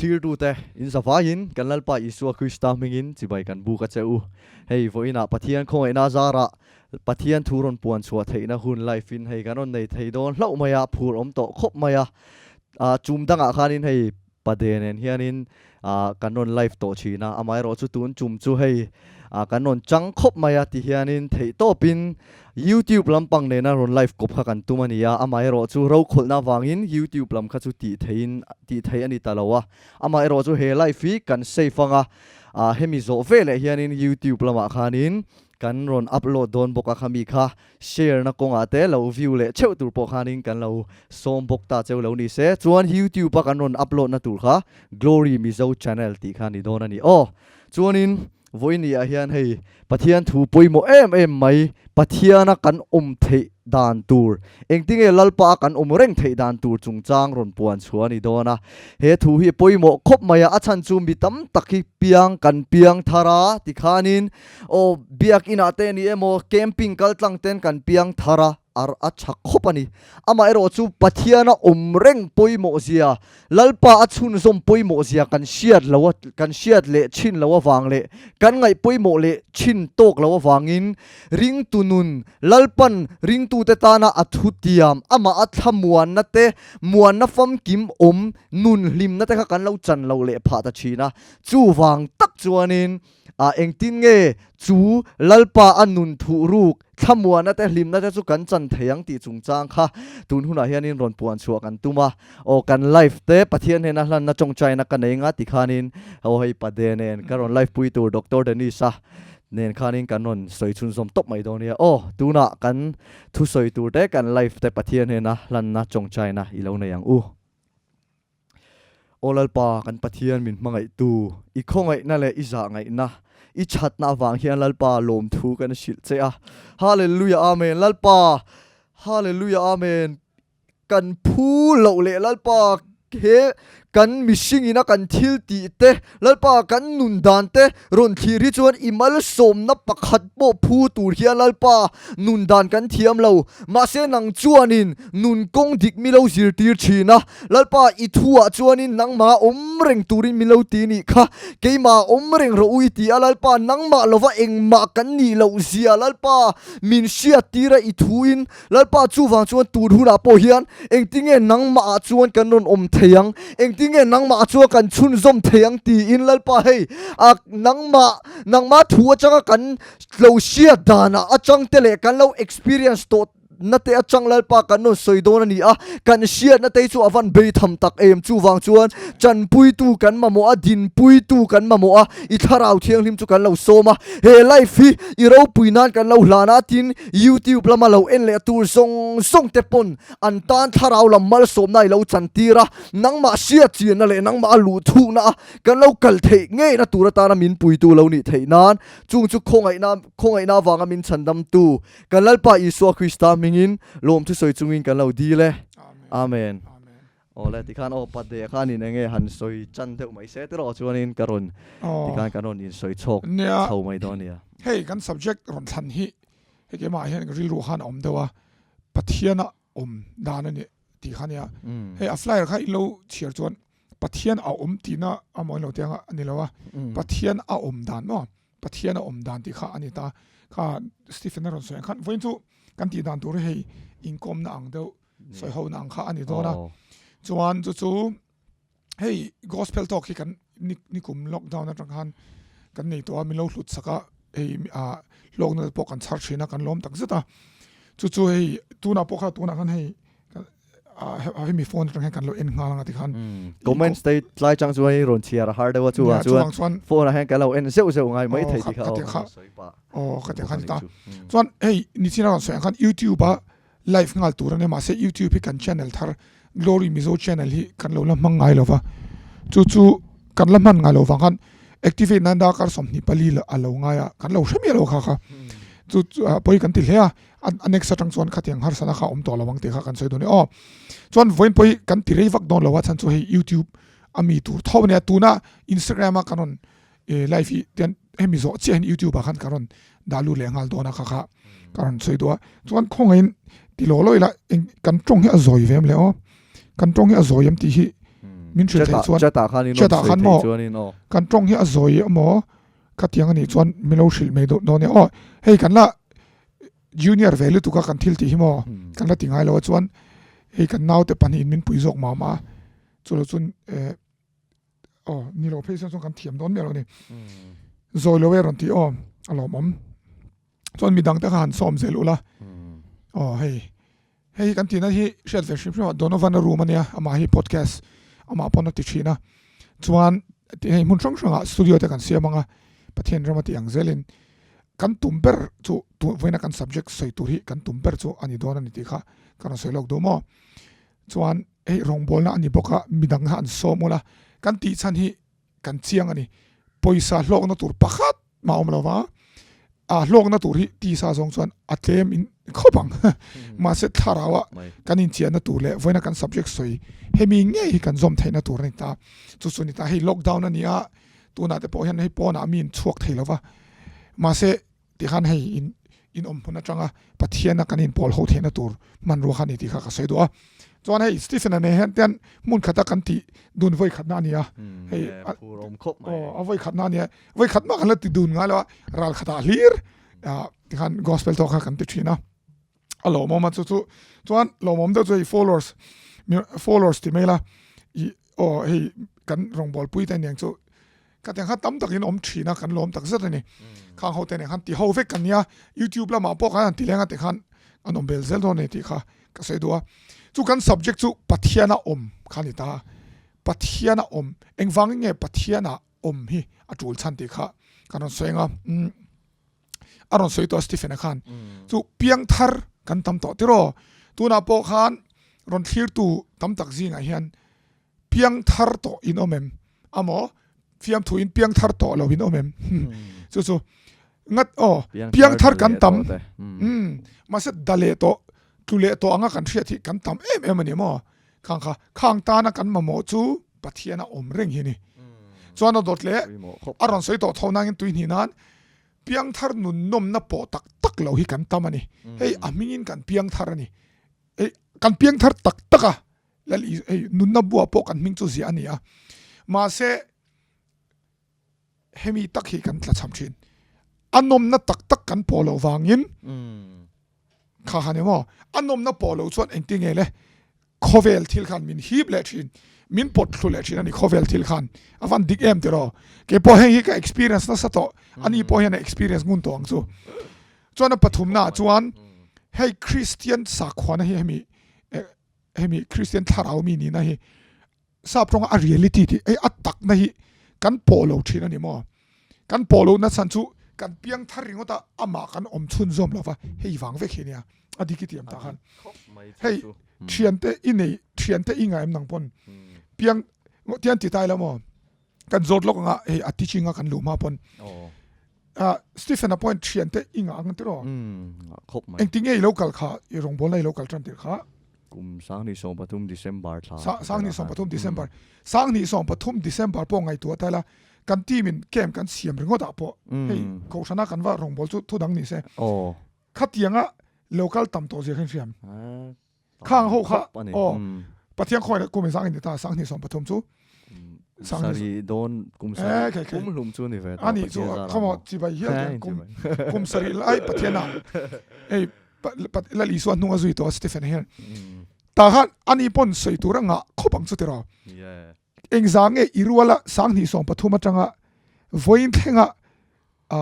thlirtute in zavaiin kan Lalpa Isua Krista hmingin chibai kan buk a che u. Hei vawiinah Pathian khawngaihna zarah Pathian thu rawn puan chhuah theihna hun live in hei kan rawn nei thei dawn hlauh mai a, phur awm tawh khawp mai a. Chum dangah khanin hei Pade nen hianin kan rawn live tawh thin a, amaherawhchu tun chum chu hei kan rawn chang khawp mai a ti hianin theihtawpin YouTube lampang nena rawn live kawp kha kan tum a ni a, amaherawhchu rokhawlhna avangin YouTube lam kha chu tih theihin tih theih a ni ta lo a, amaherawhchu he live hi kan save anga hemi zawh veleh hianin YouTube lamah khanin kan rawn upload dawn bawk a khami kha Share na kawngah te lo view leh theuh tur pawh khanin kan lo sawm bawk ta cheu lo ni se. Chuan YouTube a kan rawn upload na tur kha Glory Mizo Channel tih kha ni dawn a ni aw. Chuanin vawiin ah hian hei Pathian thu pawimawh em em mai Pathiana kan awm theih dan tur engtinge Lalpa a kan awm reng theih dan tur chungchang rawn puan chhuah a ni dawn a. He thu hi pawimawh khawp mai a, a chhan chu mi tam tak hi piang kan piang thar a tikhanin Aw, biakinah te ni emaw, camping kal tlang ten kan piang thar a, ar a tha khawp a ni. Amaherawh chu Pathiana awm reng pawimawh zia, Lalpa a chhunzawm pawimawh zia kan hriat lo a, kan hriat leh thin lo avang leh kan ngaih pawimawh leh thin tawk lo avangin ringtu nun Lalpan ringtute tana a thutiam, amah a thlamuanna te, muanna famkim awm nun hlimna te kha kan lo chan lo leh phah ta thin a. Chuvang tak chuanin A engtin nge chu Lalpa a nun thuh ruk thlamuana te hlimna te chu kan chan thei ang tih chungchang kha tun hunah hianin rawn puan chhuah kan tum a. Aw kan live te Pathian hnena hlanna tawngtaina ka nei nga ti khanin aw hei Pade nen ka rawn live pui tur Doctor Dennis-a nen khanin kan rawn sawi chhunzawm tawp mai dawn nia. Aw tunah kan thusawi tur te kan live te Pathian hnena hlanna tawngtaina i lo nei ang u. Aw Lalpa, kan Pathian min hmangaihtu, i khawngaihna leh i zahngaihna, i thatna avang hian Lalpa lawmthu kan hrilh che a. Hallelujah Amen Lalpa, Hallelujah Amen Kan phu loh leh Lalpa he kan mihring ina kan thil tih te, Lalpa kan nun dan te rawn thlir hi chuan i malsawmna pakhat pawh phu tur hian Lalpa nun dan kan thiam lo. Mahse nang chuanin nun kawng dik mi lo zirtir thin a. Lalpa, i thuah chuanin nangmah awm reng turin min lo ti nih kha, keimah awm reng rawh u i ti a, Lalpa, nangmah lova engmah kan nih loh zia, Lalpa, min hriat tir a i thuin, Lalpa, chuvang chuan tun hunah pawh hian engtinge nangmahah chuan kan rawn awm thei ang, engtinge nangmahah chuan kan chhunzawm thei ang tiin, Lalpa, hei, a nangmah, nangmah thu atanga kan lo hriat danah atang te leh kan lo experience tawh Na te atang Lalpa kan rawn sawi dawn a ni a, kan hriatna te hi chu a van bei tham tak em. Chuvang chuan chanpuitu kan mamawh a, dinpuitu kan mamawh a, i thlarau thianghlim chu kan lo sawm a. He live hi i ropui nan kan lo hlan a, tin YouTube lama lo en leh tur zawng zawng te pawn an tan thlarau lam malsawmna i lo chantir a, nangmah hriat chianna leh nangmah a luh thukna a kan lo kal theih ngeina tur atana min puitu lo nih theih nan chung chu khawngaihna khawngaihna avanga min chhandamtu Kan Lalpa Isua Krista hmingin lawmthu sawi chungin kan lo dil e. Amen. Awle tikhan aw Pade khanin enge han sawi chan deuh mai se tiraw chuanin ka rawn tikhan kan rawn insawi chhawk chho mai dawn nia. Hei kan subject rawn thlan hi hei keimah hian ka rilru khan a awm deuh a, Pathiana awm dan a ni tih kha nia. Hei a flyer kha i lo chhiar chuan Pathian a awm tihna a mawi lo tiang a ni lo a, Pathian a awm dan maw? Pathian a awm dan tih kha a ni ta. Kha Stephen a rawn sawi ang khan vawiin chu kan tih dan tur hi hei inkawmna ang deuh sawi ho na ang kha a ni dawn a. Chuan chu chu hei gospel talk hi kan nikum lockdown atang khan kan nei tawh a min lo hlut sak a hei ah hlawkna te pawh kan chhar thin a kan lawm tak zet a. Chu chu hei tunah pawh kha tunah khan hei hemi phone atang hian kan lo en nghal anga tikhan comment te tlai chang chuan i rawn chhiar a har deuh a chuang chuan phone ah hian kan lo en zeuh zeuh ngai mai thei tikha aw aw ka tiang khan ta chuan hei nichin a rawn sawi ang khan youtube a live nghal tur ania mahse youtube hi kan channel thar glory mizo channel hi kan lo la hmang ngai lova chu chu kan la hman ngai lo vang khan activate nan darkar 24 a lo ngai a kan lo hre miah lo kha kha chu pawi kan ti hle a A next atang chuan khatiang harsana kha awm tawh lo ang tih kha kan sawi dawn e aw. Chuan vawiin pawh hi kan ti rei vak dawn lo a chhan chu hei YouTube a mi tur tho a nia tuna Instagram a kan rawn live hi tian hemi zawh chiah hian YouTube ah khan kan rawn dah lut leh nghal dawn a kha kha ka rawn sawi duh a. Chuan khawngaih in ti law law ila eng kan tawng hi a zawi ve em le aw. Kan tawng hi a zawi em tih hi. Min hrilh theih chuan chat ah khan in chat ah rawn sawi khan theih maw chuan in aw. Kan tawng hi a zawi emaw khatiang a nih chuan min lo hrilh mai dawn nia aw hei kan la junior ve lutuk a kan thil tih hi maw kan la ti ngai lo a chuan hei kan naute pahnihin min pui zawk mah mah a chu lo chuan eh aw ni lo phei chuan kan thiam dawn miah lo a ni zawi lo e rawn tih aw a lawmawm chuan midang te kha han sawm zel ula aw hei Hei hi kan tihna hi hriat ve hrim hrim a, Donovan-a room a nia, amah hi podcast amah pawn a ti thin a, chuan hei hmun hrang hrangah studio te kan siam ang a, Pathian ram a tih ang zelin kan tum ber chu vawiina kan subject sawi tur hi kan tum ber chu a ni dawn a ni tih kha ka rawn sawi lawk duh maw. Chuan hei rawngbawlna a ni bawk a, midang kha an sawm ula, kan tih chhan hi kan chiang a ni. Pawisa hlawkna tur pakhat mah awm lo va, a hlawkna tur hi tisa zawng chuan a tlem in khawp ang. Mahse thlarau a kan inchiahna tur leh vawiina kan subject sawi hemi ngei hi kan zawm theihna tur a ni ta. Chu chu a ni ta. Hei lockdown a ni a, tunah te pawh hian hei pawnah mi in chhuak thei lo va. Mahse Tikhan hei in in awm hmun atanga Pathiana kan inpawl ho theihna tur hmanrua kha a ni tih kha ka sawi duh a. Chuan hei Stephen-a nen hian tian hmun khata kan tih dun vawi khatna a ni a. Hei a aw a vawi khatna a ni a. Vawi khat mah kan la ti dun ngai lo a, ral khatah hlir tikhan gospel talk kha kan ti thin a. A lawmawm a chu chu chuan lawmawm deuh chu hei followers followers ti mai la i aw hei kan rawngbawlpui te aniang chu ka tiang khan tam takin awm thin a kan lawm tak zet a ni khang ho te nen khan ti ho vek kan nia youtube lamah pawh khan an ti leng a tikhan an awm bel zel dawn a ni tih kha ka sawi duh a chu kan subject chu Pathiana awm kha a ni ta Pathiana awm engvangin nge Pathiana awm hi a tul chhan tih kha kan rawn sawi ang a a rawn sawi tawh a Stephen-a khan chu piangthar kan tam tawh tiraw tunah pawh khan rawn thlirtu tam tak zingah hian piangthar tawh in awm em amaw fiamthu in piangthar tawh lo in awm em chu chu ngat aw piangthar kan tam mahse da leh tawh tlu leh tawh anga kan hriat hi kan tam em em a ni maw khang kha khang tana kan mamawh chu Pathian a awm reng hi ni chuan a dawt leh a rawn sawi tawh tho nangin tui hnih nan piangthar nun nawmna pawh tak tak lo hi kan tam a ni hei a hmingin kan piangthar a ni hei kan piangthar tak tak a Lal I hei nunna buah pawh kan hming chu ziah a ni a mahse hemi tak hi kan tlachham thin a nawmna tak tak kan pawh loh vangin kha han emaw a nawmna pawh loh chuan engtin nge le khawvel thil khan min hip leh thin min pawt thlu leh thin a ni khawvel thil khan a van dik em tiraw keipawh heng hi ka experience nasa tawh ani pawh hian a experience ngun tawh ang chu chuan a pathumna ah chuan hei Christian sakhuana hi hemi hemi Christian thlarau mi nihna hi sap tawnga a reality tih hei a takna hi kan pawh lo thin a ni maw kan pawh lohna chhan chu kan piang thar ringawt a amah kan awm chhunzawm lo va hei vang vek hi nia a dik i tiam tah khan hei thiante i nei thiante i ngaim nang pawn piang tian ti tai la maw kan zawt lawk anga hei a teaching a kan luh hma pawn ah Stephen a point thian te i ngah ang tiraw khawp mai engtin nge i lo kal kha i rawngbawlna i lo kal tan tir kha kum 2023 December thla 2023 December 2023 December pawh ngaihtuah ta la kan team in camp kan siam ringawt ah pawh hei kohhrana kan va rawngbawl chu thu dang ni se khatianga local tam tawh zia kha in hriam Khang ho kha aw Pathian khawi kum in sang in ti ta 2023 chu sang dawn kum sari kum hlum chu ni ve ta ani chu khamo chibai hial kum kum sari lai Pathian a ei lal Isua hnung a zui to Stephen hian ta khan ani pon soi tur anga khop ang chu tiro engza nge i ruala 2023 atanga voin thlenga a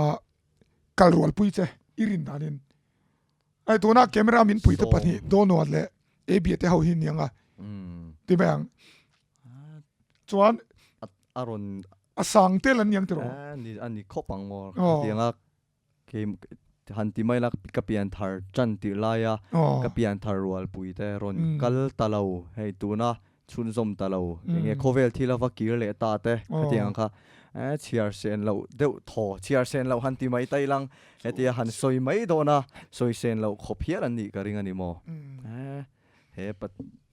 kalrual pui che i rin danin Ai tuna camera min pui te pahnih Donoa leh Abia te ho hi ni anga ti mai ang. Chuan a rawn a sang tel an ni ang tiraw? Ni a ni khawp ang maw hetianga kei han ti mai la ka pian thar tan tih laia ka pian thar rual pui te rawn kal ta lo hei tuna chhunzawm ta lo enge khawvel thil a va kir leh ta te khatiang ang kha eh chhiar sen loh deuh thaw chhiar sen loh han ti mai ta ilang hetia han sawi mai dawn a sawi sen loh khawp hial an nih ka ring a ni maw eh he pa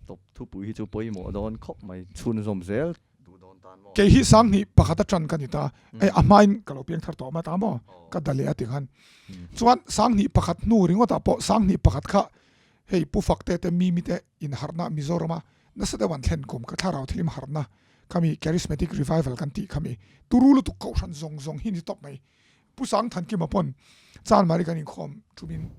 tawp thupui hi chu pawimawh dawn khawp mai chhunzawm zel duh dawn tan maw. Kei hi 20 pakhat atang ka ni ta hei a hmain ka lo piang thar tawh mai ta maw ka da leh a ti khan chuan 21 hnu ringawt ah pawh 21 kha Hei Pu Fakte te Mimi te inharhna Mizorama nasa deuh an thlen kum ka thlarau thilim harhna. Khami Charismatic Revival kan tih khami turu lutuk kohhran zawng zawng hi ni tawp mai. Pu Sangthankima pawn Chanmari kan inkhawm thumin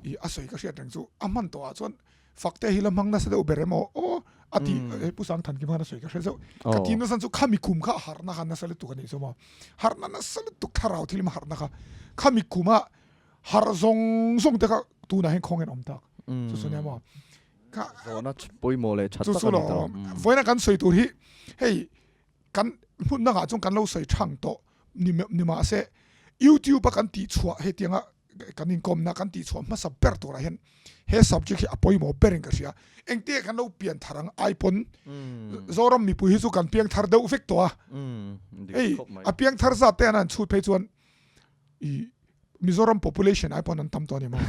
i a sawi ka hriat reng chu a hman tawh ah chuan Fakte hi la hmang nasa deuh ber emaw aw a ti Pu Sangthankima khan a sawi ka hre zeuh. Ka ti nasa chu khami kum kha harhna kha nasa lutuk a nih chu maw. Harhna nasa lutuk thlarau thil in harhna kha khami kuma harh zawng zawng te kha tunah hian khawng in awm tak chu chu nia maw. Ka zawhna pawimawh leh tha tak a ni tawh. Vawiina kan sawi tur hi hei kan hmun dangah chuan kan lo sawi thang tawh ni ni mahse YouTube a kan tih chhuah hetianga kan inkawmna kan tih chhuah hmasa ber turah hian he subject hi a pawimawh berin ka hria. Engtia kan lo pian thar ang ai pawn Zoram mipui hi chu kan piang thar deuh vek tawh a. Hei a piang thar zat te an han chhut phei chuan i Mizoram population ai pawn an tam tawh a ni maw?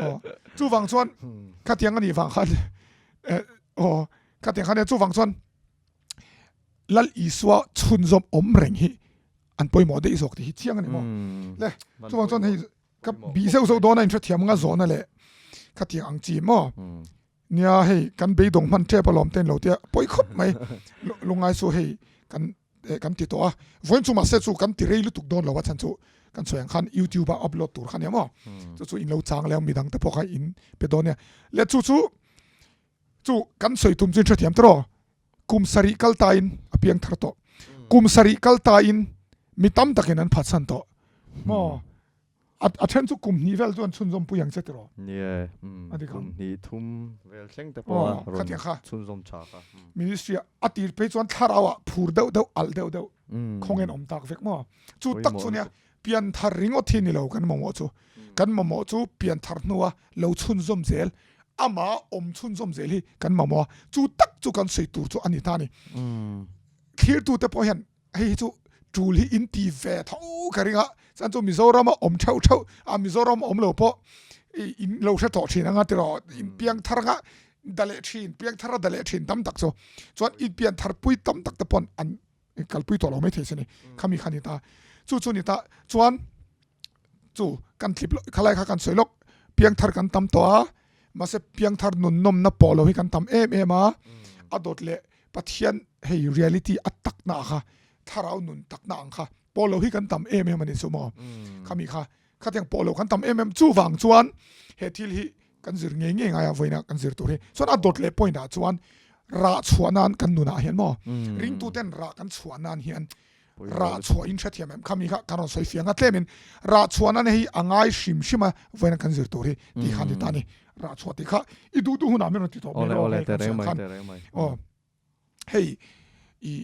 Aw chuvang chuan khatiang a nih vang khan aw khatiang khan chuvang chuan Lal Isua chhunzawm awm reng hi an pawimawh daih zawk tih hi chiang a ni maw? Le chuvang chuan hei ka bih zeuh zeuh dawn a inhrethiam anga zawhna leh khatiang ang chi maw? Nia hei kan beidawng hman tep alawm te an lo tia pawi khawp mai lungngai chu hei kan kan ti tawh a vawiin chu mahse chu kan ti rei lutuk dawn lo a chhan chu kan sawi ang khan youtube a upload tur kha nia maw chu chu in lo chang leh ang midang te pawh kha in pe dawn nia le chu chu chu kan sawi tum chu in hrethiam tawh kum sarih kal ta in a piang thar tawh kum sarih kal ta in mi tam takin an phatsan tawh maw A then chu kum hnih vel chu an chhunzawm pui ang che tiraw? Nie, kum hnih thum vel thleng te pawh a rawn chhunzawm tha kha. Ministry ah a tir phei chuan thlarau ah phur deuh deuh, alh deuh deuh khawngin awm tak vek maw? Chu tak chu nia pianthar ringawt hi ni lo kan mamawh chu. Kan mamawh chu pianthar hnua lo chhunzawm zel, amah awm chhunzawm zel hi kan mamawh a, chu tak chu kan sawi tur chu a ni ta a ni. Thlirtute pawh hian Hei hi chu tul hi in ti ve tho ka ring a, chuan chu Mizoram a awm theuh theuh a, Mizoram a awm lo pawh in lo hre tawh thin anga tiraw, in piang thar anga da leh thin, piang thar a da leh thin tam tak chu, chuan in pian thar pui tam tak te pawn an kalpui tawh lo mai thei se ni, khami kha ni ta, chu chu ni ta, chuan chu kan tlip loh khalai kha kan sawi lawk, piang thar kan tam tawh a, mahse piang thar nun nawmna pawh lo hi kan tam em em a, a dawt leh Pathian hei reality a takna kha thlarau nun takna ang kha pawh lo hi kan tam em em a ni chu maw khami kha khatiang pawh lo kan tam em em chuvang chuan he thil hi kan zir ngei ngei ngai a vawiin ah kan zir tur hi chuan a dawt leh point ah chuan rah chhuah nan kan nunah hian maw ringtu ten rah kan chhuah nan hian rah chhuah in hrethiam em khami kha kan rawn sawi fiang a tlemin rah chhuah nan hei a ngai hrim hrim a vawiin kan zir tur hi tih kha ni ta ni rah chhuah tih kha i duh duh hunah min rawn ti tawh mai rawh hei kan sawi khan aw hei i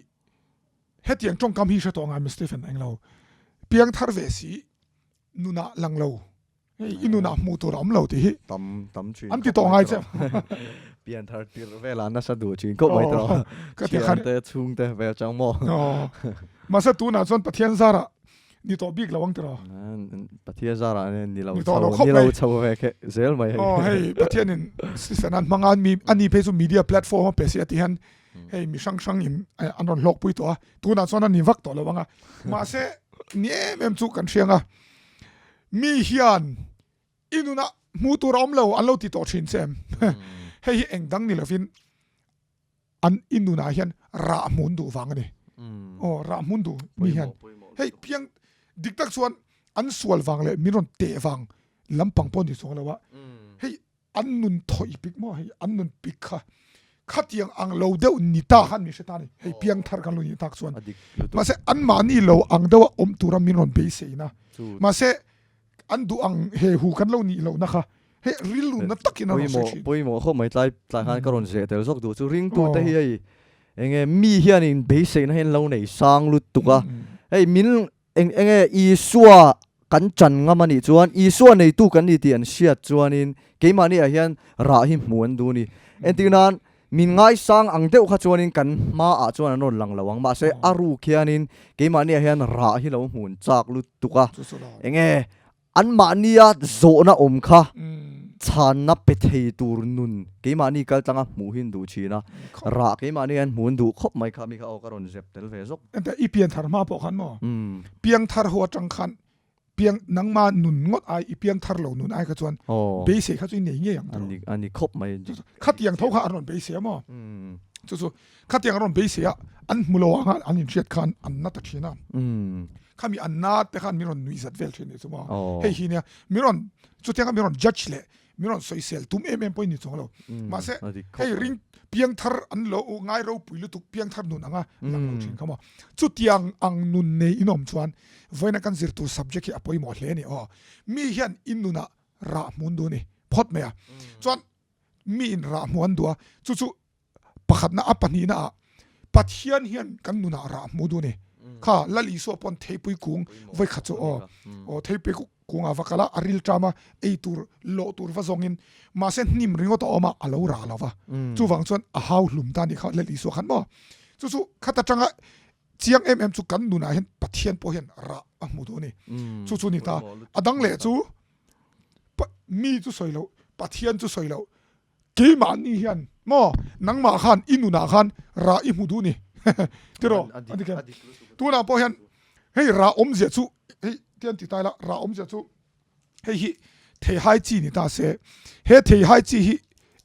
hetiang tawngkam hi hre tawh ngai Stephen englo piang thar ve si nunah lang lo Hei i nunah hmuh tur a awm lo tih hi tam tam thin an ti tawh ngai che. Pian thar tir velah nasa duh thin khawp mai tawh. Ka ti khan te chhung te vel chang maw. Mahse tunah chuan Pathian zarah ni tawh bik lo ang tiraw. Pathian zarah ni lo chho ni lo chho ve khe zel mai hei. Aw hei Pathianin Stephen an hmang a mi ani phei chu media platform a pe si a ti hian hei mi hrang hrang in an rawn hlawk pui tawh a tunah chuan a ni vak tawh lo ang a mahse ni em em chu kan hriang a. Mi hian i nunah hmuh tur a awm lo an lo ti tawh thin che em? Hei hi eng dang ni lovin an i nunah hian rah hmun duh vang a ni. Aw rah hmun duh mi hian hei piang dik tak chuan an sual vang leh min rawn teh vang lampang pawh ni chuang lo a. Hei An nun thawih pik maw hei an nun pik kha khatiang ang lo deuh ni ta khan min hre ta ni hei piang thar kan lo nih tak chuan mahse an mahni lo ang deuh a awm tura min rawn beisei na mahse an duh ang he hu kan lo nih lohna kha hei rilru na takin an rawn sawi thin. Pawimawh khawp mai tlai tlai khan ka rawn zeh tel zawk duh chu ringtute hi hei enge mi hianin beiseina hi an lo nei sang lutuk a hei min Eng enge Isua kan chan ngam a nih chuan Isua neitu kan ni tih an hriat chuanin keimahni ah hian rah hi hmuh an duh a ni. Entir nan min ngaisang ang deuh kha chuanin kan hmaah chuan an rawn lang lo ang mahse a ruk hianin keimahni ah hian rah hi lo hmuh an chak lutuk a. Enge Anmahnia zawhna awm kha chhanna pe thei tur nun keimahni kal tlanga hmuh hi an duh thin a, rah keimahni hian hmuh an duh khawp mai kha mi kha aw ka rawn zep tel ve zawk. Ente i pianthar hma pawh khan maw? Piangthar ho atang khan piang nangma nun ngawt ai i piangthar lo nun ai kha chuan beisei kha chu i nei ngei ang tiraw? A ni khawp mai. Khatiang tho kha an rawn beisei a maw? Chu chu khatiang an rawn beisei a. an hmu lo anga an inhriat khan an na ta thin a. Khami an na te khan min rawn nuih zat vel thin nih chu maw. Hei hi nia min rawn chutianga min rawn judge leh min rawn sawisel tum em em pawhin ni chuang lo. Mahse hei ring piangthar an lo ngai ropui lutuk piangthar nun anga lang lo thin kha maw. Chutiang ang nun nei in awm chuan vawiina kan zir tur subject hi a pawimawh hle a ni aw. Mi hian in nunah rah hmun duh a ni phawt mai a. Chuan mi in rah hmu an duh a, chu chu pakhatna a pahnihna ah Pathian hian kan nunah rah hmu duh a ni. Kha Lal Isua pawn theipui kung vawikhat chu aw aw theipui kung ah va kal a, a ril ṭam a, ei tur lawh tur va zawngin mahse hnim ringawt a awm a, a lo rah lo va. Chuvang chuan a hau hlum ta a nih kha Lal Isua khan maw. Chu chu khat aṭanga chiang em em chu kan nunah hian Pathian pawh hian rah a hmu duh a ni. Chu chu ni ta. A dang leh chu mi chu sawi loh, Pathian chu sawi loh, keimahni hian maw nangmah khan i nunah khan rah i hmu duh ni tiraw a dik em? Tunah pawh hian hei rah awmzia chu hei tian ti ta ila rah awmzia chu hei hi theihai chi ni ta se he theihai chi hi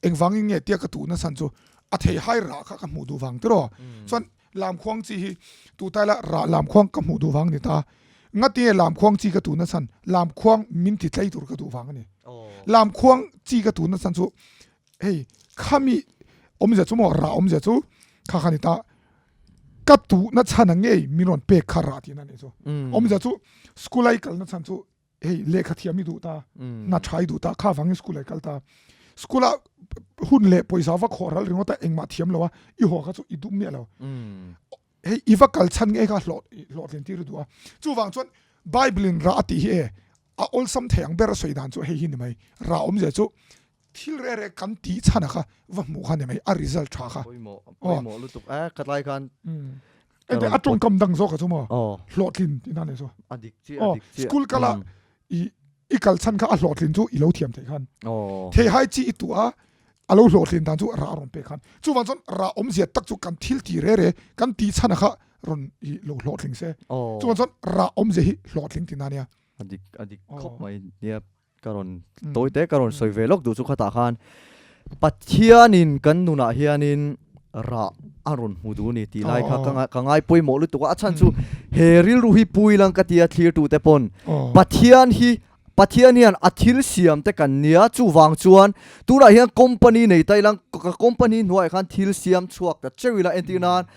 engvangin nge tia ka tuh na chhan chu a theihai rah kha ka hmuh duh vang tiraw chuan Lamkhuang chi hi tu tai la rah lamkhuang ka hmuh duh vang ni ta. Ngatinge lamkhuang chi ka tu na chhan? Lamkhuang min ti tlei tur ka duh vang a ni. Lamkhuang chi ka tu na chhan chu hei khami awmzia chu maw rah awmzia chu kha kha ni ta. Ka tu na chhan a ngei min rawn pek kha rah tihna ni chu. Awmzia chu school a i kal na chhan chu hei lehkha thiam i duh ta, hna tha i duh ta, kha vangin school ah i kal ta. School ah hun leh pawisa va khawh ral ringawt a engmah thiam lo a, i haw kha chu i duh miah lo. Hei i va kal chhan ngei kha hlawh hlawhtlin tir i duh a. Chuvang chuan Bible in rah a tih hi e a awlsam thei ang ber a sawi dan chu hei hi ni mai. Rah awmzia chu thil reh reh kan tih chhan a kha va hmuh kha ni mai a result tha kha. Pawimawh pawimawh lutuk e khatlai khan Ente a tawngkam dang zawk a chu maw hlawhtlin tihna a nih chu. A dik chiah a dik chiah. School kala i i kal chhan kha a hlawhtlin chu i lo thiam theih khan. Theihai chi i tuah a a lo hlawhtlin dan chu rah a rawn pek khan. Chuvang chuan rah awmzia tak chu kan thil ti re re kan tih chhan a kha rawn i lo hlawhtling se. Chuvang chuan rah awmzia hi hlawhtling tihna a nia. A dik a dik khawp mai nia. Ka rawn tawi te ka rawn sawi ve lawk duh chu khatah khan Pathianin kan nunah hianin rah a rawn hmu duh a ni tih lai kha ka ngai pawimawh lutuk a, a chhan chu he rilru hi pui lang ka tia thlirtute pawn Pathian hi Pathian hian a thil siam te kan nia chuvang chuan tunah hian company nei ta ila ka company hnuaiah khan thil siam chhuak ta cheu ila entir nan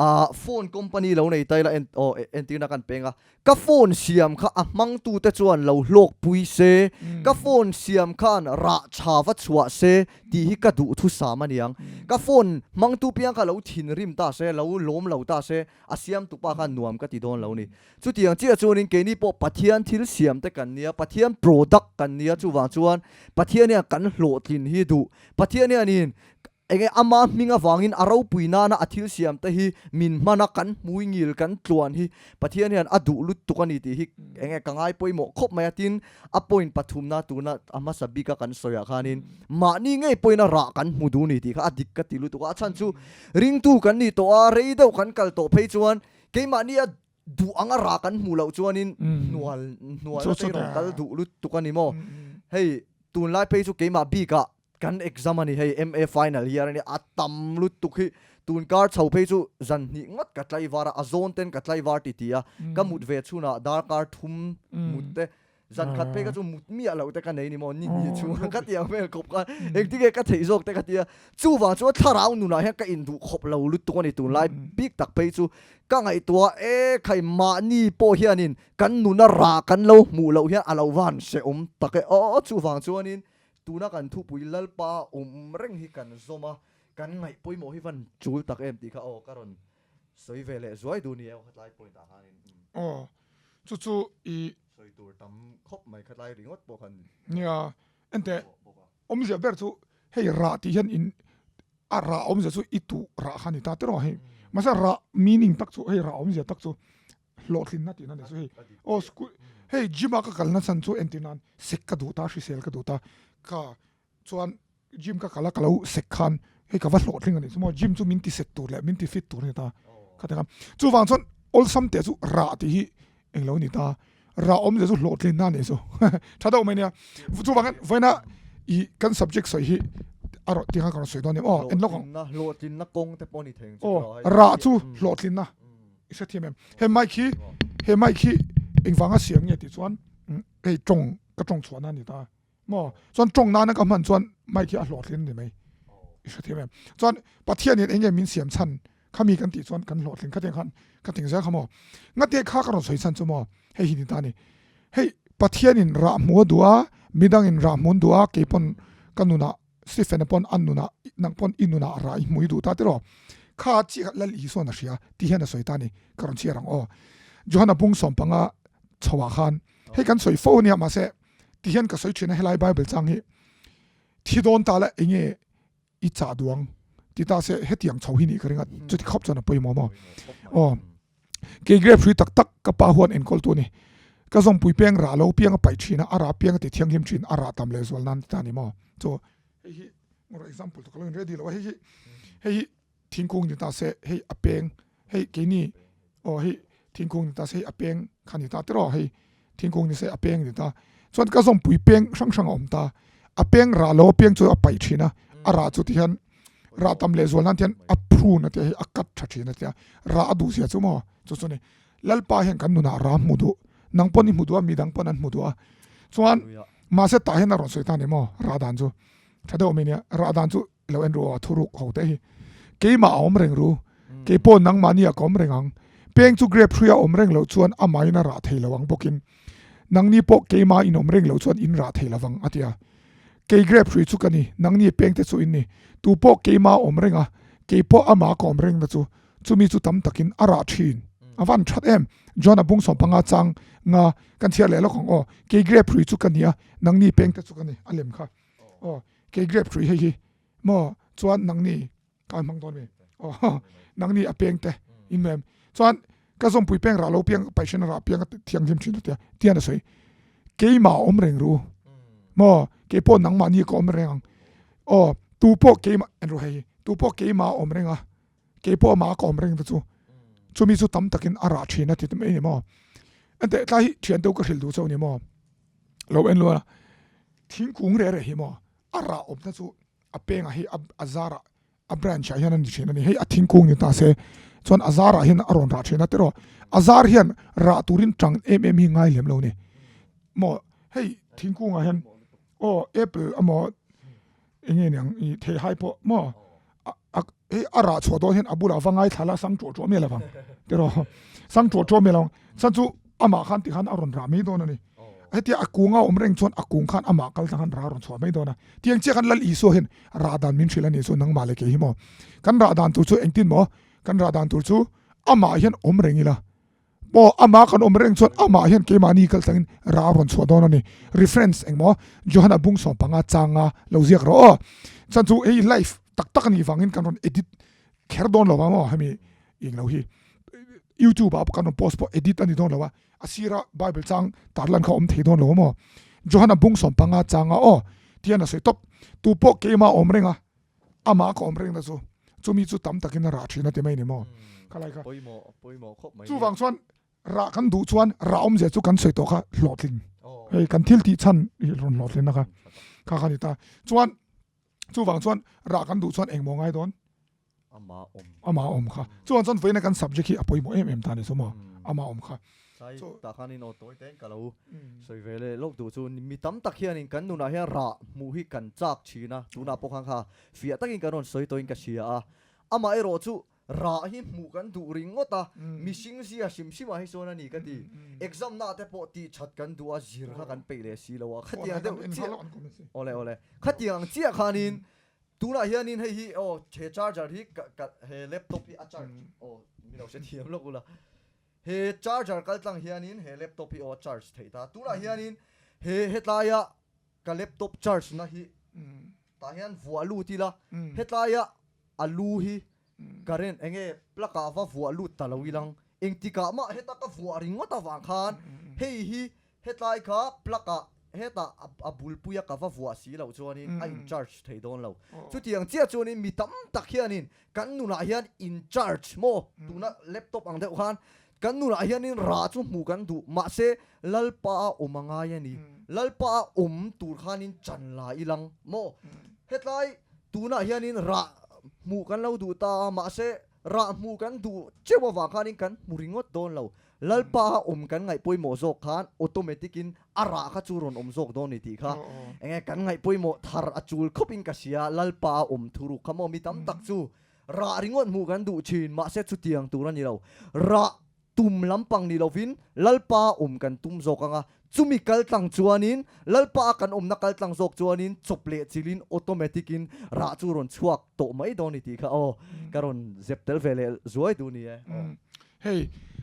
ah phone company lo nei ta ila aw entirna kan peng a Ka phone siam kha a hmangtute chuan lo hlawkpui se, ka phone siam khan rah tha va chhuah se tih hi ka duh thusam a niang. Ka phone hmangtu piang kha lo thinrim ta se, lo lawm lo ta se, a siamtupa khan nuam ka ti dawn lo ni. Chutiang chiah chuanin keini pawh Pathian thil siam te kan nia, Pathian product kan nia, chuvang chuan Pathian hian kan hlawhtlin hi duh. Pathian hianin Enge ama hming avangin a ropui nana a thil siam te hi min hman a, kan hmui ngil kan tluan hi Pathian hian a duh lutuk a ni tih hi enge ka ngai pawimawh khawp mai a, tin a point pathumna tuna a hmasa bika kan sawiah khanin mahni ngei pawhin a rah kan hmu duh ni tih kha a dik ka ti lutuk a, a chhan chu ringtu kan nih tawh a, rei deuh kan kal tawh phei chuan keimahni a duh anga rah kan hmuh loh chuanin hnual hnual a te rawn kal duh lutuk a ni maw, hei tunlai phei chu keimah bikah Kan exam a ni hei MA final year a ni a tam lutuk hi tun kar chho phei chu zan hnih ngawt ka tlaivar a a zawn ten ka tlaivar ti ti a ka mut ve chhunah darkar thum mut te zan khat phei kha chu mut miah loh te ka nei ni maw ni hnih chhunga ka tiang vel khawp khan engtin nge ka theih zawk te ka tia chuvang chuan thlarau nunah hian ka induh khawp lo lutuk a ni tunlai bik tak phei chu ka ngaihtuah e khai mahni pawh hianin kan nuna rah kan lo hmuh loh hian a lo van hrehawm tak e aw chuvang chuanin Tuna kan thupui Lalpa awm reng hi kan zawm a, kan ngaih pawimawh hi van tul tak em tih kha aw ka rawn sawi ve leh zuai duh ni e aw khatlai point ah khanin umm. Aw chu chu i. Sawi tur tam khawp mai khatlai ringawt pawh khan. Nia enteh awmzia ber chu hei rah tih hian in a rah awmzia chu i tuh rah kha ni ta tiraw hei mahse rah meaning tak chu hei rah awmzia tak chu hlawhtlinna tihna ni chu hei aw school hei gym a ka kalna chhan chu entir nan sek ka duh ta hrisel ka duh ta ka chuan gym ka kal a ka lo sek khan hei ka va hlawhtling a nih chu maw gym chu min ti sek tur leh min ti fit tur a ni ta ka ti kha chuvang chuan awlsam teh chu rah tih hi englo a ni ta rah awmzia chu hlawhtlinna a nih chu tha deuh mai nia chuvang hian vawiina ih kan subject sawi hi. A rawn ti kha ka rawn sawi dawn em aw en lawk ang. Hlawhtlinna hlawhtlinna kawng te pawh a ni thei ang chu Aw tiraw hei rah chu hlawhtlinna i hrethiam em? He mic hi he mic hi engvanga siam nge tih chuan hei tawng ka tawng chhuahna a ni ta maw chuan tawng nana ka hman chuan mic hi a hlawhtlin a ni mai i hrethiam em? Chuan Pathianin eng nge min siam chhan khami kan tih chuan kan hlawhtling khatiang khan ka ting zel kha maw ngate kha ka rawn sawi chhan chu maw hei hi ni ta ni hei Pathianin rah hmu a duh a midangin rah hmun duh a keipawn ka nunah Stephen-a pawn a nunah nang pawn i nunah rah i hmu i duh ta tiraw kha chiah kha Lal Isua'n a hria tih hian a sawi ta ni ka rawn chhiar ang aw Johana bung sawmpanga chhoah khan hei kan sawi fo ania mahse ti hian ka sawi thin a helai Bible chang hi thi dawn ta la enge i chah duang ti ta se hetiang chho hi nih ka ring a chuti khawp chuan a pawimawh maw aw kei grape hrui tak tak ka pa huan enkawl tu ni ka zawmpui peng rah lo piang a paih thin a a rah piang a ti thianghlim thin a rah tam leh zual nan ti ta ni maw chu hei hi example tu ka lo in ready lo a hei hi hei hi thingkung ni ta se hei a peng hei keini aw hei thingkung ni ta se hei a peng kha ni ta tiraw hei thingkung ni se a peng ni ta chuan ka zawmpui peng hrang hrang a awm ta a peng rah lo a peng chu a paih thin a a rah chu tihian rah tam leh zual nan tihian a prune a tia hei a cut tha thin a tia rah a duh zia chu maw chu chu ni Lalpa hian kan nunah rah hmu duh nang pawn i hmu duh a midang pawn an hmu duh a chuan mahse tah hian a rawn sawi ta ni maw rah dan chu tha deuh mai nia rah dan chu Lo en ru aw, thuruk ho te hi. Keimah a awm reng ru. Kei pawh nangmahni ah ka awm reng ang. Peng chu grape hrui a awm reng loh chuan amahin a rah thei lo ang bawkin nangni pawh keimah in awm reng loh chuan in rah thei lovang, a ti a. Kei grape hrui chu ka ni, nangni peng te chu in ni. Tu pawh keimah a awm reng a, kei pawh amah ka awm reng na chu, chumi chu tam takin a rah thin. A van that em? John a bung 15 chang nga kan chhiar leh lawk ang aw. Kei grape hrui chu ka ni a, nangni peng te chu ka ni, a lem kha. Aw kei grape hrui hei hi maw chuan nangni ka hmang dawn mi aw nangni a peng te in mem chuan ka zawmpui peng rah lo piang paihhrian rah piang thianghlim thin atia tian a sawi keimah awm reng ru maw kei pawh nangmah ni ka awm reng ang aw tu pawh keimah en ru hei tu pawh keimah awm reng a kei pawh amah ka awm reng te chu chumi chu tam takin a rah thin a ti mai ni maw ente tlai hi thian deuh ka hrilh duh chauh ni maw lo en luan a Thingkung reh reh hi maw a rah awmna chu a pengah hi a zarah a branch ah hian a ni thin a ni. Hei a thingkung ni ta se chuan a zarah hian a rawn rah thin a tiraw a zar hian rah turin tang em em hi ngai lem lo ni maw hei thingkungah hian aw apple emaw eng nge niang ih theihai pawh maw hei a rah chhuah dawn hian a bulah va ngaithla la sang ṭuah ṭuah miah lovang tiraw sang ṭuah ṭuah miah lovang chhan chu amah khan tikhan a rawn rah mai dawn a ni hetia a kung a awm reng chuan a kung khan amah kal tlang khan rah a rawn chhuah mai dawn a tiang chiah khan Lal Isua hian rah dan min hrilh a nih chu nangmah leh kei hi maw kan rah dan tur chu engtin maw kan rah dan tur chu amah hian awm reng ila Maw amah kan awm reng chuan amah hian keimahni kal tlangin rah a rawn chhuah dawn a ni. Reference engmaw Johana bung 15 changa lo ziak rawh aw. Chuan chu hei live tak tak a nih vangin kan rawn edit kher dawn lo a maw hemi eng lo hi YouTube ah kan rawn post pawh edit a ni dawn lo a, a sira Bible chang tarlan kha a awm thei dawn lo a maw. Johana bung 15 changa aw tihian a sawi tawp. Tupawh keimah a awm reng a. Amah ka awm rengna chu chumi chu tam takin a rah thin a ti mai ni maw? Kha lai kha. Pawimawh, pawimawh khawp mai. Chuvang chuan rah kan duh chuan rah awmzia chu kan sawi tawh kha hlawhtling. Hei kan thil tih chhan i rawn hlawhtlinna kha kha kha ni ta. Chuan chuvang chuan rah kan duh chuan engmaw ngai dawn? Amah awm. Amah awm kha. Chuvang chuan vawiina kan subject hi a pawimawh em em ta ni chu maw? Amah awm kha. Tlai tah khanin aw tawi tein ka lo sawi ve leh lawk duh chu mi tam tak hianin kan nunah hian rah hmuh hi kan chak thin a, tunah pawh khan kha fiah takin kan rawn sawi tawhin ka hria a. Amah erawh chu rah hi hmuh kan duh ringawt a, mihring zia hrim hrimah hi chuan a ni ka ti. Exam na te pawh tih that kan duh a, zir kha kan peih leh si lo a, khatiang deuh chiah awle awle khatiang ang chiah khanin Tunah hianin hei hi aw he charger hi ka ka he laptop hi a charge aw min lo hrethiam lawk ula he charger kal tlang hianin he laptop hi aw a charge theih ta tunah hianin he hetlaia ka laptop charge na hi tah hian vuah lut ila hetlaia a lu hi current enge plug ah va vuah lut ta lo ilang engtikah mah heta ka vuah ringawt avang khan hei hi Hetlai kha plug ah hetah a bulpui a ka va vuah si loh chuanin a in charge thei dawn lo. Chutiang chiah chuanin mi tam tak hianin kan nunah hian in charge maw tuna laptop ang deuh khan kan nunah hianin rah chu hmuh kan duh mahse Lalpa a awm a ngai a ni. Lalpa a awm tur khanin chan la ilang maw. Hetlai. Tunah hianin rah hmuh kan lo duh ta a, mahse rah hmuh kan duh teuh avang khanin kan hmu ringawt dawn lo. Lalpa a awm kan ngaih pawimawh zawk khan automatic in a rah kha chu rawn awm zawk dawn ni tih kha enge kan ngaih pawimawh thar a chul khawp in ka hria. Lalpa a awm thuruk kha maw mi tam tak chu rah ringawt hmuh kan duh thin, mahse chutiang tur a ni lo. Rah Tum lampang ni lovin Lalpa awm kan tum zawk ang a, chumi kaltlang chuanin Lalpa a kan awmna kaltlang zawk chuanin chawp leh chilhin automatic in rah chu rawn chhuak tawh mai dawn ni tih kha aw ka rawn zep tel ve leh zuai duh ni e aw. Hei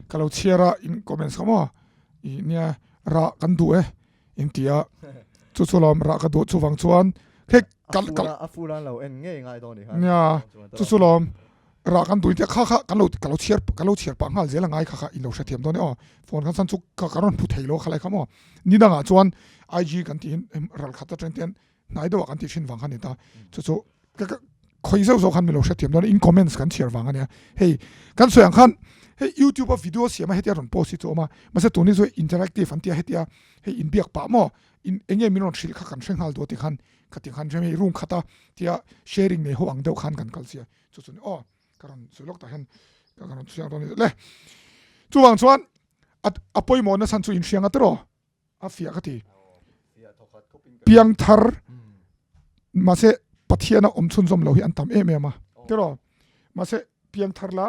ka lo chhiar a in comments kha maw i nia rah kan duh e in ti a chu chu lawm rah ka duh chuvang chuan hei kal kal a full an lo en ngei ngai dawn ni kha nia chu chu lawm rah kan duh in tia kha kha kan lo ka lo chhiar ka lo chhiar pah nghal zel a ngai kha kha in lo hrethiam dawn e aw phone khan san chu ka ka rawn phu thei lo khalai kha maw ni dangah chuan IG kan tih hin ral khat atang te hian hnai deuhah kan tih thin vang kha ni ta chu chu ka ka khawi zeuh zawk khan min lo hrethiam dawn in comments kan chhiar vang ania hei kan sawi ang khan hei youtube a video siam a hetia rawn post hi chu awm a mahse tun hi chu interactive an tia hetia hei inbiak pah maw in enge min rawn hrilh kha kan hre nghal duh ti khan khati khan hre hei room khata tia sharing nei ho ang deuh khan kan kal sia chu chu ni aw ka rawn sawi lawk tah hian ka rawn chhiar dawn le chuvang chuan a pawimawh na chhan chu inhriang a tiraw a fiah ka ti piangthar mahse pathian a awm chhunzawm lo hi an tam em em a tiraw mahse piangthar la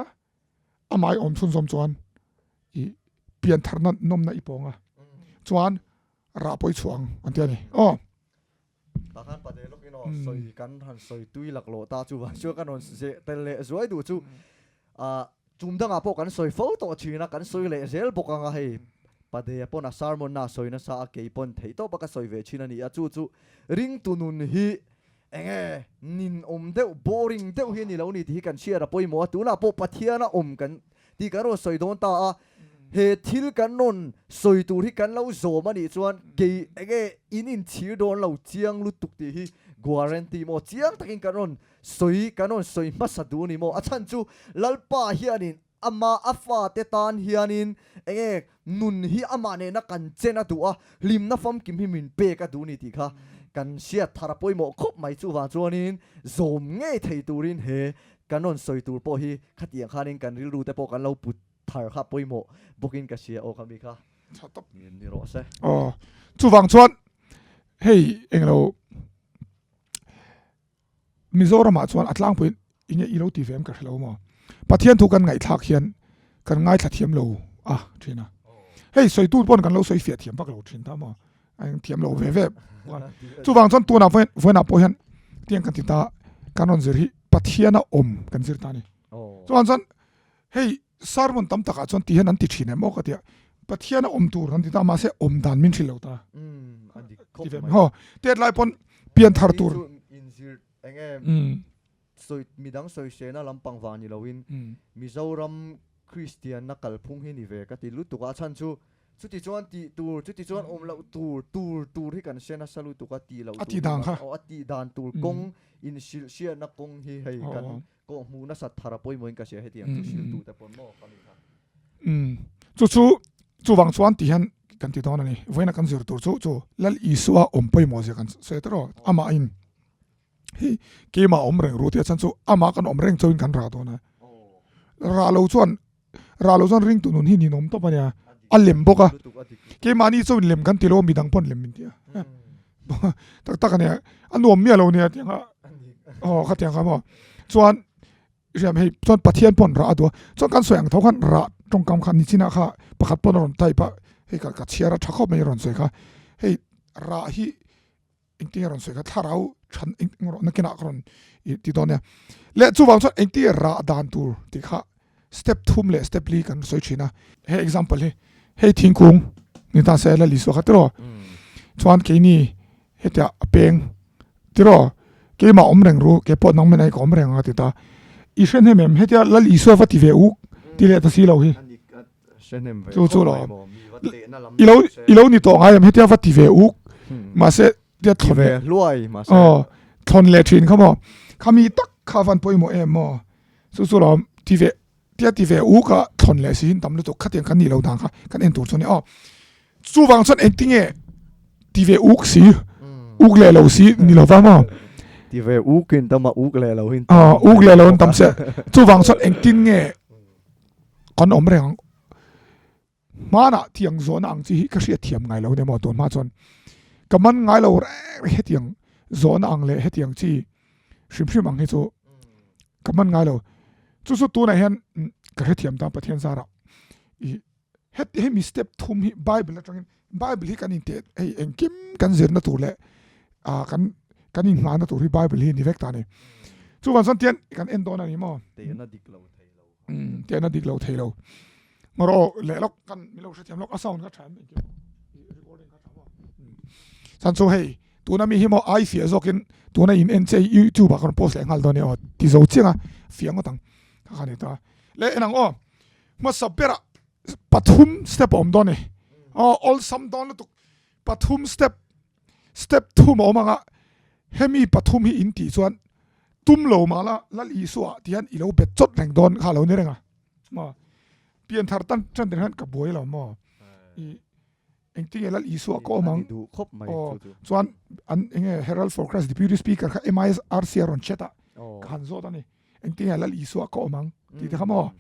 amai awm chhunzawm chuan i pianthar na nawmna i pawng a chuan rah pawi chhuah ang an ti a ni aw Tah khan pate lawkin aw sawi kan han sawi tui laklawh ta chu vang chuan kan rawn zeh tel leh zuai duh chu ah chum dangah pawh kan sawi fo tawh thin a kan sawi leh zel bawk ang a hei Padea pawn a sermon na a sawi nasa a kei pawn theih tawp a ka sawi ve thin a ni a chu chu ringtu nun hi enge ninawm deuh boring deuh hi a ni lo ni tih hi kan hriat a pawimawh a tunah pawh Pathian a awm kan tih kan rawn sawi dawn ta a, he thil kan rawn sawi tur hi kan lo zawm a nih chuan kei enge in inchhir dawn lo chiang lutuk tih hi guarantee maw chiang takin kan rawn sawi kan rawn sawi hmasa duh a ni maw? A chhan chu Lalpa hianin ama a fate tan hianin enge nun hi amah nena kan chen a duh a, hlimna famkim hi min pek a duh a ni tih kha kan hriat thar a pawimawh khawp mai chuvang chuanin zawm ngei thei turin he Kan rawn sawi tur pawh hi khatiang khanin kan rilru te pawh kan lo put thar kha pawimawh bawkin ka hria aw khami kha Tha tawp. Ni rawh se. Aw chuvang chuan hei englo Mizoramah chuan a tlangpui enge i lo ti ve em ka hre lo maw Pathian thu kan ngaihthlak hian kan ngaithla thiam lo a thin a hei sawi tur pawn kan lo sawi fiah thiam vak lo thin ta maw a eng thiam lo ve ve chuvang chuan tunah vawiin vawiinah pawh hian tiang kan ti ta kan rawn zir hi Pathiana awm kan zir ta a ni chuvang chuan hei sermon tam takah chuan ti hian an ti thin em aw ka tia Pathiana awm tur an ti ta mahse awm dan min hrilh lo ta ti ve haw tet lai pawn pian thar tur sawi midang sawisena lampang vang ni loin Mizoram Kristianna kalphung hi ni ve ka ti lutuk a, a chhan chu chuti chuan tih tur, chuti chuan awm loh tur, tur tur hi kan hre nasa lutuk a, tih loh tur hi aw a tih dan tur kawng inhrilh hriatna kawng hi hei kan kawh hmuh nasat thar a pawimawhin ka hria hetiang chu hrilh te pawn maw ka mi kha. Chu chu chuvang chuan ti hian kan ti dawn a ni, vawiina kan zir tur chu chu Lal Isua awm pawimawh zia kan sawi ta rawh, amahin hi keimah awm reng ru tia chhan chu amah kan awm reng chauhin kan rah dawn a rah lo chuan rah lo chuan ringtu nun hi ninawm tawp ania a lem bawk a keimahni chauhin lem kan ti lo midang pawn lem min ti a tak tak ania a nuam miah lo nia tiang a aw khatiang kha maw chuan hriam hei chuan Pathian pawn rah a duh a chuan kan sawi ang tho khan rah tawngkam kha nichinah kha pakhat pawn a rawn type a hei ka chhiar a tha khawp mai a rawn sawi kha hei rah hi Engtin nge rawn sawi kha thlarau than eng eng rawh nakinah ka rawn i ti dawn nia. Leh chuvang chuan engtin nge rah dan tur tih kha step thum leh step li kan sawi thin a. He example hi hei thingkung ni ta se la Isua kha tiraw chuan keini hetiah a peng tiraw keimah awm reng ru kei pawh nangmah in ka awm reng ang a ti ta. I hre hnem em hetia Lal Isua va ti ve uk ti leh ta si lo hi. Chu chu lo i lo i lo ni tawh ngai em hetia va ti ve uk mahse tia thlawn leh hluai mahse aw thlawn leh thin kha maw khami tak kha van pawimawh em maw chu chu lo ti ve tia ti ve uk a thlawn leh si hin tam lutuk khatiang kan nih lo dan kha kan en tur chu ni aw chuvang chuan engtinge ti ve uk si uk leh lo si ni lo va maw. Ti ve uk in tam a uk leh lo in tam. Uk leh lo in tam se. Chuvang chuan engtin nge kan awm reng ang. Hmanah tiang zawhna ang chi hi ka hriat thiam ngai lo nia maw tun hma chuan ka man ngai lo reng reng hetiang zawhna ang leh hetiang chi hrim hrim ang hi chu ka man ngai lo. Chu chu tunah hian ka hrethiam ta Pathian zarah i heti hemi step thum hi Bible atangin Bible hi kan inteh hei engkim kan zirna tur leh ah kan kan inghahna tur hi Bible hi a ni vek ta a ni. Chuvang chuan tian kan en dawn a ni maw? Tehna dik lo thei lo. Umm tehna dik lo thei lo. Ngawr aw leh lawk kan min lo hrethiam lawk a sound ka tha em engkim recording ka tha maw. Chan chu hei tuna mi hi maw ai fiah zawkin tuna in en che YouTube ah ka rawn post leh nghal dawn a ni aw ti zo chiang a fiah ngawt ang kha kha ni ta. Le en ang aw. Hmasa berah pathum step a awm dawn a ni. Aw awlsam dawn lutuk pathum step step thum a awm ang a, hemi pathum hi in tih chuan tum lo mah la Lal Isua ti hian i lo bet chawt reng dawn kha a lo ni reng a. Maw pianthar tan tan hian ka buai lo maw i engtinge Lal Isua ka awm ang aw chuan an enge Herald for Christ Deputy Speaker kha MISRC a rawn chat a ka han zawt a ni. Engtinge Lal Isua ka awm ang tih te kha maw?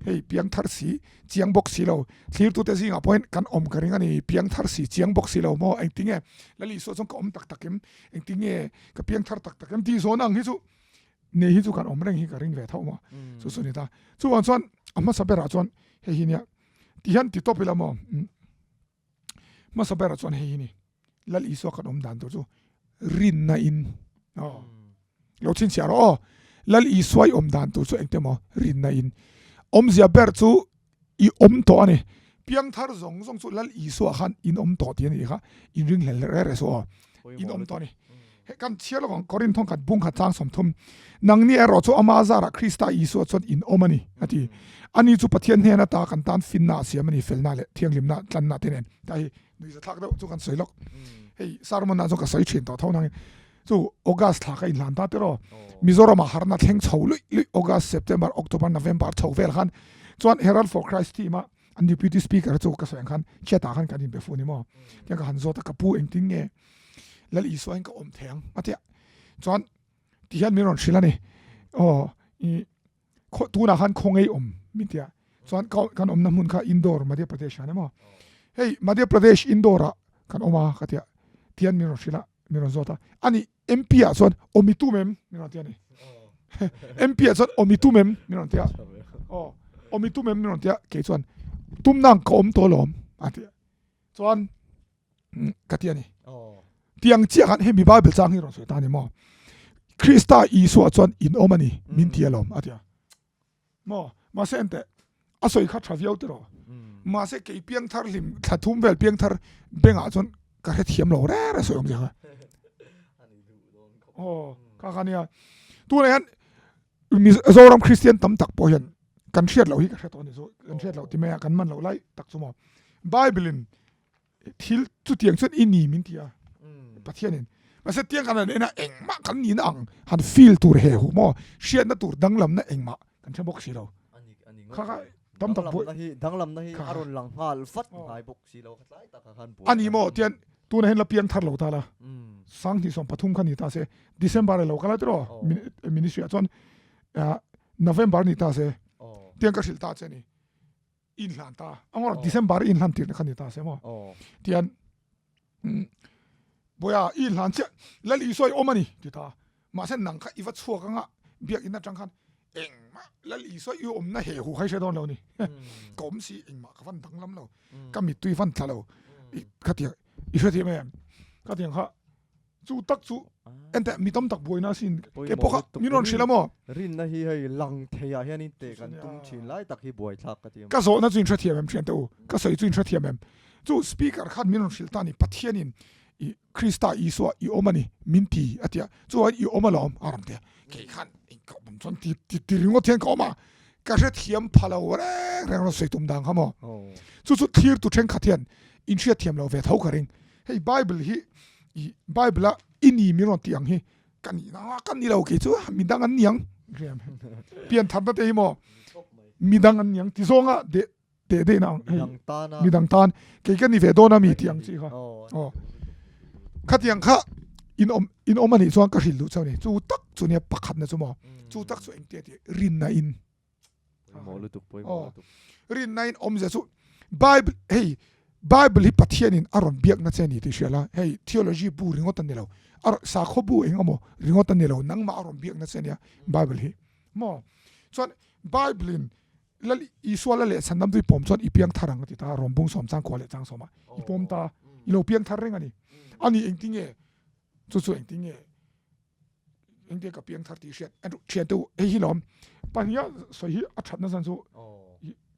Hei piang thar si chiang bawk si lo thlirtute zingah pawhin kan awm ka ring a ni piang thar si chiang bawk si lo maw engtinge Lal Isua chuan ka awm tak tak em engtinge ka piang thar tak tak em tih zawn ang hi chu nei hi chu kan awm reng hi ka ring ve tho maw chu chu ni ta chuvang chuan a hmasa berah chuan hei hi nia ti hian ti tawp ila maw hmasa berah chuan hei hi ni Lal Isua kan awm dan tur chu rinna in aw lo chhinchhiah rawh aw Lal Isua i awm dan tur chu engte maw rinna in awmzia ber chu i awm tawh a ni piangthar zawng zawng chu Lal Isua khan in awm tawh tih a nih kha in ring hlel reh reh suh aw in awm tawh a ni Hei kan chhiar lawk ang Korinth thawngkhat bungkhat chang 30 Nangni erawh chu ama zarah Krista Isua chuan in awm a ni a ti. Ani chu Pathian hnen ata kan tan finna a siam a ni felna leh thianghlimna tlanna te nen. Tah hi nuihza thlak deuh chu kan sawi lawk. Hei sermon ah chuan ka sawi thin tawh tho nangin chu August thla ka inhlan ta tiraw Mizoram ah harna thleng chho luih luih August, September, October, November chho vel khan chuan Herald for Christ team a an Deputy Speaker chu ka sawi ang khan chat ah khan kan inbe fu ni maw. Tiang ka han zawt a ka pu engtin nge Lal Isua in ka awm thei ang a tia chuan ti hian min rawn hrilh a ni aw i khaw tunah khan khawngei awm min tia chuan ka kan awmna hmun kha Indore Madhya Pradesh ah ni maw hei Madhya Pradesh Indore ah kan awm a ka tia ti hian min rawn hrilh a min rawn zawt a ani MP ah chuan awm i tum em min rawn ti a ni MP ah chuan awm i tum em min rawn ti a aw awm i tum em min rawn ti a kei chuan tum nang ka awm tawh alawm a ti a chuan ka ti a ni. Tiang chiah khan hemi Bible chang hi rawn sawi ta ni maw? Krista Isua chuan in awm a ni min ti alawm a ti a. Maw? Mahse enteh a sawi kha tha viau tiraw. Mahse kei piangthar hlim thla thum vel piangthar bengah chuan ka hrethiam lo reng reng sawi awm zia kha. Aw kha kha nia. Tunah hian Mizoram Kristian tam tak pawh hian kan hriat loh hi ka hre tawh a ni chu kan hriat loh ti mai a kan man loh lai tak chu maw Bible in thil chutiang chuan i ni min ti a Pathian in mahse tiang kan han en a engmah kan nihna ang han feel tur he hu maw hriatna tur danglamna engmah kan hre bawk si lo kha kha tam tak buai danglamna hi a rawn lang nghal vat ngai bawk si lo kha tlai takah khan buai a ni maw tian tunah hian la piang thar lo ta la 2030 kha ni ta se December a lo kal a tiraw ministry ah chuan November ni ta se tiang ka hrilh ta che ni inhlan ta angawr December inhlan tirna kha ni ta se maw tian boya i inhlan chiah Lal Isua i awm a ni ti ta mahse nang kha i va chhuak anga biak in atang khan engmah Lal Isua i awmna he hu kha i hre dawn lo ni ka awm si engmah ka van danglam lo ka mittui van tla lo khatiang i hrethiam em khatiang kha Chu tak chu enteh mi tam tak buaina asin ke pawh kha min rawn hrilh a maw? Rinna hi hei lang theiah hian in teh kan tum thin lai tak hi buaithlak ka ti a maw? Ka zawhna chu in hrethiam em thiante u? Ka sawi chu in hrethiam em? Chu speaker khan min rawn hrilh ta a ni, Pathianin i Krista Isua i awm a ni min ti a ti a, chuan i awm alawm a rawn ti a, kei khan eng ka awm chuan ti ti ringawt hian ka awm a, ka hrethiam pha lo reng reng rawn sawi tum dan kha maw? Chu chu thlirtu thenkhat hian in hriatthiam lo ve tho ka ring. Hei Bible hi i Bible a i ni min rawn tih ang hi ka nih na ka ni lo kei chu midang an niang pian tharna te hi maw midang an niang ti zawnga de te de na ang hei midang tan kei ka ni ve dawn a mi tih ang chi kha aw khatiang kha. In awm in awm anih chuan ka hrilh duh chauh a ni. Chu tak chu nia pakhatna chu maw? Chu tak chu engtia tih rinna in. Pawimawh lutuk, pawimawh lutuk. Rinna in awmzia chu Bible hei Bible hi Pathianin a rawn biakna che a ni tih hria la, hei theology bu ringawt a ni lo, a sakhaw bu eng emaw ringawt a ni lo, nangmah a rawn biakna che a nia Bible hi maw? Chuan Bible in Lal Isua la leh chhandam chu i pawm chuan i piang thar ang a ti ta, Rawmbung sawm chang kua leh chang sawmah i pawm ta, i lo piang thar reng a ni. A ni engtinge chu chu engtinge engtinge ka piang thar tih hriat a duh thian te u hei hi lawm pahniha sawi hi a thatna zan chu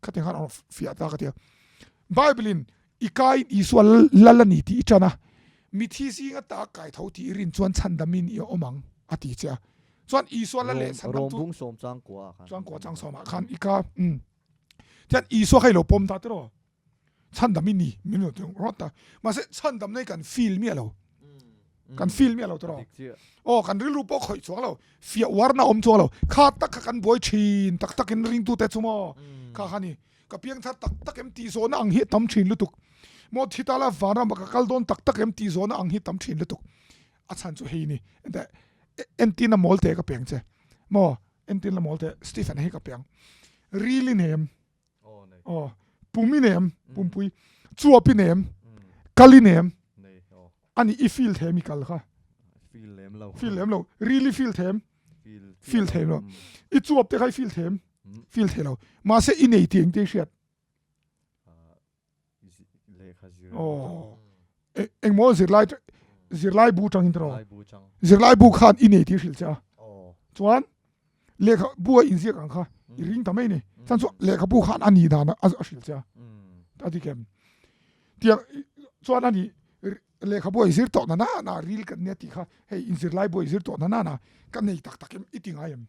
khatiang khan a rawn fiah ta ka ti a. Bible in i kaiin Isua lal a ni tih i tan a, mithi zinga ta kai tho tih i rin chuan chhandamin i awm ang a ti che a. Chuan Isua lal leh chhandam chu Rawmbung sawm changkua ah khan chuan kua chang sawmah khan i ka umm chuan Isua kha i lo pawm ta tiraw chhandam i ni min rawn ti rawt ta mahse chhandamna hi kan feel miah lo kan feel miah lo tiraw aw kan rilru pawh khawih chuang lo fiah uarna awm chuang lo kha tak kha kan buai thin tak takin ringtute chu maw kha kha ni Ka piangthar tak tak em tih zawhna ang hi a tam thin lutuk. Maw thi ta la vanram ah ka kal dawn tak tak em tih zawhna ang hi tam thin lutuk. A chhan chu hei ni. Enteh entin a mawl teh ka piang che. Maw entin a mawl teh Stephen hei ka piang. Ril i nem. Aw pum i nem pumpui chuap i nem kal i nem ani i feel thei mi kal kha. Feel lem lo. Feel lem lo. Ril i feel thei em? Feel thei lo. I chuap te kha i feel thei em? Feel thei lo. Mahse i nei tih engtin hriat? Aw. Engmaw zirlai zirlai bu tangin tiraw? Zirlai bu khan i nei tih hrilh che a. Chuan lehkha bu a inziak ang kha i ring ta mai ni. Chuan chu lehkha bu khan a nih dan a hrilh che a. A dik em? Tiang chuan a nih lehkhabu a inzir tawh na na na ril kan nia tih kha hei inzirlai bu a inzir tawh na na na ka nei tak tak em i ti ngai em?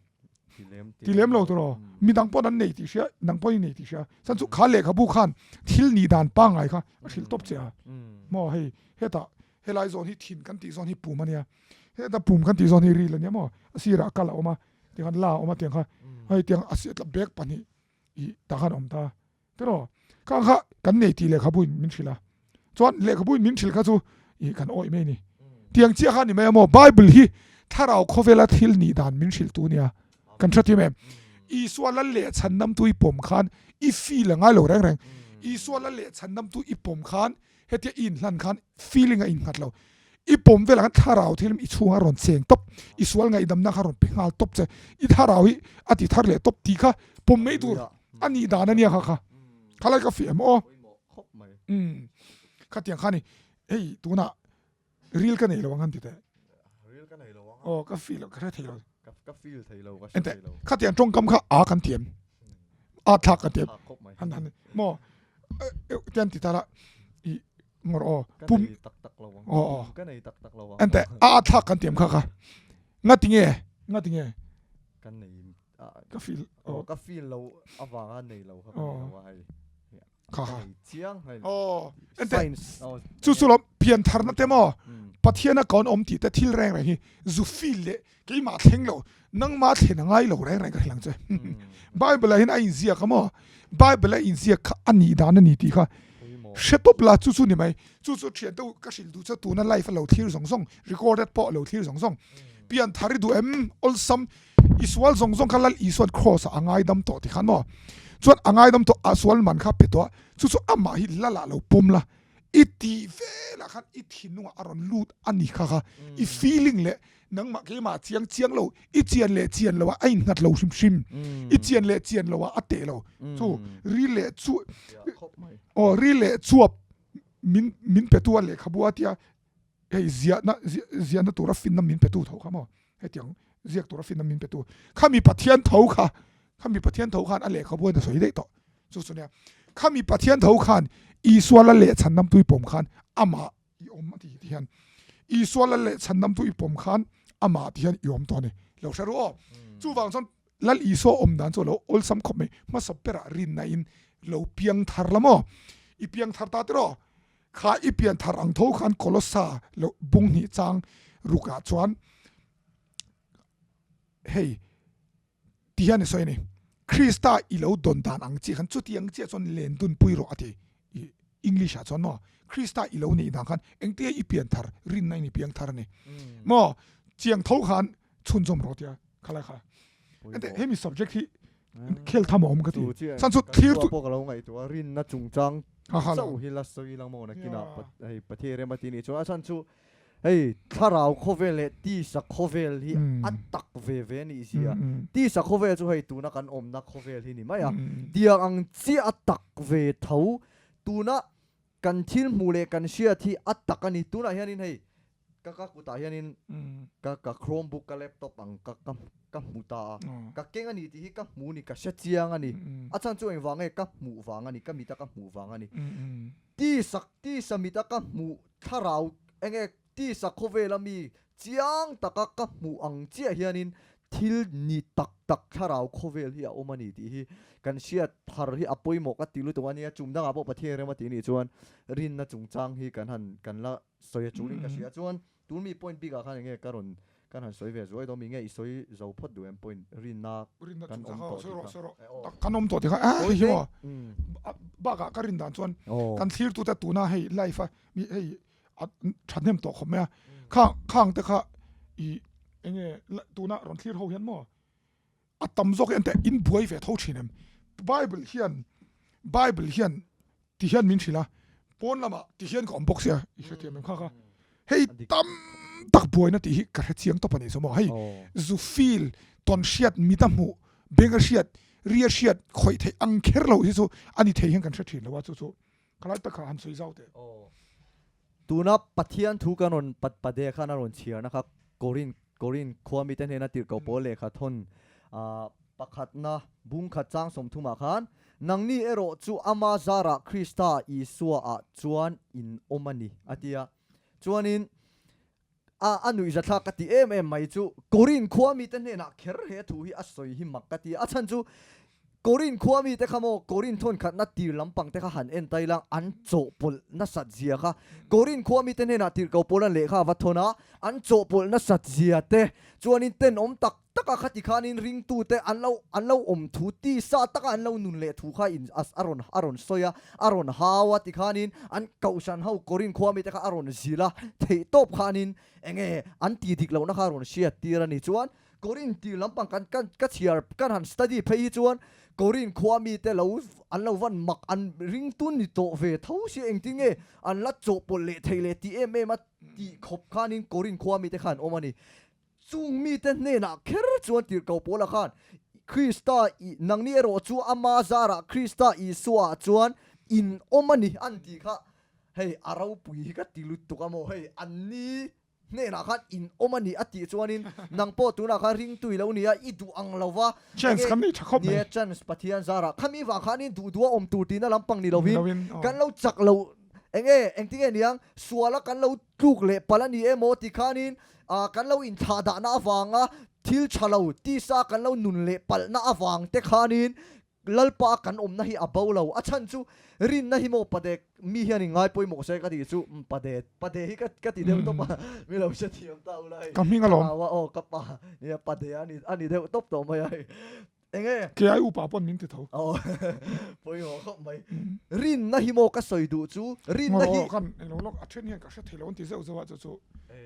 Ti lem lo tiraw? Midang pawn an nei tih hria, nang pawn i nei tih hria. Chuan chu kha lehkhabu khan thil nih dan pangngai kha a hrilh tawp che a. Maw hei hetah helai zawn hi thin kan tih zawn hi pum a nia, heta pum kan tih zawn hi ril a nia maw? A sirah kal a awm a, tiang khan la a awm a tiang kha hei tiang a sir bag pahnih ih tah khan a awm ta. Tiraw? Khang kha kan nei tih lehkhabu in min hrilh a. Chuan lehkhabu in min hrilh kha chu ih kan awih mai a ni. Tiang chiah kha a ni mai a maw? Bible hi thlarau khawvela thil nih dan min hrilh tu nia. Kan hre thiam em? Isua lal leh chhandamtu i pawm khan i feel a ngai lo reng reng. Isua lal leh chhandamtu i pawm khan hetia i inhlan khan feeling a innghat lo. I pawm velah khan thlarau thil i chhunga rawn cheng tawp, i sual ngaihdamna kha rawn pe nghal tawp che, i thlarau hi a ti thar leh tawp tih kha pawm mai tur a nih dan a nia kha kha. Khalai ka fiah em aw. Umm khatiang kha ni hei tunah ril ka nei lo ang han ti teh. Ril ka nei lo ang. Aw ka feel ka hre thei lo. Ka feel thei lo ka hre thei lo. Khatiang tawngkam kha a kan ti em. A thlak kan ti em. Han han maw tian ti ta la i ngawr aw pum tak tak lo ang. Aw aw. Ka nei tak tak lo ang. Ente a thlak kan ti em kha kha. Ngati nge ngati nge. Kan nei ka feel aw ka feel lo avanga nei lo kha ka nei lo a hei. Kha kha. Chiang hei. Aw ente chu chu lo pian tharna te maw Pathian a kawn awm tih te thil reng reng hi zu feel leh keimah thleng lo nangmah thlen a ngai lo reng reng ka hrilh ang che. Bible ah hian a inziak a maw Bible a inziak kha a nih dan a ni tih kha hre tawp la chu chu ni mai chu chu thian te ka hrilh duh chu tuna life a lo thlir zawng zawng recorded pawh a lo thlir zawng zawng pian thar i duh em awlsam I sual zawng zawng kha Lal Isua'n Kraws ah a ngaidam tawh ti khan maw? Chuan a ngaidam tawh a sual man kha pe tawh a, chu chu amah hi Lal ah lo pawm la, i tih velah khan i thinlungah a rawn lut a ni kha kha i feeling leh nangmah keimah chiang chiang lo, i chian leh chian lo ah a innghat lo hrim hrim, i chian leh chian lo ah a teh lo, chu ril leh chu aw ril leh chuap min min petu a lehkhabu a tia hei ziahna ziahna tura finna min petu tho kha maw hetiang ziak tura finna min petu khami Pathian tho kha khami Pathian tho khan a lehkhabu a sawi daih tawh chu chu nia khami Pathian tho khan Isua la leh chhan nam tui pawm khan amah i awm a ti ti hian Isua la leh chhan nam tui pawm khan amah ti hian i awm tawh a ni lo hre ru aw chuvang chuan Lal Isua awm dan chu a lo awlsam khawp mai hmasa berah rinna in lo piang thar la maw i piang thar ta tiraw Kha i pian thar ang tho khan Kolossa lo bung hnih chang rukah chuan hei ti hian i sawi a ni, Krista i lo dawn dan ang chiah khan chutiang chiah chuan len dunpui rawh a ti. English ah chuan maw Krista i lo nih dan khan engtia i pian thar rinna in i piang thar a ni maw chiang tho khan chhunzawm rawh tia khalai kha ente hemi subject hi khel tham a awm ka ti chan chu thlir tu pawh ka lo ngaihtuah a rinna chungchang chauh hi la sawi lang maw nakinah hei Pathian rem a ti nih chuan a chhan chu Hei thlarau khawvel leh tisa khawvel hi a tak ve ve a nih zia. Tisa khawvel chu hei tuna kan awmna khawvel hi ni mai a. Tiang ang chiah a tak ve tho. Tuna kan thil hmuh leh kan hriat hi a tak a ni. Tunah hianin hei ka ka kutah hianin ka ka chromebook ka laptop ang ka ka ka hmu ta a. Ka keng a ni tih hi ka hmu ni ka hre chiang a ni. A chhan chu engvang nge ka hmuh vang a ni ka mita ka hmuh vang a ni. Tisa tisa mita ka hmuh Thlarau enge tisa khawvela mi chiang taka ka hmuh ang chiah hianin thil ni tak tak thlarau khawvel hi a awm a ni tih hi kan hriat thar hi a pawimawh ka ti lutuk a nia. Chum dangah pawh Pathian rem a tih nih chuan rinna chungchang hi kan han kan la sawi a chulin ka hria. Chuan tun mi point bikah khan enge ka rawn kan han sawi ve zuai dawn mi nge i sawi zo phawt duh em point rinna kan awm tawh tih kha. Kan awm tawh tih kha a hei hi maw bakah ka rin dan chuan kan thlirtute tuna hei life a mi hei a thahnem tawh khawp mai a khang khang te kha i enge tuna rawn thlir ho hian maw A tam zawk hian teh in buai ve tho thin em? Bible hian Bible hian ti hian min hrilh a, pawn lamah ti hian ka awm bawk sia i hrethiam em kha kha. Hei tam tak buaina tih hi ka hre chiang tawp a nih chu maw. Hei zu feel tawn hriat mit a hmuh beng a hriat ri a hriat khawih theih ang kher loh hi chu a ni thei hian kan hre thin lo a chu chu khalai tak kha han sawi zau teh. Tuna Pathian thu kan rawn pat pade khan a rawn chhiarna kha Korin Korin khua mite hnena tirhkoh pawl lehkha thawn pakhatna bung khat chang sawmthumah khan, Nangni erawh chu ama zarah Krista Isua ah chuan in awm a ni, a ti a. Chuanin A a nuihzathlak ka ti em em mai chu Korin khua mite hnenah kher he thu hi a sawi hi mak ka ti a. A chhan chu Korin khua mite kha maw Korin thawnkhatna tir lampang te kha han en ta ila an chawhpawlh nasat zia kha Korin khua mite hnenah tirhkoh pawl an lehkha a va thawn a, an chawhpawlh nasat zia te chuanin tenawm tak taka khati khanin ringtute an lo an lo awm thu tisa taka an lo nun leh thu kha in a a rawn a rawn sawi a, a rawn hau a tikhanin an kohhran ho Korin khua mite kha a rawn zil a, theihtawp khanin enge an tih dik lohna kha a rawn hriat tir a ni. Chuan Korin tir lampang kan kan ka chhiar kan han study phei hi chuan Korin khua mite lo an lo van mak an ringtu ni tawh ve tho sia engtin nge an la chawhpawlh leh thei leh tih em em a tih khawp khanin Korin khua mite kha an awm a ni. Chung mite hnenah kher chuan tirhkoh Paula khan, Krista i, nangni erawh chu ama zarah Krista Isuaah chuan in awm a ni an tih kha, hei a ropui hi ka ti lutuk a maw, hei anni hnenah khan in awm a ni a tih chuanin nang pawh tunah khan ringtu i lo ni a, i duh ang lo va, Chance kan nei tha khawp mai. Nia, chance Pathian zarah khami vang khanin duh duha awm tur tihna lampang ni lovin kan lo chak lo, enge engtinge niang suala kan lo tluk leh palh a ni emaw ti khanin ah kan lo inthlah dahna avanga thil tha lo tisa kan lo nun leh palhna avang te khanin Lalpa kan awmna hi a bo lo. A chhan chu rinna hi maw pade mi hian in ngai pawimawh se ka tih chu pade pade hi ka ka ti deuh tawp a mi lo hrethiam ta ula hei. Ka hming alawm. Aw ka pa nia pade a ni a ni deuh tawp tawh mai a hei. Enge? Kei ai upa pawn min ti tho. Aw pawimawh khawp mai. Rinna hi maw ka sawi duh chu rinna hi. Ngaw kan englo lawk a then hian ka hre thei lo an ti zeuh zeuh a chu chu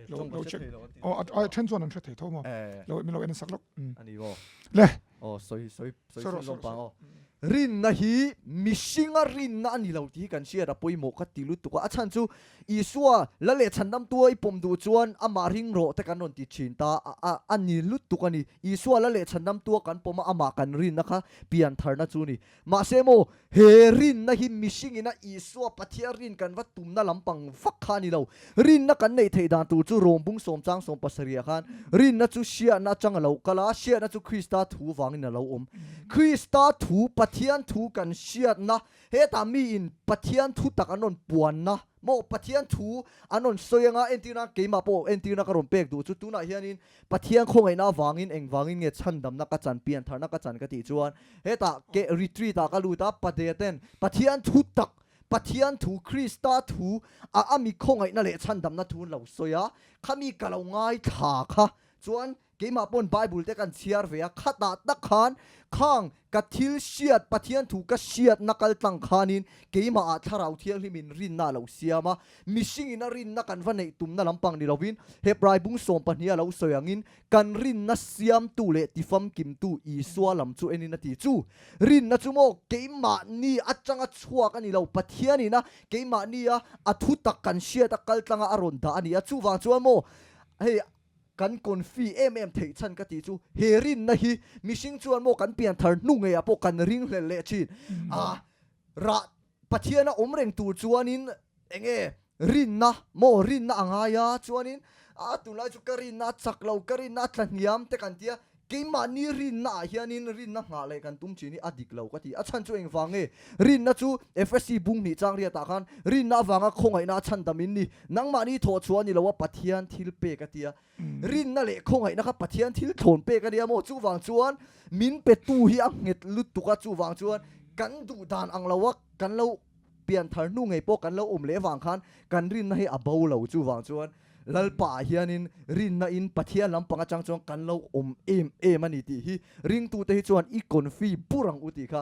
lo lo check. Aw a then chuan an hre thei tho maw. Lo min lo en sak lawk. Ani maw. Le. Aw sawi sawi sawi chhun zawng pang aw. Rinna hi mihringa rinna a ni lo tih hi kan hriat a pawimawh ka ti lutuk a. A chhan chu Isua la leh chhandamtua i pawm duh chuan amah ring rawh te kan rawn ti thin ta a, a ni lutuk a ni. Isua la leh chhandamtua kan pawm a, amah kan rinna kha piantharna chu a ni. Mahse maw, he rinna hi mihringina Isua Pathian rin kan va tumna lampang vak kha a ni lo. Rinna kan neih theih dan tur chu Rom bung sawm chang sawm pasarihah khan rinna chu hriatna atang a lo kal a, hriatna chu Krista thu vangin a lo awm. Krista thu, Pathian thu kan hriatna Hetah miin Pathian thu tak an rawn puanna maw Pathian thu an rawn sawi anga entirna keimah pawh entirna ka rawn pek duh chu tunah hianin Pathian khawngaihna avangin engvangin nge chhandamna ka chan piantharna ka chan ka tih chuan hetah ke retreat ah ka lut a Padea ten Pathian thu tak Pathian thu Krista thu a ami khawngaihna leh chhandamna thu an lo sawi a khami ka lo ngaithla kha chuan. Keimah pawn Bible te kan chhiar ve a, khatah tak khan khang ka thil hriat, Pathian thu ka hriatna kal tlang khanin keimahah Thlarau Thianghlimin rinna a lo siam a, mihringin a rinna kan va neih tumna lampang ni lovin Hebrai bung sawmpahnih a lo sawi angin kan rinna siamtu leh tifamkimtu Isua lam chu enin a ti. Chu rinna chu maw keimahni atanga chhuak a ni lo, Pathianin a keimahnia a thu tak kan hriat a kal tlanga a rawn dah a ni a, chuvang chuan maw hei Kan confi em em theih chhan ka tih chu he rinna hi mihring chuan maw kan pian thar hnu ngeiah pawh kan ring hlel leh thin a, rah Pathiana awm reng tur chuanin enge rinna maw rinna a ngai a chuanin a tunlai chu ka rinna a chak lo ka rinna a tla hniam te kan tia keimahni rinna ah hianin rinna nghah leh kan tum thin hi a dik lo ka ti a chhan chu engvang nge rinna chu Efesi bung hnih chang riat ah khan rinna avanga khawngaihna a chhan dam in ni nangmahni thawh chhuah a ni lo a Pathian thil pek a tia rinna leh khawngaihna kha Pathian thil thlawn pek a nia maw chuvang chuan min pe tu hi a nghet lutuk a chuvang chuan kan duh dan ang lo a kan lo pian thar hnu ngei pawh kan lo awm leh vang khan kan rinna hi a bo lo chuvang chuan Lalpa ah hianin rinna in Pathian lampang atang chuan kan lo awm em em a ni tih hi ringtute hi chuan i confi bur ang u tih kha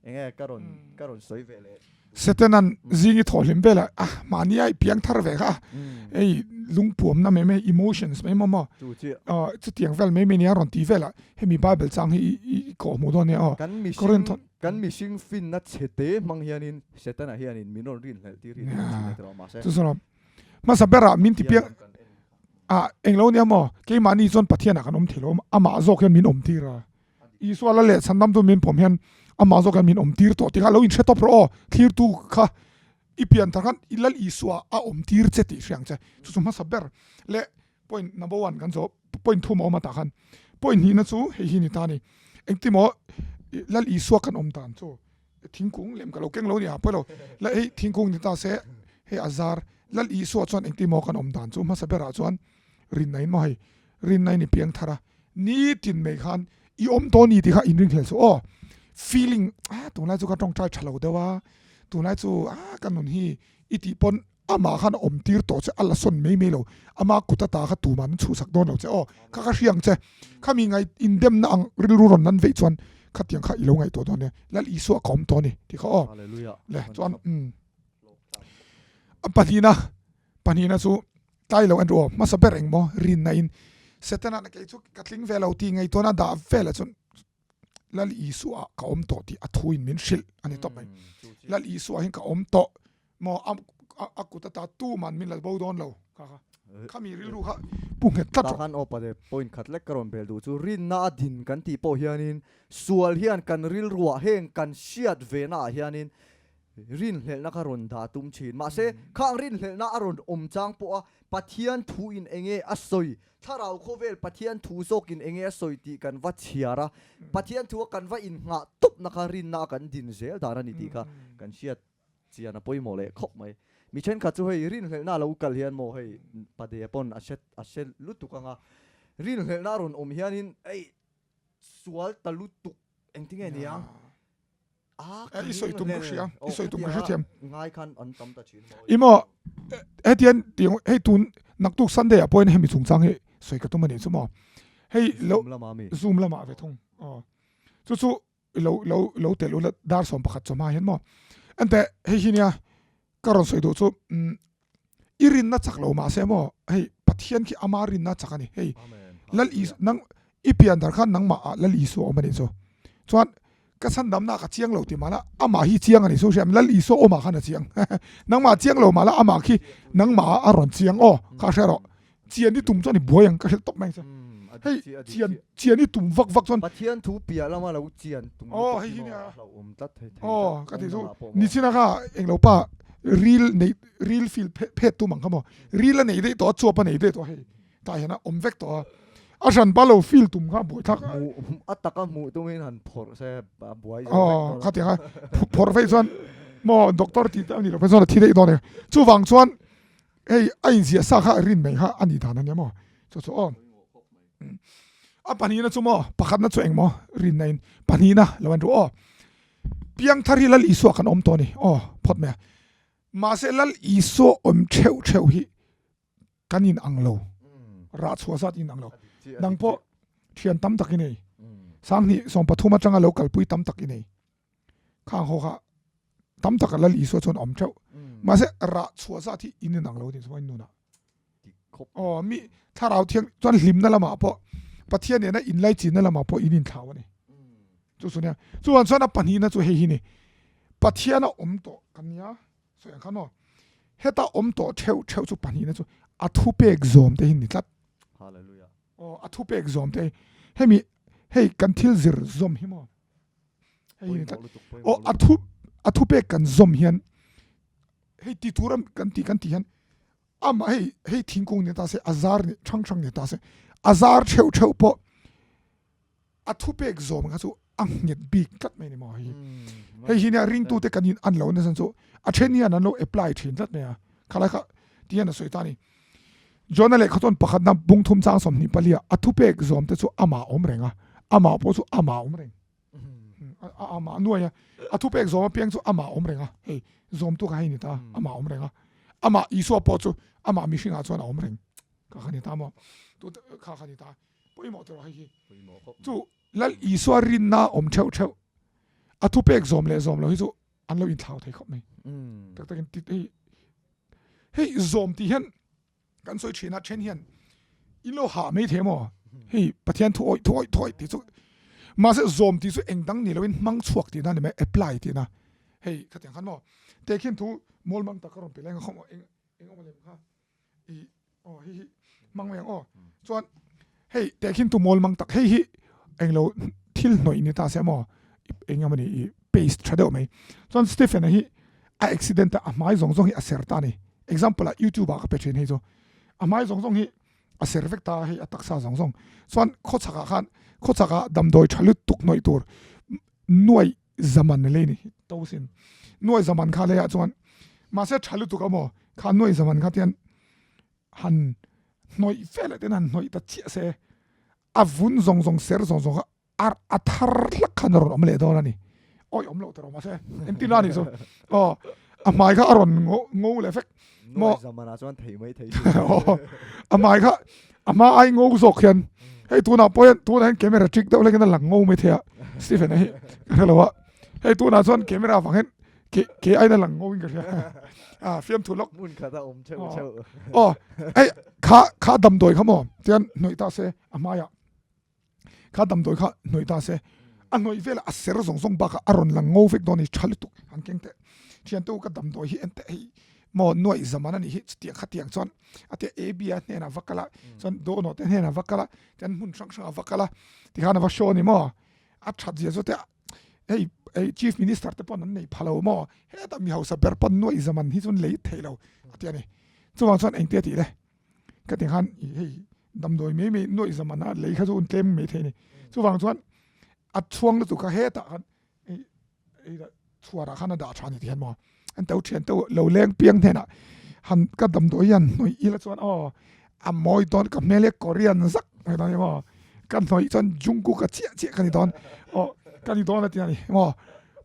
enge ka rawn ka rawn sawi ve leh. Setanan zing i thawhhlim velah a mahni a i piang thar ve kha hei lungpuamna mai mai emotions mai maw maw chutiang vel mai mai nia rawn ti velah hemi bible chang hi i kawh hmuh dawn nia aw. Kan mihring kan mihring finna chhete hmang hianin Setana hianin min rawn rinhlelh tir hi a ti thin a. Hmasa berah min ti piang a englo nia maw keimahni chuan Pathianah kan awm thei lo amah zawk hian min awm tir a Isua la leh chhan dam chu min pawm hian amah zawk hian min awm tir tawh tikha lo inhre tawp rawh aw thlirtu kha i pian thar khan i lal Isua a awm tir che tih hria ang che chu chu hmasa ber leh point number one kan zawh point thum a awm a tah khan point hnihna chu hei hi ni ta a ni engtimaw lal Isua kan awm dan chu Thingkung lem ka lo keng lo nia pawi lo la hei thingkung ni ta se hei a zar Lal Isua chuan engtin maw kan awm dan chu hmasa berah chuan rinna in maw hei rinna in i piang thar a nitin mai khan i awm tawh ni tih kha in ringhlel suh aw feeling a tunlai chu ka tawngtai tha lo deuh a tunlai chu a ka nun hi i tih pawn Amah khan a awm tir tawh che, a la sawn mai mai lo. Ama kut ata kha tuman an chhuhsak dawn lo che. Aw, kha ka hria ang che. Khami ngai indemna ang rilru rawn nan veih chuan khatiang kha i lo ngaihtuah dawn nia. Lal Isua ka awm tawh a ni tih kha aw. Le chuan umm a pahnihna, pahnihna chu tlai lo en ru aw. Hmasa ber eng maw rinna in Setana kei chu ka tling ve lo tih ngaihtuahna dah velah chuan Lal Isua ka awm tawh tih a thu in min hrilh a ni tawp mai. Lal Isua hian ka awm tawh maw a kut ata tuman min la bo dawn lo kha kha khami rilru kha pu nghet tlat rawh. Tah khan aw pate point khat lek ka rawn bel duh chu rinna a din kan tih pawh hianin sual hian kan rilruah heng kan hriat vena ah hianin rinhlelhna kha rawn dah tum thin. Mahse khang rinhlelhna a rawn awm chang pawha Pathian thu in enge a sawi Thlarau khawvel Pathian thu zawkin enge a sawi tih kan va chhiar a, Pathian thua kan va innghah tawpna kha rinna a kan din zel dan a ni tih kha kan hriat chian a pawimawh leh khawp mai. Mi thenkhat chu hei rinhlelhna a lo kal hian maw hei Pade pawn a hre a hre lutuk anga rinhlelhna a rawn awm hianin hei sual ta lutuk engtinge ni ang? I sawi tum ka hria, i sawi tum ka hrethiam. Ngai khan an tam ta thin maw. I maw hetian tiang hei tun naktuk Sunday ah pawhin hemi chungchang hi sawi ka tum a nih chu maw. Hei lo Zoom lamah mi. Zoom lamah ve thung. Aw. Chu chu lo lo lo tel ula dar 11 chawhma hian maw. Enteh hei hi nia Ka rawn sawi duh chu i rinna chak lo mahse maw hei Pathian khi ama rinna chak a ni hei Lal Is nang i pian dar khan nangmah ah Lal Isua awm a nih chu chuan ka chhandamna ka chiang lo ti mahla amah hi chiang a nih chu hriat Lal Isua awmah khan a chiang nangmah chiang lo mahla amah khi nangmah ah a rawn chiang aw kha hre rawh Chian i tum chuan i buai ang ka hrilh tawp mai ang che. Hei chian chian i tum vak vak chuan. Pathian thu piah lama lo chian tum lutuk hi maw a hlauhawm tlat thei thei tlat. Ka ti chu nichina kha englo pa ril nei ril feel phet tum ang kha maw ril a nei daih tawh a chuap a nei daih tawh hei tah hian a awm vek tawh a a hran pa lo feel tum kha buai thlak a taka hmuh tumin han phawrh se a buai zo vek dawn a. Khatiang a phawrh veih chuan maw doctor tih te a nih loh phei chuan a thi daih dawn a ni chuvang chuan Hei a inziah sa kha rin mai kha a nih dan a nia maw? Chu chu aw. A pahnihna chu maw? Pakhatna chu eng maw? Rinna in pahnihna lo an ru aw. Piangthar hi Lal Isua kan awm tawh a ni. Aw phawt mai a. Mahse Lal Isua awm theuh theuh hi kan in ang lo. Rah chhuah zat in ang lo. Nang pawh. Thian tam tak i nei. 2013 atanga lo kalpui tam tak i nei. Khang ho kha tam tak a Lal Isua chuan awm theuh. Mahse rah chhuah zat hi in inang lo tih chuan in nunah. Aw mi thlarau thiang chuan hlimna lamah pawh Pathian nena inlaichinna lamah pawh in inthlau a ni. Chu chu nia. Chuan chuan a pahnihna chu hei hi ni. Pathian a awm tawh kan nia. Sawi ang khan aw. Heta awm tawh theuh theuh chu pahnihna chu a thupek zawm te hi ni tlat. Hallelujah. Aw a thupek zawm te hemi hei kan thil zir zawm hi maw. Hei hi ni tlat. Aw a thu a thupek kan zawm hian hei ti tur kan ti kan ti hian Amah hei hei thingkung ni ta se, a zar ni hrang hrang ni ta se, a zar theuh theuh pawh a thupek zawm kha chu a nghet bik tlat mai ni maw hei hi. Hei hi nia ringtute kan in an lo nasa chu a then hian an lo apply thin tlat mai a, khalai kha ti hian a sawi ta a ni. John-a lehkha chuan pakhatna bung thum chang 24 ah a thupek zawm te chu amah awm reng a, amah pawh chu amah awm reng. Amah nuai a, a thupek zawm apiang chu amah awm reng a, hei zawmtu kha hei ni ta, amah awm reng a, amah Isua pawh chu amah mihringah chuan a awm reng kha kha ni ta maw, tu kha kha ni ta, pawimawh tawh hei hi chu Lal Isua rinna awm theuh theuh a thupek zawm leh zawm lo hi chu an lo inthlau thei khawp mai, tak takin hei hei zawm tih hian Kan sawi thin a, then hian in lo hah mai thei maw? Hei Pathian thu awih thu awih thu awih tih chu mahse zawm tih chu eng dang ni loin hmang chhuak tihna a ni mai, apply tihna. Hei khatiang khan maw tehkhin thu mawl mang tak ka rawn pe leng a khawm eng eng awm a lem kha i aw hei hi hmang mai ang aw. Chuan hei tehkhin thu mawl mang tak hei hi eng lo thil hnawih ni ta se maw eng emaw ni i paste tha deuh mai. Chuan Stephen-a hi a accident a a hmai zawng zawng hi a ser ta a ni. Example ah youtube ah ka pe thin hei chu a hmai zawng zawng hi a ser vek ta hei a taksa zawng zawng chuan khawchhak ah khan khawchhak ah damdawi tha lut tuk hnawih tur nuai zaman a lei ni to sin nuai zaman kha lei ah chuan mahse tha lutuk a maw kha nuai zaman kha tian han hnawih vel ah ten han hnawih ta chiah se a vun zawng zawng ser zawng zawng kha ar a thar hlak khan a rawn awm leh dawn a ni awi awm loh ta rawh mahse engtin a ni chu aw a hmai kha a rawn ngo ngo leh vek maw zamana chuan thei mai thei a hmai kha a hma ai ngo zawk hian hei tunah pawh hian tunah hian camera trick deuh lekin a lang ngo mai thei a Stephen a hi ka hre lo a hei tunah chuan camera vang hian ke ke aiin a lang ngo in ka hria a fiamthu lawk hmun khat a awm theuh theuh aw hei kha kha damdawi kha maw tian hnawih ta se a hmaiah Kha damdawi kha hnawih ta se, a hnawih velah a ser zawng zawng bakah a rawn lang ngo vek dawn a ni, tha lutuk an keng teh. Thiante u ka damdawi hi en teh hei maw nuaih zaman a nih hi chutiang khatiang chuan a tia AB a hnenah va kal a, chuan Dono te hnenah va kal a, chuan hmun hrang hrangah va kal a, tikhan a va show a ni maw, a that zia chu teh hei hei Chief Minister te pawn an nei pha lo maw, hetah mi hausa ber pawn nuaih zaman hi chuan lei theih lo a ti a ni. Chuvang chuan engtia tih le? Ka ti khan hei damdawi mai mai nuaih zaman a lei kha chu un tlem mai thei a ni. Chuvang chuan a chhuang lutuk kha hetah khan hei chhuarah khan a dah tha a ni ti hian maw an to thian to lo leng piang hnenah han ka damdawi hian hnawih ila chuan aw a mawi dawn ka hmel hi Korean zak mai dawn a ni maw ka hnawih chuan Jungkook a chiah chiah ka ni dawn aw ka ni dawn a ti a ni maw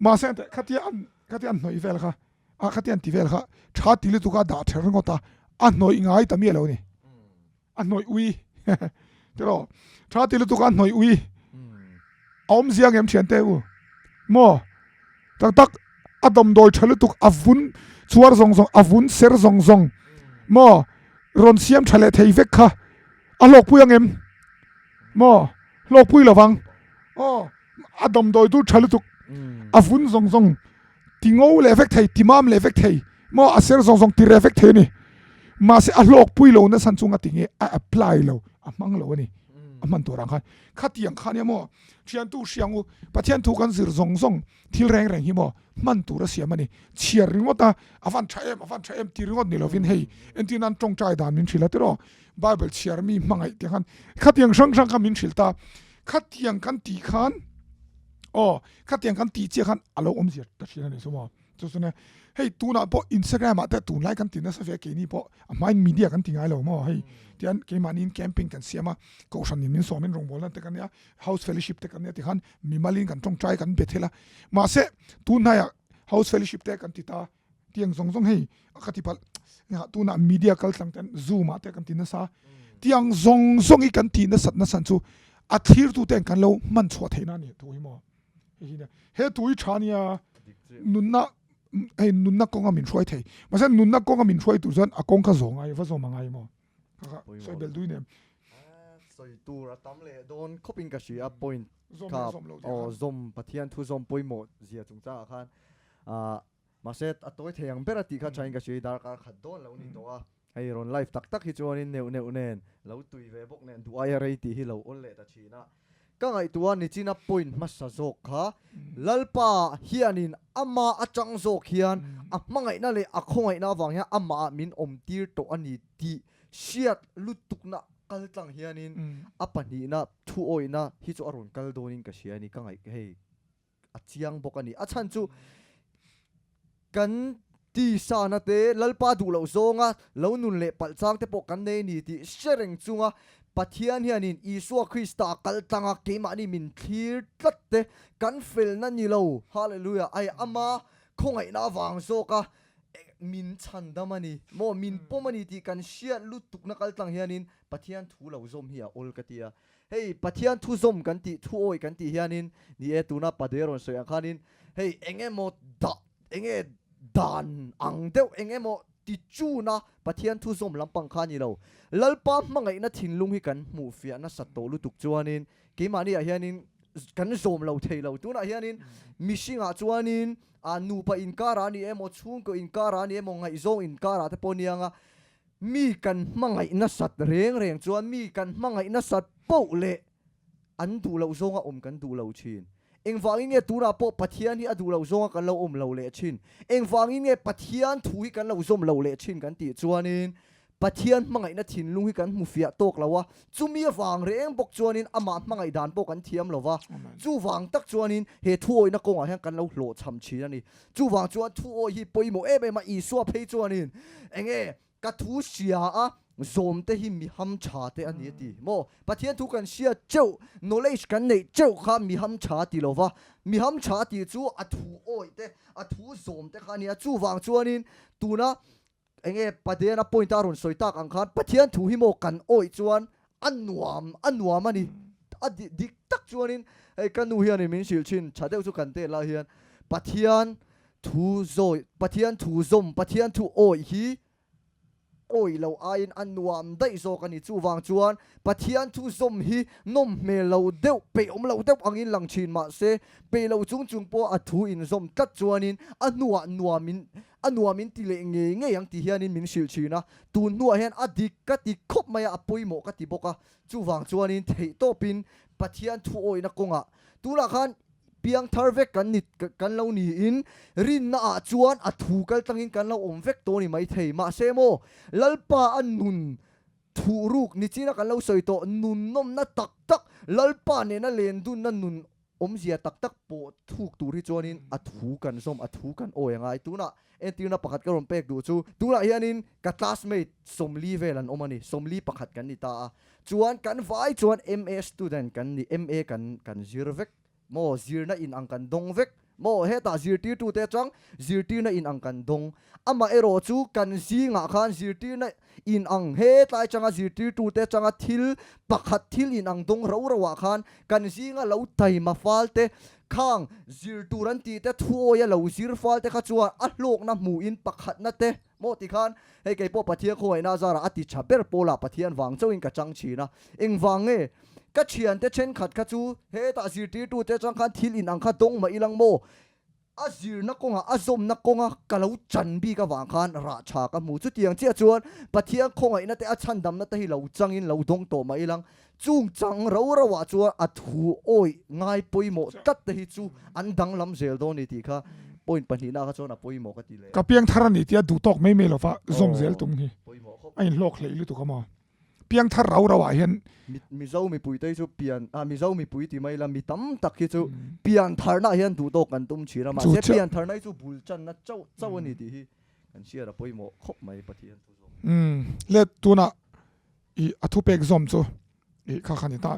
mahse khatia an khatia an hnawih vel kha A khati an ti vel kha tha ti lutuk a dah ther ringawt a, a hnawih ngai ta miah lo ni. A hnawih ui tiraw tha ti lutuk a hnawih ui a awm ziang em thiante u maw tak tak a damdawi tha lutuk a vun chuar zawng zawng a vun ser zawng zawng maw rawn siam tha leh thei vek kha a hlawkpui ang em maw hlawkpui lovang aw a damdawi tur tha lutuk a vun zawng zawng ti ngo leh vek thei ti mam leh vek thei maw a ser zawng zawng ti reh vek thei a ni mahse a hlawk pui lo nasa chung a ti nge a apply lo a hmang lo a ni a hman tur ang khan khatiang khan nia maw thiantu hriang u Pathian thu kan zir zawng zawng thil reng reng hi maw hman tur a siam a ni chhiar ringawt a a van tha em a van tha em ti ringawt ni lovin hei entir nan tawngtai dan min hrilh a tiraw Bible chhiar mi hmangaih tih khan khatiang hrang hrang kha min hrilh ta Khatiang kan tih khan aw khatiang kan tih chiah khan a lo awm zir ta thin a ni chu maw. Chu chu nia hei tunah pawh Instagram ah te tunlai kan ti nasa ve keini pawh a hmain media kan ti ngai lo maw hei tian keimahniin camping kan siam a kohhran in min sawm in rawngbawlna te kan nia house fellowship te kan nia tikhan mimalin kan tawngtai kan be thel a mahse tun hnaiah house fellowship te kan ti ta tiang zawng zawng hei a ka ti palh tunah media kal tlang ten zoom ah te kan ti nasa tiang zawng zawng hi kan ti nasat nasan chu. A thlirtu ten kan lo hman chhuah theihna a ni thu hi maw. Hei hi nia. He thu hi tha nia nunna hei nunna kawnga min hruai thei. Mahse nunna kawnga min hruai tur chuan a kawng kha zawh ngai va zawm a ngai maw. Kha kha sawi belh dui nem. Sawi tur a tam leh dawn khawp in ka hria a point kha aw zawm Pathian thu zawm pawimawh zia chungchangah khan ah Mahse, a tawi thei ang ber a tih kha thain ka hria i darkar khat dawn lo ni tawh a. Hei rawn live tak tak hi chuanin neuh neuh nen lo tui ve bawk nen duh aia rei tih hi lo awl leh ta thin a. Ka ngaihtuah nichina point hmasa zawk kha Lalpa hianin ama atang zawk hian a hmangaihna leh a khawngaihna avang hian amah min awmtir tawh a ni tih hriat lutukna kal tlang hianin a pahnihna thuawihna hi chu a rawn kal dawnin ka hria a ni ka ngaih hei. a chiang bawk a ni. A chhan chu kan tisana te Lalpa duh loh zawnga lo nun leh palh chang te pawh kan nei a ni tih hre reng chunga Pathian hianin Isua Krista kal tlanga keimahni min thlir tlat te kan felna ni lo, Hallelujah, ai ama khawngaihna avang zawka min chhandam a ni maw, min pawm a ni tih kan hriat lutukna kal tlang hianin Pathian thu lo zawm hi a awl ka ti a. Hei Pathian thu zawm kan tih, thu awi kan tih hianin, ni e tuna Pade rawn sawi ang khanin hei eng emaw dah, eng nge dan ang deuh eng emaw ti chuna Pathian thu zawm lampang kha a ni lo. Lalpa hmangaihna thinlung hi kan hmuh fiah nasat tawh lutuk chuanin keimahni ah hianin kan zawm lo thei lo. Tunah hianin mihringah chuanin ah nupa inkar ah a ni emaw, chhungkaw inkar ah a ni emaw, ngaihzawng inkar ah te pawh a nia anga Mi kan hmangaih nasat reng reng chuan mi kan hmangaih nasat poh leh an duh loh zawnga awm kan duh lo thin. Engvangin nge tunah pawh Pathian hi a duh loh zawnga kan lo awm lo leh thin? Engvangin nge Pathian thu hi kan lo zawm lo leh thin kan tih chuanin Pathian hmangaihna thinlung hi kan hmu fiah tawk lo a, chumi avang reng bawk chuanin amah hmangaih dan pawh kan thiam lo va. Chuvang tak chuanin he thuawihna kawngah hian kan lo hlawhchham thin a ni. Chuvang chuan thu awi hi pawimawh em em a, Isua phei chuanin enge ka thu hria a zawm te hi mi ham tha te a ni a ti maw? Pathian thu kan hria teuh, knowledge kan neih teuh kha mi ham tha a ti lo va, mi ham tha a tih chu a thu awi te, a thu zawm te kha a ni a. Chuvang chuanin tuna Enge Pathian a point a rawn sawi tak ang khan Pathian thu hi maw kan awih chuan a nuam a nuam a ni. A dik tak chuanin hei ka nu hianin min hrilh thin tha deuh chu kan tel lai hian Pathian thu zawi Pathian thu zawm Pathian thu awih hi awih lo aiin a nuam daih zawk a ni. Chuvang chuan Pathian thu zawm hi nawm hmel lo deuh peih awm lo deuh angin lang thin mahse peih lo chung chung pawh a thu inzawm tlat chuanin a hnuah nuamin A nuam in ti leh ngei ngei ang ti hianin min hrilh thin a, tun hnuah hian a dik ka ti khawp mai a, a pawimawh ka ti bawk a, chuvang chuanin theihtawpin Pathian thu awihna kawngah tunah khan piang thar vek kan ni kan lo niin rinna ah chuan a thu kal tlangin kan lo awm vek tawh a ni maithei. Mahse maw Lalpa a nun thuhruk nichina kan lo sawi tawh nun nawmna tak tak Lalpa nena lendunna nun Awmzia tak tak pawh thuk tur hi chuanin a thu kan zawm, a thu kan awi a ngai. Tunah entirna pakhat ka rawn pek duh chu, tunah hianin ka classmate 40 vel an awm a ni, 41 kan ni ta a. Chuan kan vai chuan MA student kan ni, MA kan kan zir vek maw, zirna in ang kan dawng vek maw, hetah zirtirtute atang zirtirna in ang kan dawng. Amaherawh chu kan zingah khan zirtirna In ang hetlai changa zirtirtute changa thil pakhat thil in ang dawng ro ro ah khan kan zinga lo taima fal te, khang zir tur an tih te, thuawia lo zir fal te kha chuan a hlawkna hmuhin pakhatna te maw ti khan hei kei pawh Pathian khawngaihna azarah a ti tha ber pawlah Pathian vang chauhin ka chang thin a. Engvang nge ka thiante thenkhat kha chu hetah zirtirtute atang khan thil in ang kha dawng mah ilang maw? A zirna kawngah, a zawmna kawnga ka lo chan bik avang khan rah tha ka hmu. Chutiang chiah chuan Pathian khawngaihna te, a chhandamna te hi lo changin lo dawng tawh mah ilang, chung chang ro roah chuan a thu awih ngai pawimawh tlat te hi chu an danglam zel dawn a ni tih kha point pahnihna kha chuan a pawimawh ka ti leh. Ka piangthar a ni tia duhtawk mai mai lova zawm zel tum hi a inhlawk hleih lutuk a maw? Piangthar rau rau ah hian. Mizo mipui te hi chu pian ah Mizo mipui ti mai ila mi tam tak hi chu pian tharna ah hian duh tawk kan tum thin a mahse pian tharna hi chu bul channa chauh chauh a ni tih hi kan hriat a pawimawh khawp mai Pathian thu zawm. Umm le tunah i a thupek zawm chu i kha kha ni ta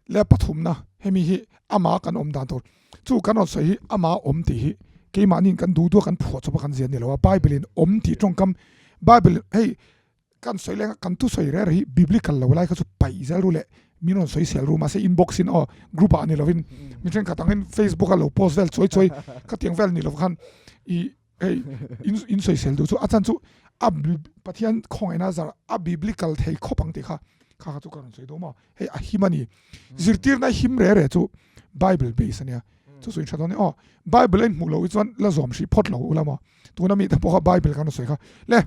le pathumna hemi hi ama kan awm dan tur chu kan rawn sawi hi ama awm tih hi keimahniin kan duh duh a kan phuah chawp a kan zia ni lo a Bible in awm tih tawngkam Bible hei Kan sawi leng a, kan thusawi reh reh hi biblical lo lai kha chu paih zel ru leh. Min rawn sawisel ru mahse inbox in aw group ah ni lovin mi thenkhat angin Facebook a lo post vel chuai chuai khatiang vel ni lo khan i hei in in sawisel duh chu a chan chu a Pathian khawngaihna zar a biblical thei khawp ang tih kha kha kha chu ka rawn sawi duh maw hei a him a ni zirtirna him re re chu Bible base ania chu chu in hre dawn ni aw Bible a in hmuh loh hi chuan la zawm hrih phawt lo ula maw tuna mi te pawh kha Bible kan rawn sawi kha le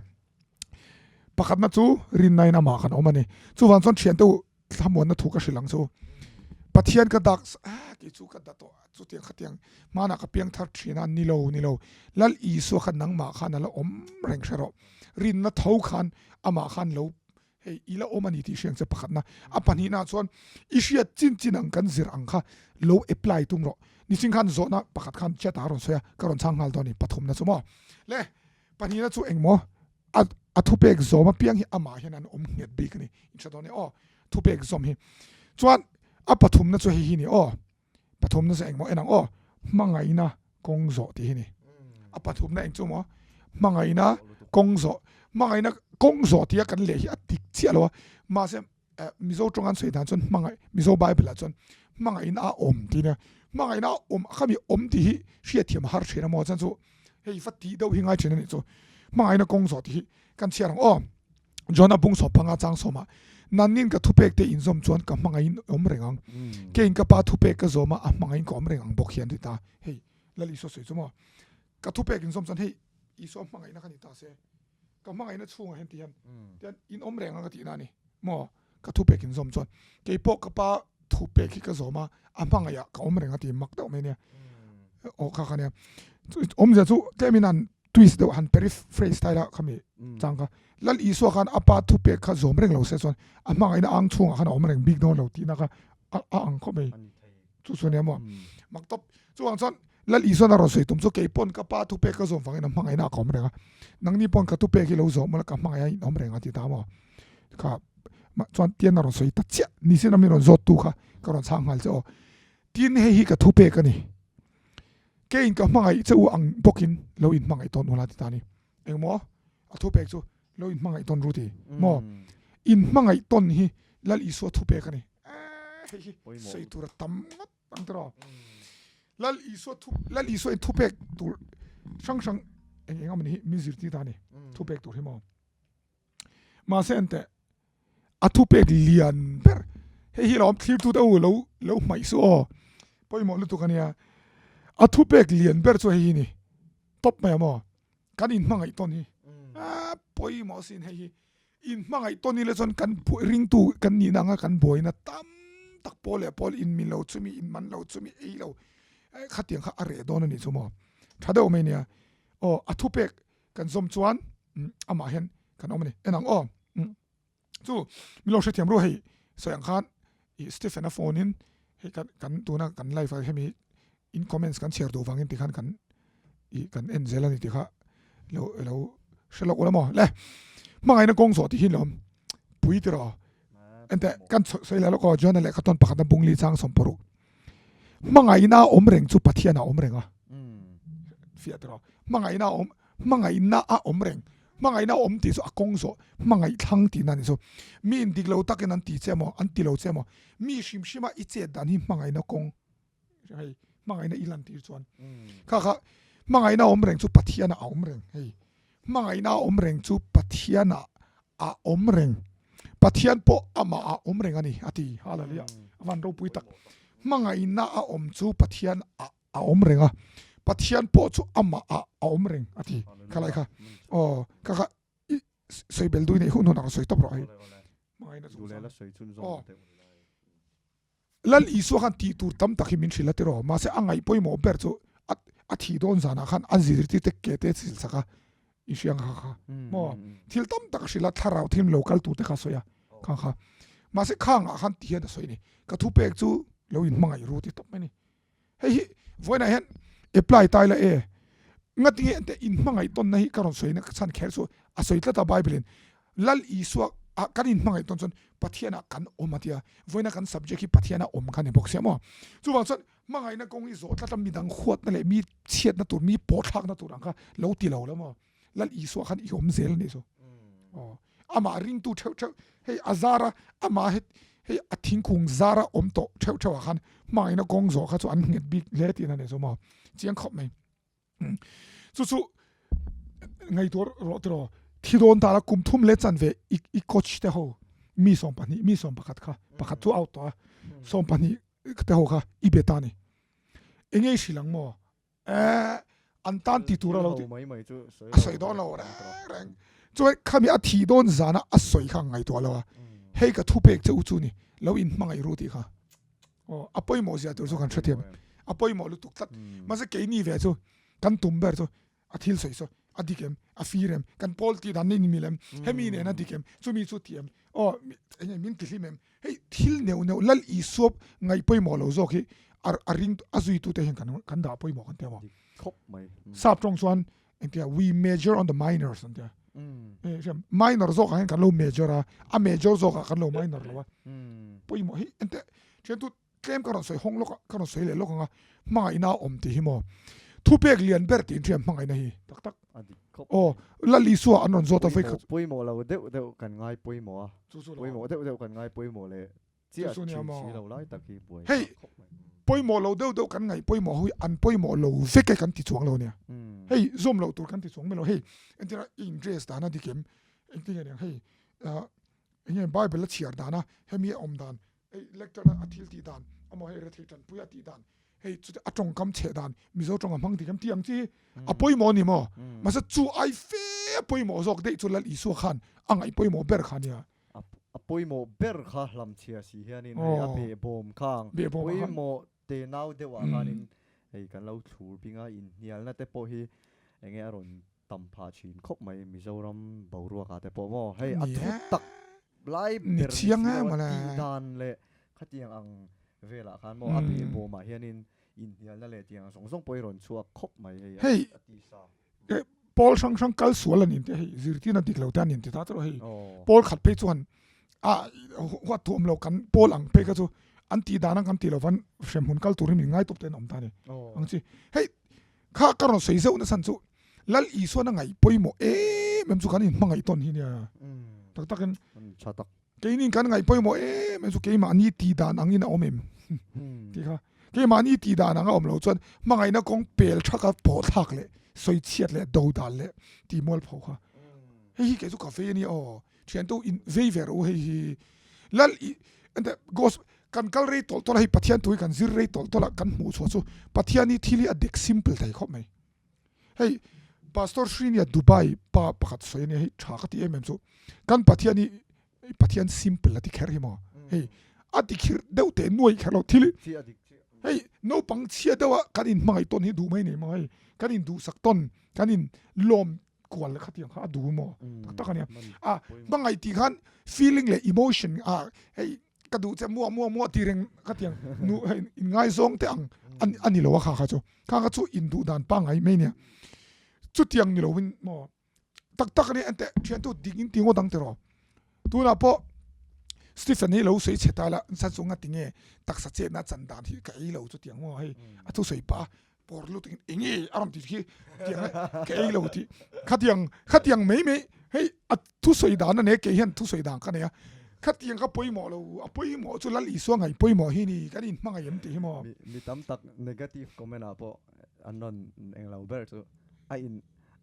Pakhatna chu rinnain amah kan awm a ni. Chuvang chuan thiante u thlamuanna thu ka hrilh ang chu. Pathian ka dak ah kei chu ka da tawh chutiang khatiang hmanah ka piang thar thin a ni lo ni lo. Lal Isua kha nangmah khan a la awm reng hre rawh. Rinna tho khan amah khan lo hei i la awm a ni tih hriang che pakhatna. A pahnihna chuan i hriat chin chin ang kan zir ang kha lo apply tum rawh. Nichin khan zawhna pakhat khan chat ah a rawn sawi a ka rawn chhang nghal dawn a ni pathumna chu maw. Le Pahnihna chu engmaw a a thupek zawm apiang hi amah hian an awm nghet bik a ni. In hre dawn e aw, thupek zawm hi. Chuan a pathumna chu hei hi ni aw, pathumna chu engmaw en ang aw, hmangaihna kawng zawh tih hi ni. A pathumna eng chu maw, hmangaihna kawng zawh, hmangaihna kawng zawh tia kan leh hi a dik chiah lo a, mahse Mizo tawng an sawi dan chuan hmangaih Mizo Bible ah chuan hmangaihna a awm tih nia hmangaihna a awm khami awm tih hi hriatthiam a har thin a maw chuan chu hei va tih deuh hi ngai thin a nih chu hmangaihna kawng zawh tih hi kan chhiar ang aw John a bung sawm panga chang sawm ah nannin ka thupek te inzawm chuan ka hmangaihin awm reng ang keiin ka pa thupek ka zawm a a hmangaihin ka awm reng ang bawk hian ti ta hei Lal Isua sawi chu maw ka thupek inzawm chuan hei Isua hmangaihna kha ni ta se ka hmangaihna chhungah hian ti hian tian in awm reng a ka tihna a ni maw ka thupek in zawm chuan keipawh ka pa thupek hi ka zawm a a hmangaihah ka awm reng a ti mak deuh mai nia aw kha kha nia awmzia chu tlem in han twist deuh han paraphrase ta ila khami chang kha Lal Isua khan a pa thupek kha zawm reng lo se chuan a hmangaihna ang chhungah khan a awm reng bik dawn lo tihna kha a ang khawp mai. Chu chu nia maw? Mak tawp. Chuvang chuan Lal Isuan a rawn sawi tum chu kei pawn ka pa thupek ka zawm vangin a hmangaihna ka awm reng a. Nangni pawn ka thupek hi lo zawm ula ka hmangaih a in awm reng a ti ta maw? Kha chuan tian a rawn sawi ta chiah. Nisin a mi rawn zawt tu kha ka rawn chhang nghal che aw. Tin hei hi ka thupek a ni. Keiin ka hmangaih che u ang bawkin lo in hmangaih tawn ula ti ta a ni. Engmaw? A thupek chu lo in hmangaih tawn ru ti maw? In hmangaih tawn hi Lal Isua thupek a ni. Hei hi sawi tur a tam ngawt ang tiraw. Lal Isua thu Lal Isua in thupek tur hrang hrang eng eng amawni hi min zirtir ta a ni. Thupek tur hi maw. Mahse enteh a thupek lian ber hei hi lawm thlir tute u lo lo hmaih suh aw pawimawh lutuk a nia. A thupek lian ber chu hei hi ni tawp mai ang maw. Kan in hmangaih tawn hi a pawimawh sin hei hi. In hmangaih tawn ila chuan kan ringtu kan nihna anga kan buaina tam tak pawl leh pawl in min lo chumi in man lo chumi ei lo khatiang kha a reh dawn a nih chu maw tha deuh mai nia aw a thupek kan zawm chuan amah hian kan awm a ni en ang aw chu min lo hrethiam ru hei sawi ang khan i Stephen a phone in hei kan kan tuna kan live ah hemi in comments kan chhiar duh vangin tikhan kan i kan en zel a ni tih kha lo lo hre lawk ula maw le hmangaihna kawng zawh tih hi lawm pui tiraw ente kan sawi leh lawk aw John-a lehkha tawn pakhatna bungli chang sawmparuk Hmangaihna a awm reng chu Pathian a awm reng a. Fiah tiraw. Hmangaihna a awm, hmangaihna a awm reng. Hmangaihna a awm tih chu a kawng zawh, hmangaih thlang tihna a ni chu. Mi in dik lo takin an ti che emaw, an ti lo che emaw, mi hrim hrima i chet dan hi hmangaihna kawng, hei hmangaihna i lantir chuan. Kha kha hmangaihna a awm reng chu Pathian a awm reng hei. Hmangaihna a awm reng chu Pathian a a awm reng. Pathian pawh amah a awm reng a ni a ti. Hallelujah. A van ropui tak. Hmangaihna a awm chu Pathian a a awm reng a. Pathian pawh chu amah a a awm reng a ti. Khalai kha. Aw kha kha i sawi bel dui neih hun hun ang sawi tawp rawh hei. Hmangaihna chungchang. Aw. Lal Isua khan tih tur tam tak hi min hrilh a tiraw, mahse a ngaih pawimawh ber chu a a thih dawn zanah khan a zirtirte ke te chil sak a, i hria ang kha kha maw? Thil tam tak a hrilh a, thlarau thil lo kal tur te kha a sawi a kha kha, mahse khangah khan ti hian a sawi a ni, ka thupek chu lo inhmangaih ru ti tawp mai a ni. Hei hi vawiinah hian apply ta ila e, ngatinge ente inhmangaih tawnna hi ka rawn sawi na ka chhan kher chu a sawi tlat a Bible in Lal Isua ah kan inhmangaih tawn chuan Pathian ah kan awm a tia, vawiina kan subject hi Pathian a awm kha ni bawk sia maw. Chuvang chuan hmangaihna kawng hi zawh tlat a midang huatna leh mi chhiatna tur mi pawhthlakna tur ang kha lo ti lo la maw. Lal Isua khan i awm zel a nih chu. Aw amah ringtu theuh theuh hei a zar a amah he. Hei a thingkung zara awm tawh theuh theuh ah khan hmangaihna kawng zawh kha chu an nghet bik hle tihna a ni chu maw chiang khawp mai. Chu chu ngaihtuah rawh tiraw thi dawn ta la kum thum leh chanve i i coach te ho mi 12 mi 11 kha pakhat chu out tawh a 12 te ho kha i be ta ni. Enge i hrilh ang maw? Eh, an tan ti tur a lo ti. A sawi dawn lo reng reng. Chuan khami a thih dawn zana a sawi kha ngaihtuah lo a. Hei ka thu pek che u chu ni, lo in hmangaih ru tih kha. Aw, a pawimawh zia tur chu kan hrethiam. A pawimawh lutuk tlat. Mahse keini ve chu kan tum ber chu a thil sawi sawi a dik em, a fir em, kan pawl tih dan in mil em, hemi nen a dik em, chumi chu ti em, aw enge min ti hlim em, hei thil neuh neuh Lal Isua ngaih pawimawh lo zawk hi a ring a zuitute hian kan kan dah pawimawh kan ti a maw. Khawp mai. Sap tawng chuan engtia we major on the minors an tia. Minor zawk ah hian kan lo major a, a major zawk ah kan lo minor lo a. Pawimawh hi ente thiantu Tlem ka rawn sawi hawng lawk a, ka rawn sawi leh lawk ang a, hmangaihna a awm tih hi maw? Thupek lian ber tih inhriam hmangaihna hi tak tak. A dik khawp. Aw, Lal Isua an rawn zawt a vawikhat. Pawimawh lo deuh deuh kan ngai pawimawh a, pawimawh deuh deuh kan ngai pawimawh leh chiah thin si lo lai tak hi buai thlak khawp mai. Pawimawh lo deuh deuh kan ngaih pawimawh ho hi an pawimawh lo vek e kan ti chuang lo nia. Hei zawm loh tur kan ti chuang mai lo. Hei entirah i in dress dan a dik em? Engtin nge niang hei enge Bible a chhiar dan a hemi a awm dan Hei lecture a thil tih dan amaw hei rethei tanpui a tih dan hei chute a tawngkam chheh dan Mizo tawng a hmang dik em tih ang chi a pawimawh a ni maw? Mahse chu ai fe pawimawh zawk daih chu Lal Isua khan a ngaih pawimawh ber kha nia. A pawimawh ber kha hlamchhia si hianin hei a behbawm kha ang pawimawh te nau deuh ah khanin hei kan lo thlur bing a inhnialna te pawh hi enge a rawn tam phah thin khawp mai Mizoram boruak ah te pawh maw hei a thu tak lai ber ni si lo a tih dan leh khatiang ang velah khan maw a behbawm ah hianin inhnialna leh tiang zawng zawng pawh hi rawn chhuak khawp mai hei a ti sa. Pawl hrang hrang kal sual an inti hei zirtirna dik lo te an inti ta chu hei pawl khat phei chuan a huat thu awm lo kan pawl ang phei kha chu an tih dan ang kan tih lo van hremhmun kal turin min ngai tawp te an awm ta ni ang chi hei kha ka rawn sawi zeuh nasa chu Lal Isuan a ngaih pawimawh em em chu kan inhmangaih tawn hi nia tak takin keinin kan ngaih pawimawh em em chu keimahni tih dan angin a awm em tih kha keimahni tih dan anga awm lo chuan hmangaihna kawng pel thaka pawh thlak leh sawi chhiat leh do dan leh tih mual pho kha hei hi kei chu ka vei a nia aw thian tu in vei ve rawh u hei hi Lal i ente gos kan kal rei tawlh tawlh a hei Pathian thu hi kan zir rei tawlh tawlh a kan hmuh chhuah chu Pathian hi thil hi a dek simple thei khawp mai. Hei Pastor Srinia Dubai pa pakhat sawi ania hei tha ka ti em em chu kan Pathian hi Pathian simple a ti kher hi maw hei a ti khir deuh teh nuai kher lo thil hei naupang chhia deuh a kan in hmangaih tawn hi duh mai nei maw hei kan in duhsak tawn kan in lawm kual kha tiang kha a duh maw tak tak ania a hmangaih tih khan feeling leh emotion a hei ka duh che muah muah muah tih reng ka tiang nu hei in ngaizawng te ang a ni lo a kha kha chu kha kha chu in duh dan pangngai mai nia chutiang ni lovin maw tak tak ania enteh thiantu dik in ti ngawt ang tiraw tunah pawh Stephen hi lo sawi chhe ta la nsa chu nga tinge taksa chetna chan dan hi ka ei lo chutiang maw hei a thusawi pah a Por lutuk in enge a rawn ti khi tiang ka ei lo ti khatiang khatiang mai mai hei a thusawi dan a nei kei hian thusawi dan ka nei a khatiang ka pawimawh lo a pawimawh chu Lal Isua ngaih pawimawh hi ni kan inhmangaih em tih hi maw. Mi tam tak negative comment ah pawh an rawn englo ber chu a in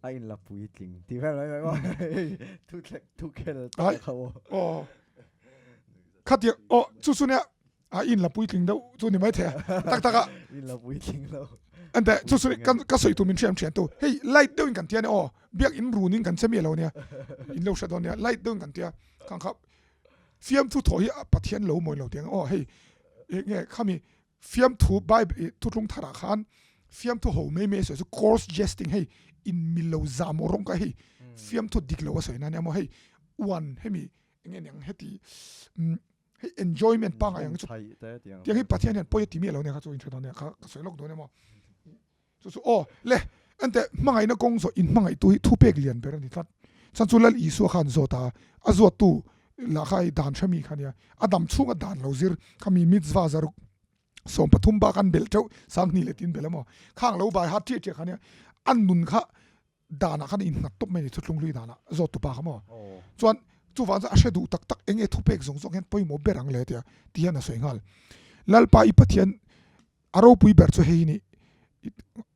a in la puitling tih vel mai mai maw hei thu thlek thu khel tak kha maw. Aw khatiang aw chu chu nia a in la puitling deuh chu ni mai thei a tak tak a in la puitling lo ante chu chu kan ka soi tu min thiam thian tu hei light deuh in kan tia ni aw biak in run in kan che mi lo nia in lo hre dawn nia light deuh in kan tia khang kha fiam thu thaw hi pathian lo mawi lo tiang aw hei nge khami fiam thu bible thu tlung thara khan fiam thu ho mai mai soi chu coarse jesting hei in mil lo za mo rong ka hei fiam thu dik lo a soi na nia mo hei uan hemi nge niang heti Hei enjoyment pangngai ang chu tiang hi Pathian hian pawi a ti miah lo nia kha chu inhre dawn nia kha ka sawi lawk dawn emaw chu chu aw le ente hmangaihna kawng zawh in hmangaih tu hi thupek lian ber a ni tlat chhan chu Lal Isua khan zawt a a zawt tu lah kha hei dan hre mi kha nia a dam chhung a dan lo zir kha mi mitzvah zaruk 13 bak an belh teuh 20 leh tin belh emaw khang lo bai hat ṭiah ṭiah kha nia an nun kha danah khan a innghat tawp mai a ni, Thuthlung hlui danah zawt tupa kha maw? Chuan Chuvang chuan a hre duh tak tak eng nge thupek zawng zawng hian pawimawh ber ang le tia ti hian a sawi nghal. Lalpa i Pathian a ropui ber chu hei hi ni.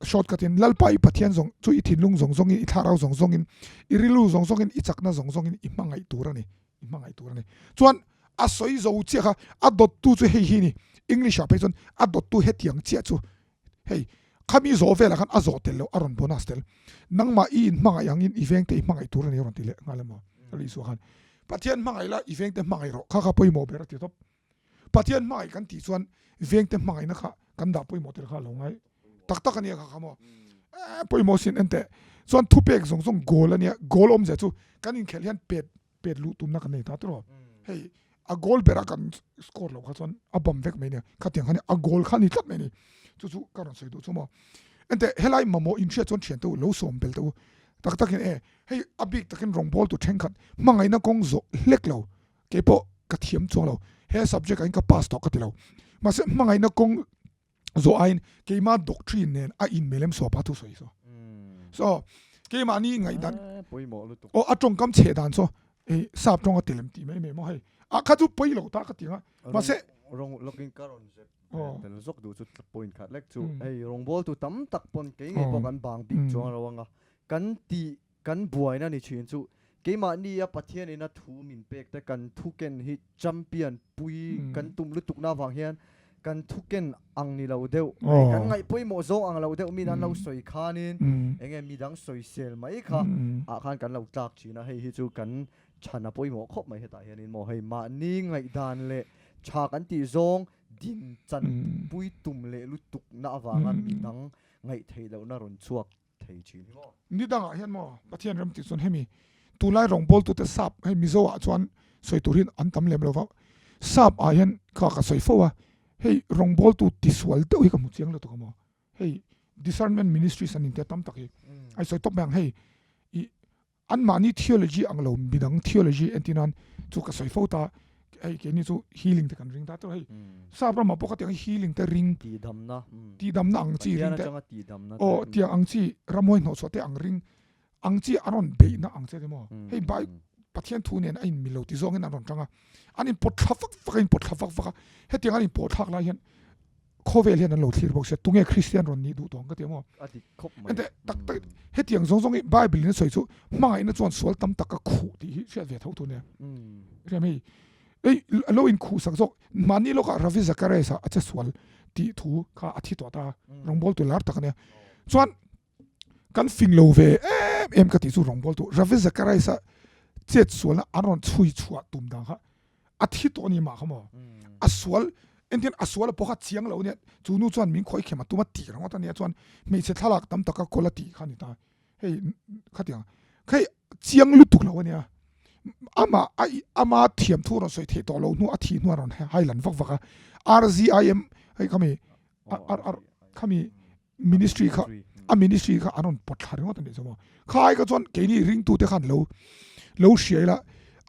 Short cut in Lalpa i Pathian zawng chu i thinlung zawng zawngin i thlarau zawng zawngin i rilru zawng zawngin i chakna zawng zawngin i hmangaih tur a ni. I hmangaih tur a ni. Chuan a sawi zo chiah kha a dawttu chu hei hi ni. English ah phei chuan a dawttu hetiang chiah chu Hei, khami zawh velah khan a zawh tel loh a rawn bonus tel. Nangmah i inhmangaih angin i vengte i hmangaih tur a ni a rawn ti leh nghal emaw a Isua khan. Pathian hmangaih la i vengte hmangaih rawh kha kha pawimawh ber a ti tawp. Pathian hmangaih kan tih chuan vengte hmangaihna kha kan dah pawimawh tel kha a lo ngai tak tak a nia kha kha maw. Eh, pawimawh sin en teh. Chuan thupek zawng zawng goal a nia, goal awmzia chu kan inkhelh hian pet pet luh tumna kan nei ta tiraw. Hei a goal bera kan score loh kha chuan a bam vek mai nia khatiang kha ni a goal kha ni tlat mai ni chu chu ka rawn sawi duh chu maw ente helai mamawh in hriat chuan thian te u lo sawm bel te u tak takin e hei a bik takin rawngbawl tu thenkhat hmangaihna kawng zawh hlek lo keipawh ka thiam chuang lo he subject ah hian ka pass tawh ka ti lo mahse hmangaihna kawng zawh aiin keima doctrine nen a inmelem suapa thu sawi saw. So keimahni ngaihdan pawimawh lutuk. Aw a tawngkam chhe dan saw hei sap tawng a telem tih mai mai maw hei a kha chu pawi lo ta ka ti anga mahse rawng lawkin ka rawn zep tel zawk duh chu point khat lek chu hei rawngbawl tu tam tak pawn kei ngei pawh kan bang bik chuang lo anga kan tih Kan buaina ni thin chu keimahnia Pathianin a thu min pek te kan thuken hi champion pui kan tum lutukna avang hian kan thuken ang ni lo deuh, kan ngaih pawimawh zawng ang lo deuh min an lo sawi khanin enge midang sawisel mai kha ah khan kan lo tlak thin a, hei hi chu kan chhan a pawimawh khawp mai hetah hianin maw hei mahni ngaihdan leh tha kan tih zawng din chan pui tum leh lutukna avanga midang ngaih theih lohna rawn chhuak thei thin hi maw? Ni dangah hian maw Pathian ram tih chuan hemi tunlai rawngbawltute sap hei Mizo ah chuan sawi tur hian an tam lem lo va, sap ah hian kha ka sawi fo a, hei rawngbawltu tisual deuh hi ka hmu chiang lutuk a maw, hei discernment ministries an intia tam tak hi a sawi tawp mai ang hei i Anmahni theology ang lo midang theology entir nan chu ka sawi fo ta, hei keini chu healing te kan ring ta tawh hei sap ramah pawh khatiang hi healing te ring tihdamna tihdamna ang chi ring te aw tiang ang chi ramhuai hnawhchhuah te ang ring ang chi an rawn beihna ang che emaw hei bai Pathian thu nen a inmil lo ti zawngin an rawn tang a an inpawt thla vak vak a inpawt thla vak vak a hetiang an inpawh thlak lai hian khawvel hian an lo thlir bawk sia tunge Kristian rawn nih duh tawh ang ka ti a maw? A dik khawp mai. Ente tak tak hetiang zawng zawng hi Bible in a sawi chu hmangaihna chuan sual tam tak a khuh tih hi hriat ve tho tur nia. Hriam hei ei lo in khuh sak zawk mahni lawkah Ravi Zacharias a che sual tih thu kha a thi tawh ta rawngbawl tu lar tak a nia. Chuan kan fing lo ve em em ka tih chu rawngbawl tu Ravi Zacharias a chet sualna an rawn chhui chhuah tum dan kha a thi tawh a ni mah kha maw a sual engtin a sual a pawh kha chiang lo ania chu nu chuan min khawi khem a tum a tih ringawt ania chuan hmeichhe thlalak tam taka kawl a tih kha a ni ta hei khatiang hei chiang lutuk lo ania ama a ama thiam thu rawn sawi theih tawh lo hnu a thih hnu a rawn hailan vak vak a RZIM hei khami khami ministry kha a ministry kha an rawn pawt thla ringawt a nih chu maw khai kha chuan keini ringtu te khan lo lo hria ila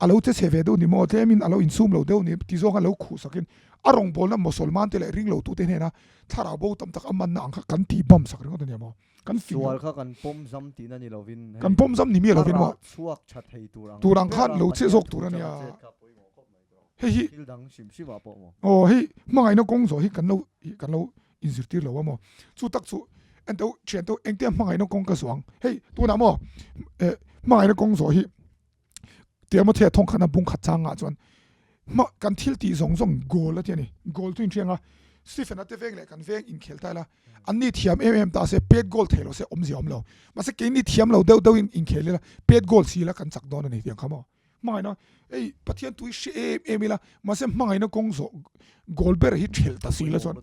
a lo che chhe ve deuh ni maw tlemin a lo insum lo deuh ni ti zawng a lo khuh sakin a rawngbawlna mosolman te leh ringlo tu te hnena thlarau bo tam tak a manna ang kha kan tih bam sak ringawt a nia maw kan fing sual kha kan pawm zam tihna ni lovin kan pawm zam ni miah lovin maw chhuak tha thei tur ang tur ang khan lo che zawk tur a nia hei hi thil dang hrim hrim ah pawh maw aw hei hmangaihna kawng zawh hi kan lo kan lo inzirtir lo a maw chu tak chu ento thian to engte hmangaihna kawng ka zawh ang hei tunah maw eh hmangaihna kawng zawh hi Timothea thawng khatna bung khat changah chuan hma kan thil tih zawng zawng goal a ti a ni goal chu inhriang a Stephen a te veng leh kan veng inkhel ta ila an ni thiam em em ta se pet goal thei lo se awmzia awm lo mahse keini thiam lo deuh deuh in inkhel ila pet goal si ila kan chak dawn a ni tiang kha maw Hmangaihna, Ei, Pathian tui hre em em ila, mahse hmangaihna kawng zawh goal ber hi thelh ta si la chuan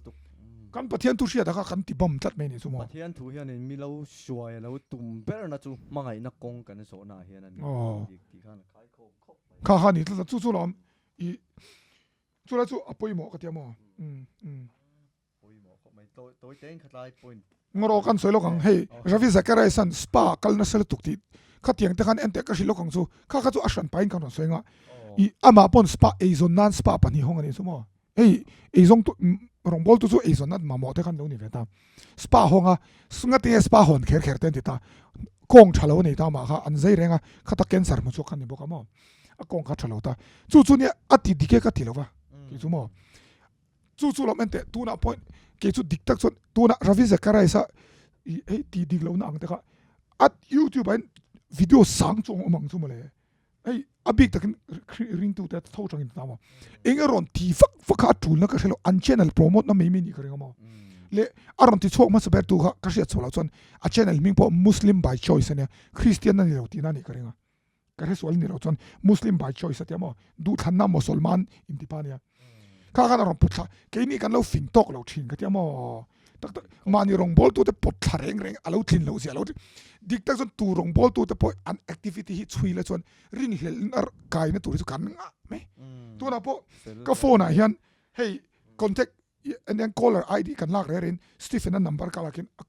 kan Pathian thu hriatah kha kan ti bam tlat mai a nih chu maw? Pathian thu hianin mi lo hruai a lo tum berna chu hmangaihna kawng kan zawhnaah hian a ni tih tih khan a khai khawm khawp mai. Kha kha a ni tlat a, chu chu lawm i chulai chu a pawimawh ka ti a maw? Umm umm. Ngaw kan sawi lawk ang hei Ravi Zacharias an spa kal nasa lutuk tih khatiang te khan en teh ka hrilh lawk ang chu kha kha chu a hran pahin kan rawn sawi anga i amah pawn spa eizawn nan spa pahnih hawng a nih chu maw hei eizawng tu rawngbawltu chu eizawn nan mamawh te khan lo ni ve ta spa hawng a ngatinge spa hawn kher kher te an ti ta kawng tha lo a nei ta amah kha an zai reng a khata cancer hmu chhuak kha ni bawk a maw. a kawng kha tha lo ta. Chu chu nia a ti dik e ka ti lo va kei chu maw. Chu chu lawm enteh tunah pawh kei chu dik tak chuan tunah Ravi Zacharias a i hei ti dik lohna ang te kha a youtube ah hian video sang chu a awm ang chu mawle. Hei a bik takin ringtu te tho tangin ta maw. Eng a rawn ti vak vak kha a tulna ka hre lo an channel promote na mai mai nih ka ring a maw. Le a rawn ti chhuak hmasa ber tu kha ka hriat chhuah loh chuan a channel hming pawh Muslim by choice a nia Christian a ni lo tihna a nih ka ring a. Ka hre sual ni lo chuan Muslim by choice a tia maw duhthlanna Mosolman inti pa a nia. Kha khan a rawn pawt thla keini kan lo fing tawk lo thin ka tia maw. Tak tak mahni rawngbawltu te pawt thla reng reng a lo tlin loh zia a lo dik tak chuan tu rawngbawltu te pawh an activity hi chhui la chuan rinhlelhna kaina tur hi chu kan ngah mai. Tunah pawh ka phone ah hian hei contact eng caller ID kan lak reng rengin Stephen a number ka lakin a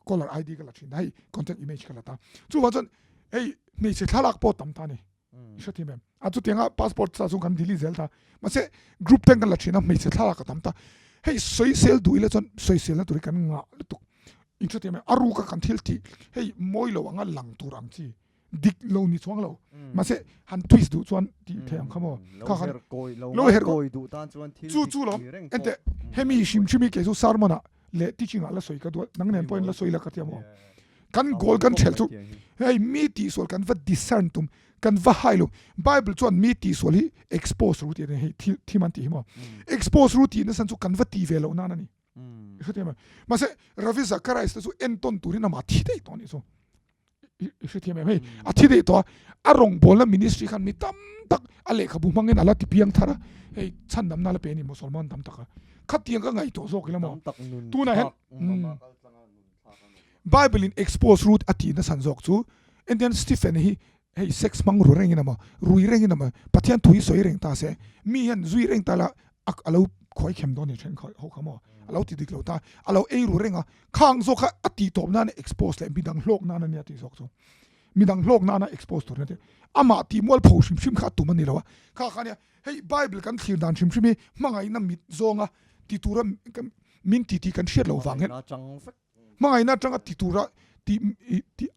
caller ID ka la thin a hei contact image ka la ta. Chuvang chuan hei hmeichhe thlalak pawh tam ta a ni. I hre thim em? A chutianga passport sa chu kan delete zel ta. Mahse group ten kan la thin a hmeichhe thlalak a tam ta. Hei sawisel duh ila chuan sawiselna tur hi kan ngah lutuk. I hre thim em? A ruka kan thil tih hei mawi lo anga lang tur ang chi dik lo ni chuang lo. Mahse han twist duh chuan tih theih ang kha maw? Kha khan lo her kawi duh tan chuan thil dik ni reng pawh. Enteh hemi hrim hrim hi kei chu sermon ah leh teaching ah la sawi ka duh a, nang nen pawhin la sawi la ka ti a maw? Kan goal kan thelh chu hei mi tihsual kan va discern tum kan va hai lo Bible chuan mi tihsual hi expose ru tih a ni hei thil thim an tih hi maw expose ru tih nasa chu kan va ti ve loh nan a ni i hrethiam em mahse Ravi Zacharias te chu entawn turin amah thi daih tawh a nih chu i hrethiam em hei a thi daih tawh a a rawngbawlna ministry khan mi tam tak a lehkhabu hmangin a la ti piang thar a hei chhandamna la pe a ni Mosolman tam tak a khatiang ka ngaihtuah zawk ila maw tunah hian Bible in expose rut a tih nasan zawk chu Indian Stephen hi hei sex hmang ru rengin emaw rui rengin emaw Pathian thu hi sawi reng ta se mi hian zui reng ta la a lo khawi khem dawn ni then khawi ho kha maw a lo ti dik lo ta a lo ei ru reng a khang zawk kha a tih tawp nana expose leh midang hlawk nana nia tih zawk chu midang hlawk nana expose tur nia tih amah tih mualpho hrim hrim kha a tum a ni lo a kha kha nia hei Bible kan thlir dan hrim hrim hi hmangaihna mit zawnga ti tura min ti tih kan hriat loh vang hian hmangaihna atanga ti tura tih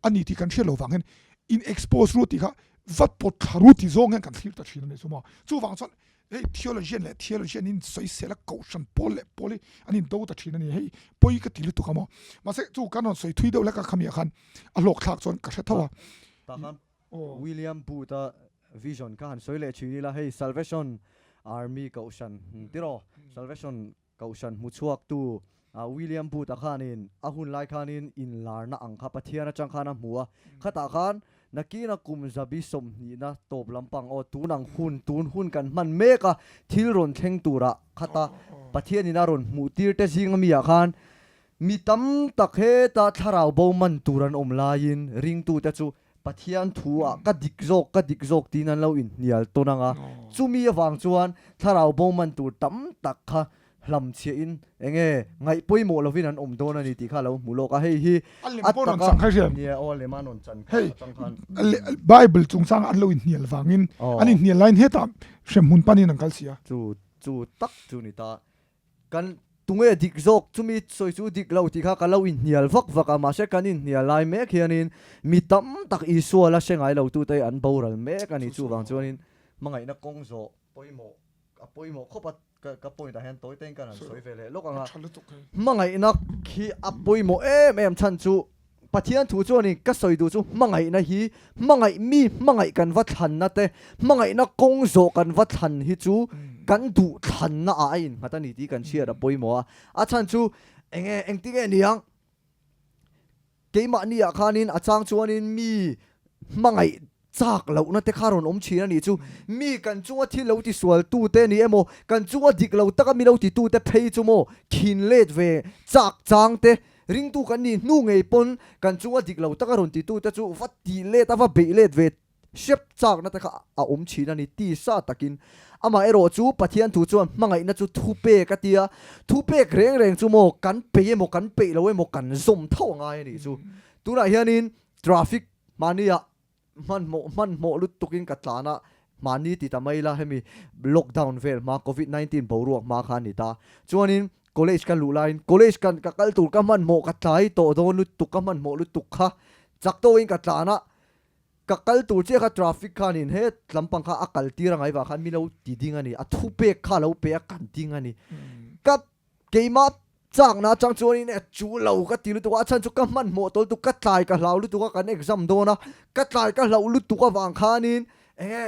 a ni tih kan hriat loh vang hian in expose ru tih kha va pawt thla ru tih zawng hian kan thlir ta thin a ni chu maw. Chuvang chuan hei theologian leh theologian in sawisel a kohhran pawl leh pawl hi an in do ta thin a ni hei pawi ka ti lutuk a maw. Mahse chu kan rawn sawi thui deuh hlek a khami ah khan a hlawk thlak chuan ka hre tho a. Tah khan William Booth-a vision kha han sawi leh thin ila hei Salvation Army kohhran tiraw Salvation Kohhran hmuchhuaktu William Booth-a khanin a hun lai khanin inlarna ang kha Pathian atang khan a hmu a. Khatah khan nakina kum zabi sawmhnihna tawp lampang aw tun ang hun, tun hun kan hman mek a, thil rawn thleng turah khata Pathianin a rawn hmuh tir te zinga mi ah khan mi tam tak heta thlarau bo man tur an awm laiin ringtute chu Pathian thu ah ka dik zawk, ka dik zawk tiin an lo inhnial tawn ang a, chumi avang chuan thlarau bo man tur tam tak kha hlamchhiah in enge ngaih pawimawh lovin an awm dawn a ni tih kha a lo hmu lawk a, hei hi A lem pawh rawn chang kha hriat. Nia aw a lem a rawn chan kha atang khan. Hei Bible chungchang an lo inhnial vangin an inhnial laiin hetah hremhmun panin an kal si a. Chu chu tak chu ni ta. Kan tunge dik zawk chumi sawi chu dik lo tih kha ka lo inhnial vak vak a, mahse kan inhnial lai mek hianin mi tam tak Isua la hre ngai lo tute an boral mek a ni. Chuvang chuanin hmangaihna kawng zawh pawimawh a pawimawh khawp a, ka point ah hian tawi tein kan han sawi ve leh lawk ang a. Hmangaihna khi a pawimawh em em chhan chu Pathian thu chuanin ka sawi duh chu hmangaihna hi hmangaih mi hmangaih kan va thlanna te, hmangaihna kawng zawh kan va thlan hi chu kan duh thlanna ah a innghat a ni tih kan hriat a pawimawh a. A chhan chu enge engtin nge niang keimahni ah khanin a chang chuanin mi hmangaih Chak lohna te kha rawn awm thin a nih chu. Mi kan chunga thil lo tisual tu te ni emaw, kan chunga dik lo taka mi lo titu te phei chu maw khin let ve chak chang te, ringtu kan nih hnu ngei pawn kan chunga dik lo taka rawn titu te chu va tih let a va beih let ve hrep chakna te kha a awm thin a ni ti sa takin. Amah erawh chu Pathian thu chuan hmangaihna chu thupek a tia, thupek reng reng chu maw kan peih emaw kan peih lo emaw kan zawm tho a ngai a nih chu. Tunah hianin traffic Mahniah hmanhmawh hmanhmawh lutukin ka tlan a, mahni ti ta mai ila hemi lockdown vel hma covid 19 boruak hma kha a ni ta. Chuanin college ka luh laiin college kan ka kal tur ka hmanhmawh ka tlai tawh dawn lutuk ka hmanhmawh lutuk kha chak tawhin ka tlan a. Ka kal tur chiah kha traffic khanin he lampang kha a kal tir a ngai vang khan min lo ti ding a ni, a thupek kha a lo pe a kan ding a ni. Ka keimah chakna atang chuanin e chu lo ka ti lutuk a, a chhan chu ka hmanhmawh tawh lutuk, ka tlai ka hlau lutuk a, kan exam dawn a, ka tlai ka hlauh lutuk avang khanin enge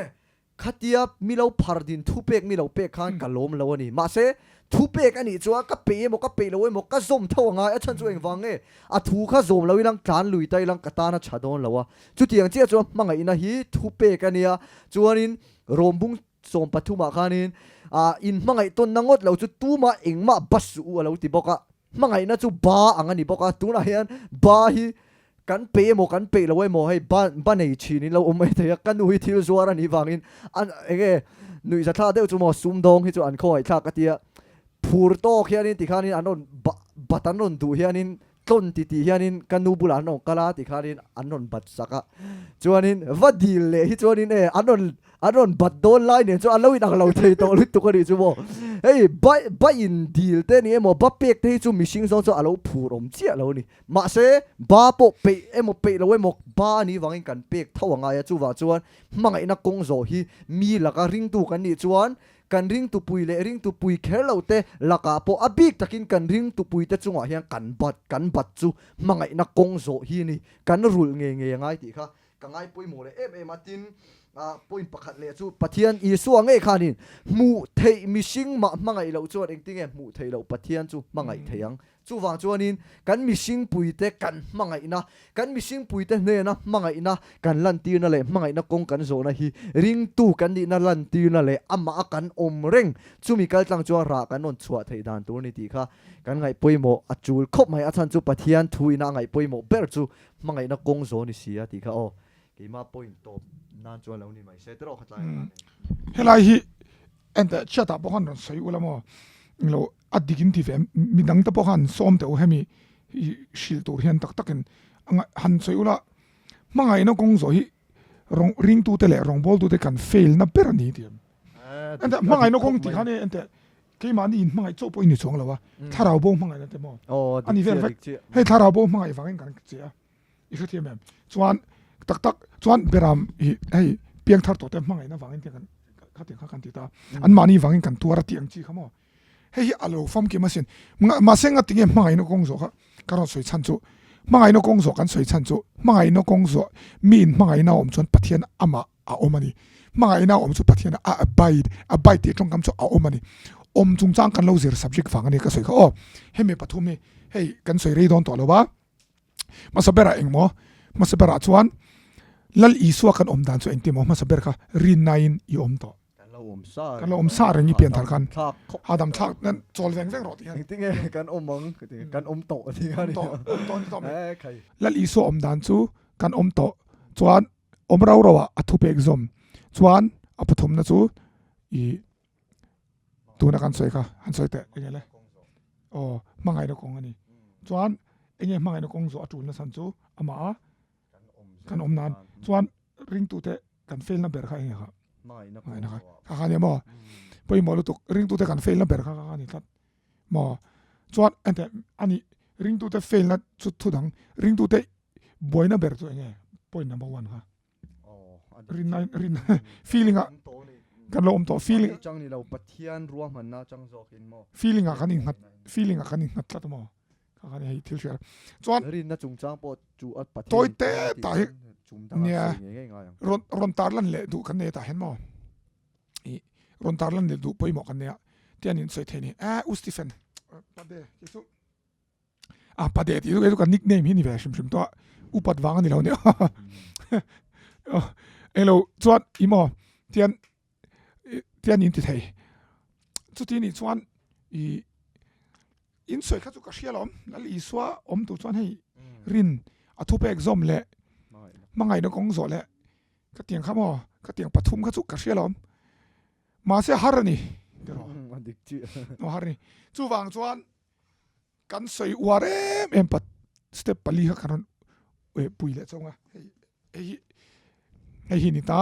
Khatia mi lo phar din thupek mi lo pek khan ka lawm lo a ni. Mahse, thupek a nih chuan ka peih emaw ka peih lo emaw ka zawm tho a ngai. A chhan chu engvang nge? A thu kha zawm lo ilang tlan lui ta ilang ka tan a tha dawn lo a. Chutiang chiah chuan hmangaihna hi thupek a nia. Chuanin Rawmbung 13 ah khanin ah inhmangaih tawnna ngawt lo chu tumah engmah ba suh u a lo ti bawk a. Hmangaihna chu ba ang a ni bawk a, tunah hian ba hi kan peih emaw kan peih lo emaw hei ba ba nei thin in lo awm mai thei a, ka nu hi thil zuar a nih vangin an eng nge nuihza thlak deuh chu maw sumdawng hi chu an khawngaih thlak ka tia, phur tawk hianin tikhanin an rawn ba bat an rawn duh hianin tlawn ti tih hianin ka nu bulah an rawn kal a tikhanin an rawn bat sak a, chuanin va dil leh hi chuanin e an rawn An rawn bat dawn lai nen chuan an lo inang lo thei tawh lutuk a nih chu maw. Hei ba ba in dil te ni emaw ba pek te hi chu mihring zawng chuan a lo phur awm chiah lo a ni. Mahse ba pawh peih emaw peih lo emaw ba a nih vangin kan pek tho a ngai a, chuvang chuan hmangaihna kawng zawh hi mi laka ringtu kan nih chuan kan ringtupui leh ringtupui kher lo te lakah pawh a bik takin kan ringtupui te chungah hian kan bat kan bat chu hmangaihna kawng zawh hi a ni, kan rulh ngei ngei a ngai tih kha Ka ngai pawimawh leh em em a, tin, point pakhat leh chu Pathian Isua ngei khanin hmuh theih mihring mah hmangaih loh chuan engtinge hmuh theih loh Pathian chu hmangaih thei ang. Chuvang chuanin kan mihring puite kan hmangaihna, kan mihring puite hnena hmangaihna kan lantirna leh hmangaihna kawng kan zawhna hi ringtu kan nihna lantirna leh amah a kan awm reng chumi kaltlang chuan rah kan rawn chhuah theih dan tur a ni tih kha kan ngaih pawimawh a tul khawp mai. A chhan chu Pathian thu ina a ngaih pawimawh ber chu Hmangaihna kawng zawn i si a tih kha aw, keimah point tawp nan chuan lo ni mai se tiraw kha tlai a nei. Helai hi enteh chhiatah pawh khan rawn sawi ula maw, englo a dik in ti ve midang te pawh khan sawm teh u hemi hrilh tur hian tak takin han sawi ula hmangaihna kawng zawh hi rawng ringtute leh rawngbawltute kan fail na ber a ni tih enteh hmangaihna kawng tih khan enteh Keimahni in hmangaih chauh pawh i ni chuang lo a, thlarau bo hmangaihna te maw a ni vel vek. Hei thlarau bo hmangaih vangin kan che a, i hrethiam em? Chuan tak tak chuan beram hi hei piangthar tawh te hmangaihna vangin te kan khatiang kha kan ti ta, anmahni vangin kan tuar a tih ang chi kha maw. Hei hi a lo famkim asin. Mahse nga tinge hmangaihna kawng zawh kha ka rawn sawi chhan chu, hmangaihna kawng zawh kan sawi chhan chu, hmangaihna kawng zawh mi in hmangaihna a awm chuan Pathian amah a awm a ni. Hmangaihna a awm chu Pathian a abide, abide tih tawngkam chu a awm a ni. Awm chungchang kan lo zir subject vang a ni ka sawi kha aw. Hemi pathum hi hei kan sawi rei dawn tawh lo a. Hmasa berah engmaw? Hmasa berah chuan Lal Isua kan awm dan chu engtin maw hmasa ber kha rinnain i awm tawh. Kan lo awm sa reng. Kan lo awm sa reng i pian thar khan. Hahdam thlak nan chawl veng veng rawh tih hian. Engtin nge kan awm ang kan awm tawh tih kha a ni. Awm tawh, awm tawh a ni tawh mai. Lal Isua awm dan chu kan awm tawh chuan Awm rau rau ah a thupek zawm chuan a pathumna chu i tuna kan sawi kha han sawi teh enge le aw hmangaihna kawng a ni chuan enge hmangaihna kawng zawh a tulna chhan chu amah a kan awm nan chuan ringtute kan fail na ber kha enge kha hmangaihna kha kha kha nia maw pawimawh lutuk ringtute kan fail na ber kha kha kha ni tlat maw chuan enteh ani ringtute fail na chu thudang ringtute buaina ber chu enge point number one kha rinna rin feeling ah kan lo awm tawh feeling chang ni lo pathian ruahmanna chang zawk in maw feeling ah kan innghat feeling ah kan innghat tlat maw kha khan hei thil hriat chuan rinna chungchang pawh chu a pathian tawi te ta hi nia ron ron tar lan leh duh kan nei ta hian maw i ron tar lan leh duh pawimawh kan nei a tian in sawi thei ni a u Stephen pade ki chu A pade tih chu kei chu ka nickname hi ni ve hrim hrim tawh a, upat vang a ni lo nia. Englo chuan i maw tian tian in ti thei. Chuti nih chuan i in sawi kha chu ka hria lawm, Lal Isua awm tur chuan hei rin a thupek zawm leh hmangaihna kawng zawh leh ka tiang kha maw ka tiang pathum kha chu ka hria lawm. Mahse har a ni tiraw. A har a ni. Chuvang chuan Kan sawi uar em em pat step pali kha kan rawn eh pui leh chawng a hei hei hi hei hi ni ta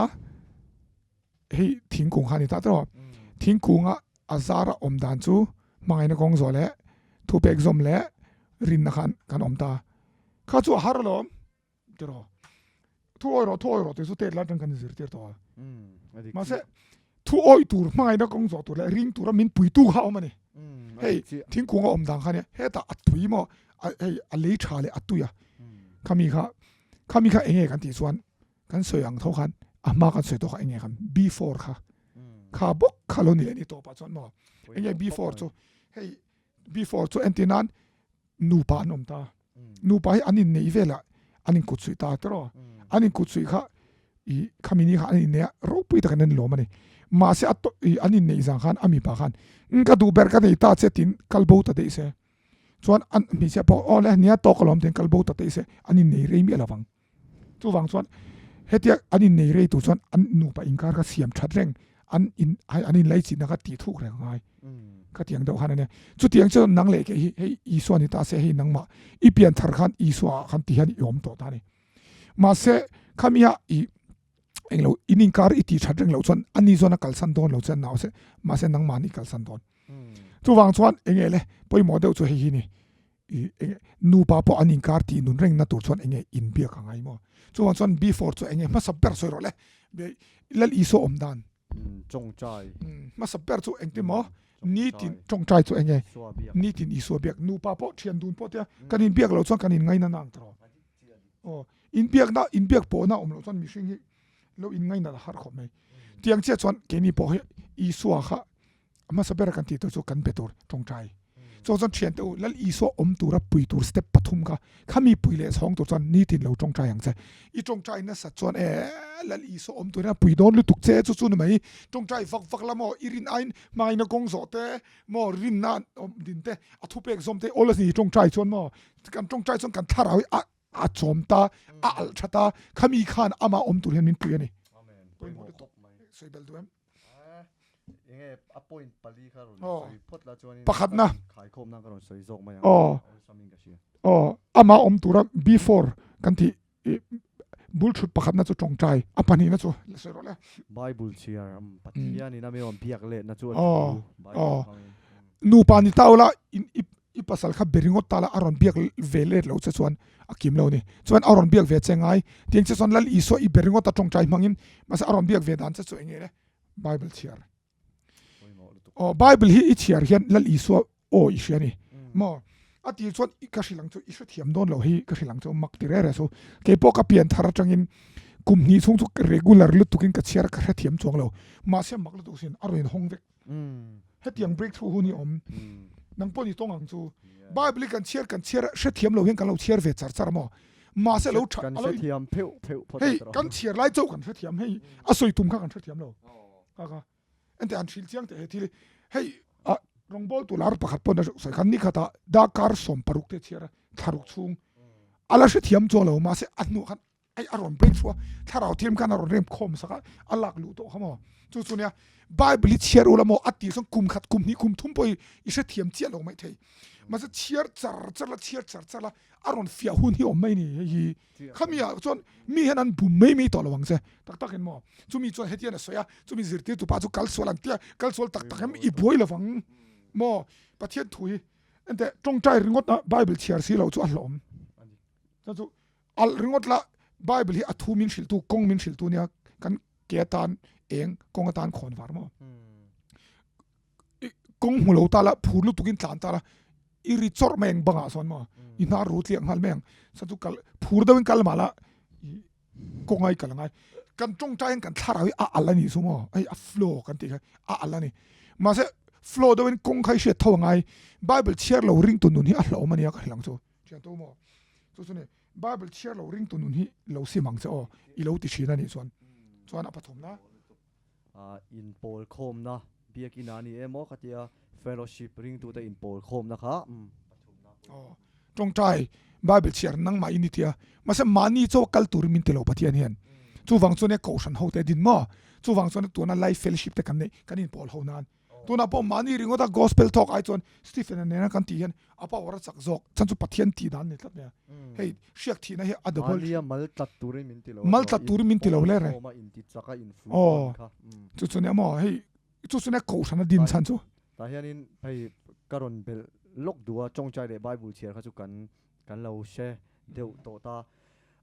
hei thingkung kha ni ta tawh thingkunga a zara awm dan chu hmangaihna kawng zawh leh thupek zawm leh rinna khan kan awm ta kha chu a har alawm tiraw. Thu awi rawh, thu awi rawh tih chu tet lai atang kan inzirtir tawh a. Mahse, thu awi tur hmangaihna kawng zawh tur leh ring tura min puitu kha a awm a ni. Hei, thingkung a awm dan kha nia, hetah a tui maw, hei a lei tha leh a tui a, khami kha, khami kha eng nge kan tih chuan kan sawi ang tho khan a hma kan sawi tawh kha eng nge khan before kha, kha bawk kha lo ni leh ni tawpah chuan maw, eng nge before chu, hei before chu entir nan nupa an awm ta nupa hi an inneih velah an inkutsuih ta tiraw an inkutsuih kha i khami ni kha an inneih a ropui takin an lawm a ni mahse a i an inneih zang khan a mipa khan n ka duh ber ka nei ta che tiin kal bo ta daih se chuan an hmeichhia pawh aw le nia tawk alawm tiin kal bo ta daih se an innei rei miah lovang. Chuvang chuan hetia an innei rei tur chuan an nupa inkar kha siam that reng an in an inlaichinna kha tih thuk reng a ngai. Khatiang deuh khan a nia. Chutiang chuan nang leh kei hi hei Isua ni ta se hei nangmah i pian thar khan Isua ah khan ti hian i awm tawh ta a ni. Mahse khami ah i englo in inkar i tih that reng loh chuan ani chuan a kalsan dawn lo che a nau se mahse nangmah an i kalsan dawn. Chuvang chuan enge le pawimawh deuh chu hei hi ni. I enge nupa pawh an inkar tih nun reng na tur chuan enge inbiak a ngai maw? Chuvang chuan before chu enge hmasa ber sawi rawh le. Lal Isua awm dan. Tawngtai. Hmasa ber chu engtin maw? Nitin tawngtai chu enge? Nitin Isua biak. Nupa pawh thian dun pawh tia kan inbiak loh chuan kan inngaina na ang tawh. Aw inbiakna inbiak pawhna awm loh chuan mihring hi lo inngaina a har khawp mai. Tiang chiah chuan keini pawh hi Isua kha A hmasa ber kan tih tur chu kan be tur tawngtai. Chuan chuan thiante u Lal Isua awm tura pui tur step pathum kha khami pui leh chhawng tur chuan nitin lo tawngtai ang che. I tawngtai nasat chuan e Lal Isua awm turin a pui dawn lutuk che chu chu ni mai. Tawngtai vak vak la maw i rin aiin hmangaihna kawng zawh te maw rinna awm din te a thupek zawm te awl a ni tawngtai chuan maw kan tawngtai chuan kan thlarau hi a a chawm ta a alh tha ta khami khan amah awm tur hian min pui a ni. Pawimawh lutuk. Sawi bel duh em? Enge a point pali kha rawn sawi phawt la chuanin pakhatna khaikhawmna ka rawn sawi zawk mai ang. Aw. Aw, ama awm tura before kan tih bul thut pakhatna chu tawngtai, a pahnihna chu la sawi rawh le. Bible chhiar Pathianin a mi rawn biak letna chu a thu Bible hmangin. Nupa ni ta ula in I pasal kha be ringawt ta la a rawn biak ve let lo che chuan a kim lo ni. Chuan a rawn biak ve che ngai. Tiang che chuan Lal Isua i be ringawt a tawngtai hmangin mahse a rawn biak ve dan che chu eng nge le? Bible chhiar. Aw Bible hi i chhiar hian Lal Isua aw i hria ni. Maw? A tir chuan ka hrilh ang chu i hrethiam dawn lo hi ka hrilh ang chu mak ti rere chu. Keipawh ka pian thar atangin kum hnih chhung chu regular lutukin ka chhiar a ka hrethiam chuang lo. Mahse mak lutuk sin a rawn inhawng vek. Hetiang breakthrough hun hi awm. Nang pawh ni tawng ang chu. Bible hi kan chhiar kan chhiar a, hrethiam lo hian kan lo chhiar ve char char a maw? Mahse lo tha Kan hrethiam pheuh pheuh phawt a tawh. Hei kan chhiar lai chauh kan hrethiam hei a sawi tum kha kan hrethiam lo. Kha kha enteh han hrilh chiang teh he thil hi. Hei ah rawngbawl tu lar pakhat pawn a sawi khan nikhatah darkar 16 te chhiar a thlaruk chhung a la hrethiam chuang lo mahse a hnuah khan Hei a rawn break through a, thlarau thiam khan a rawn rem khawm sak a, a lak luh tawh kha maw? Chu chu nia, Bible hi chhiar ula maw a tih chuan kum khat, kum hnih, kum thum pawh hi i hrethiam chiah lo mai thei. Mahse chhiar char char la, chhiar char char la, a rawn fiah hun hi awm mai ni hei hi. Khami ah chuan mi hian an bum mai mai tawh lo ang che. Tak tak in maw? Chumi chuan hetian a sawi a, chumi zirtirtu pa chu kal sual an tia, kal sual tak tak em i buai lo vang maw? Pathian thu hi enteh tawngtai ringawt a Bible chhiar si lo chu a hlawm. Chuan chu Alh ringawt lah Bible hi a thu min hrilhtu, kawng min hrilhtu nia, kan ke atan eng kawng atan khawn var maw? Kawng hmu lo ta la, phur lutukin tlan ta la, i ri chawrh mai ang bangah sawn maw? I hnar ru tliak nghal mai ang. Chuan chu kal phur deuhin kal mah la, kawng a i kal angai. Kan tawngtai hian kan thlarau hi a alh a nih chu maw? Hei a flow kan tih kha a alh a ni. Mahse flow deuhin kawng kha i hriat tho angai. Bible chhiar lo ringtu nun hi a hlauhawm a nia ka hrilh ang chu. Thian to maw? Chu chu ni Bible chhiar lo ringtu nun hi lo sim ang che aw i lo ti thin a nih chuan chuan a pathum na. Inpawl khawmna biakinn a ni em aw ka tia fellowship ringtute inpawl khawmna kha pathum na. Aw tawngtai Bible chhiar nangmah i ni tia mahse mahni chaw kal turin min ti lo Pathian hian chuvang chuan e kohhran ho te din maw chuvang chuan tuna life fellowship te kan neih kan inpawl ho nan Tunah pawh mahni ringawta gospel talk ai chuan Stephen-a nena kan tih hian a power a chak zawk. Chhan chu Pathian tih dan a ni tlat mai a. Hei hriak thihna hi a double. Mahnia mal tlat turin min ti lo. Mal tlat turin min ti lo le re. Inpawm a inti chak a infuih tawn kha. Chu chu nia maw hei chu chu nia kohhran a din chhan chu. Tah hianin hei ka rawn belh lawk duh a tawngtai leh Bible chhiar kha chu kan kan lo hre deuh tawh ta.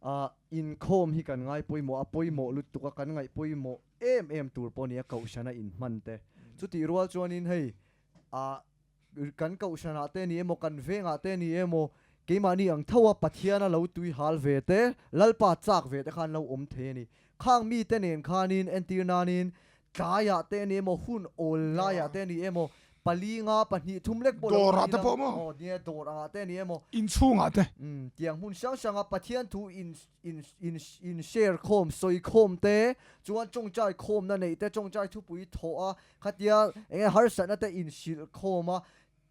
Ah inkhawm hi kan ngai pawimawh a, pawimawh lutuk a, kan ngaih pawimawh em em tur pawh a ni a kohhrana inhman te. Chutih rual chuanin hei ah kan kohhranah te ni emaw kan vengah te ni emaw keimahni ang tho a Pathiana lo tui hal ve te, Lalpa chak ve te khan lo awm thei a ni. Khang mite nen khanin entir nanin Tlaiah te a ni emaw, hun awl laiah te a ni emaw, palinga pahnih thum lek pawh lo Dawrah te pawh maw? Aw nia, dawr angah te a ni emaw. Inchhungah te. Umm, tiang hmun hrang hranga Pathian thu in in in in share khawm, sawi khawm te, chuan tawngtai khawmna neih te, tawngtai thupui thawh a, khatia eng nge harsatna te in hrilh khawm a,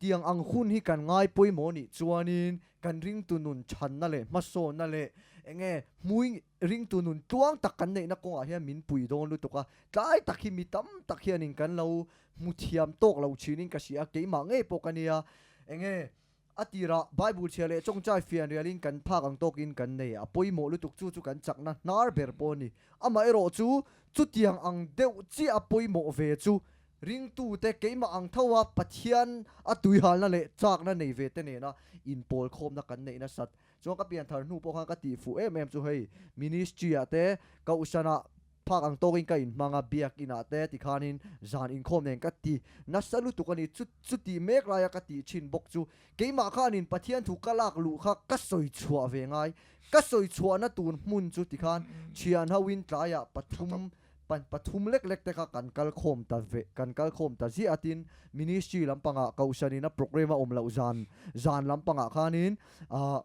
Tiang ang hun hi kan ngai pawimawh nih chuanin kan ringtu nun chhanna leh hmasawnna leh enge hmui ringtu nun tluang tak kan neihna kawngah hian min pui dawn lutuk a, tlai tak hi mi tam tak hianin kan lo hmu thiam tawk lo thinin ka hria a, keimah ngei pawh ka nia. Enge a tirah Bible chhia leh tawngtai fian rialin kan phak ang tawkin kan nei a pawimawh lutuk chu chu kan chakna hnar ber pawh a ni. Amaherawh chu chutiang ang deuh chiah a pawimawh ve chu Ringtute keimah ang tho a Pathian a tuihalna leh chakna nei ve te nena inpawl khawmna kan neih nasat chuan ka pianthar hnu pawh khan ka tih fuh em em chu hei ministry ah te kohhranah phak ang tawkin ka inhmang a biak inah te tikhanin zan inkhawm nen ka ti nasa lutuk a ni chu chutih mek laia ka tih thin bawk chu keimah khanin Pathian thu ka lak luh kha ka sawi chhuah ve ngai ka sawi chhuahna tur hmun chu tikhan thian ho in tlaiah pathum Pan pathum lek lek te kha kan kal khawm ta ve, kan kal khawm ta ziah a tin ministry lampangah kohhranin a programme a awm loh zan zan lampangah khanin ah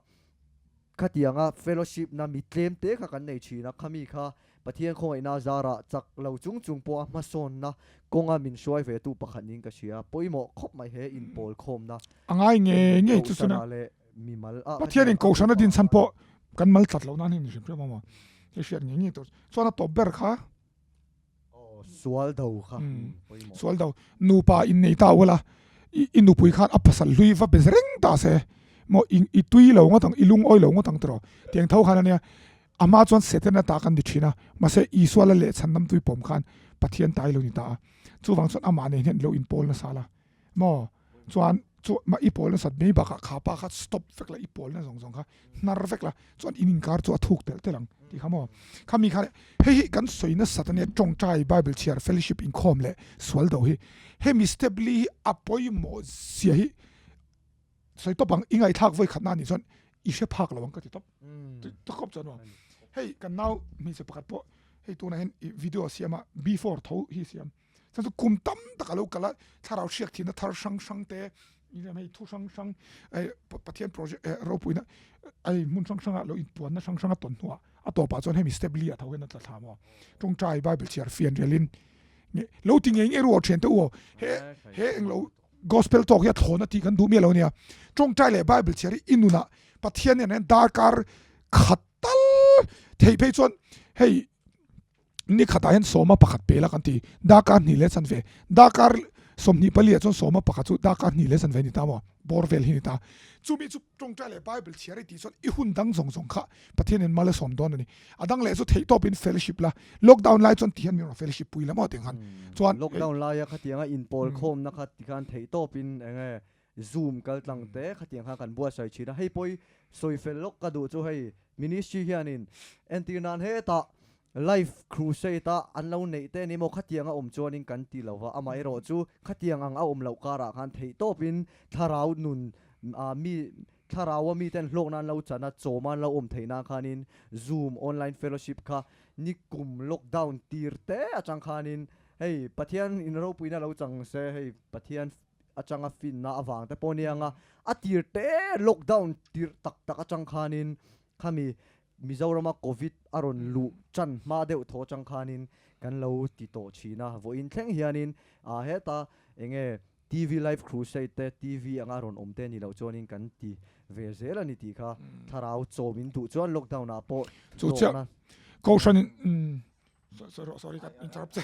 khatianga fellowship na mi tlem te kha kan nei thin a, khami kha Pathian khawngaihna zarah chak lo chung chung pawha hmasawnna kawnga min hruai ve tu pakhat niin ka hria, pawimawh khawp mai he inpawl khawmna A ngai ngei ngei chu chuna. Kohhranah leh Mimal ah Pathianin kohhran a din chhan pawh kan mal tlat loh nan hi ni hrim hrim a maw? Hei hriat ngei ngei tur. Chuan a tawp ber kha. Aw sual do kha pawimawh. Sual do. Nupa innei ta ula i nupui khan a pasal hlui va be reng ta se maw i tui lo ngawt ang i lungawi lo ngawt ang tiraw? Tiang tho khan ania a hma chuan Setana ta kan ni thin a mahse Isua la lehchhan lam tui pawm khan Pathian ta i lo ni ta a. Chuvang chuan amah nen hian i lo inpawl nasa la. Maw? Chuan chu mah i pawl nasat mai bakah kha pa kha stop vek la i pawl na zawng zawng kha hnar vek la chuan in inkar chu a thuk telh telh ang tih kha maw? Khami kha hei hi kan sawi nasat ania tawngtai bible chhiar fellowship inkhawm leh sual do hi hemi step li hi a pawimawh zia hi sawi tawp ang i ngaihthlak vawi khatna anih chuan i hre phak lo ang ka ti tawp ta khawp chuan maw hei kan nau hmeichhe pakhat pawh hei tunah hian i video a siam a before tho hi a siam. Chuan chu kum tam tak a lo kal a, thlarau hriak thihna thar hrang hrang te, hei thu hrang hrang eh Pathian project eh ropuina hei hmun hrang hranga lo inpuanna hrang hrang a tawn hnuah a tawpah chuan hemi step li ah tho hian a tla thla maw. Tawngtai Bible chhiar fian rialin nge lo ti ngei ngei ru aw thiante u aw he he englo gospel talk hi a thlawn a tih kan duh miah lo ania. Tawngtai leh Bible chhiar hi i nunah Pathian hian darkar khat tal theih phei chuan hei Ni khatah hian sawma pakhat pe la kan ti, darkar hnih leh chanve, darkar 24 ah chuan sawma pakhat chu darkar hnih leh chanve a ni ta maw, bawr vel hi a ni ta. Chumi chu tawngtai leh Bible chhiar i tih chuan i hun dang zawng zawng kha Pathianin mal a sawm dawn a ni. A dang leh chu theihtawpin fellowship la, lockdown lai chuan ti hian min rawn fellowship pui la maw tiang khan chuan. Lockdown laia khatianga inpawl khawmna kha tikhan theihtawpin eng nge Zoom kal tlang te khatiang khan kan buatsaih thin a, hei pawh sawi fel lawk ka duh chu hei ministry hianin entir nan hetah life crusade a an lo neih te ni maw khatiang a awm chuanin kan ti lo va, amaherawh chu khatiang ang a awm loh karah khan theih tawpin thlarau nun ah mi thlarau a miten hlawkna an lo chan a chawma an lo awm theih nan khanin zoom online fellowship kha nikum lockdown tir te atang khanin hei Pathian in ropuina lo chang se hei Pathian atanga finna avang te pawh nia anga a tir te lockdown tirh tak tak atang khanin khami Mizorama covid a rawn luh tan hma deuh thaw atang khanin kan lo ti tawh thin a, vawiin thleng hianin ah heta enge TV live crusade te TV anga rawn awm te ni loh chuanin kan ti ve zel a ni tih kha thlarau chawm in duh chuan lockdown ah pawh Chu chiah Kohhran in Sorry ka interrupt che.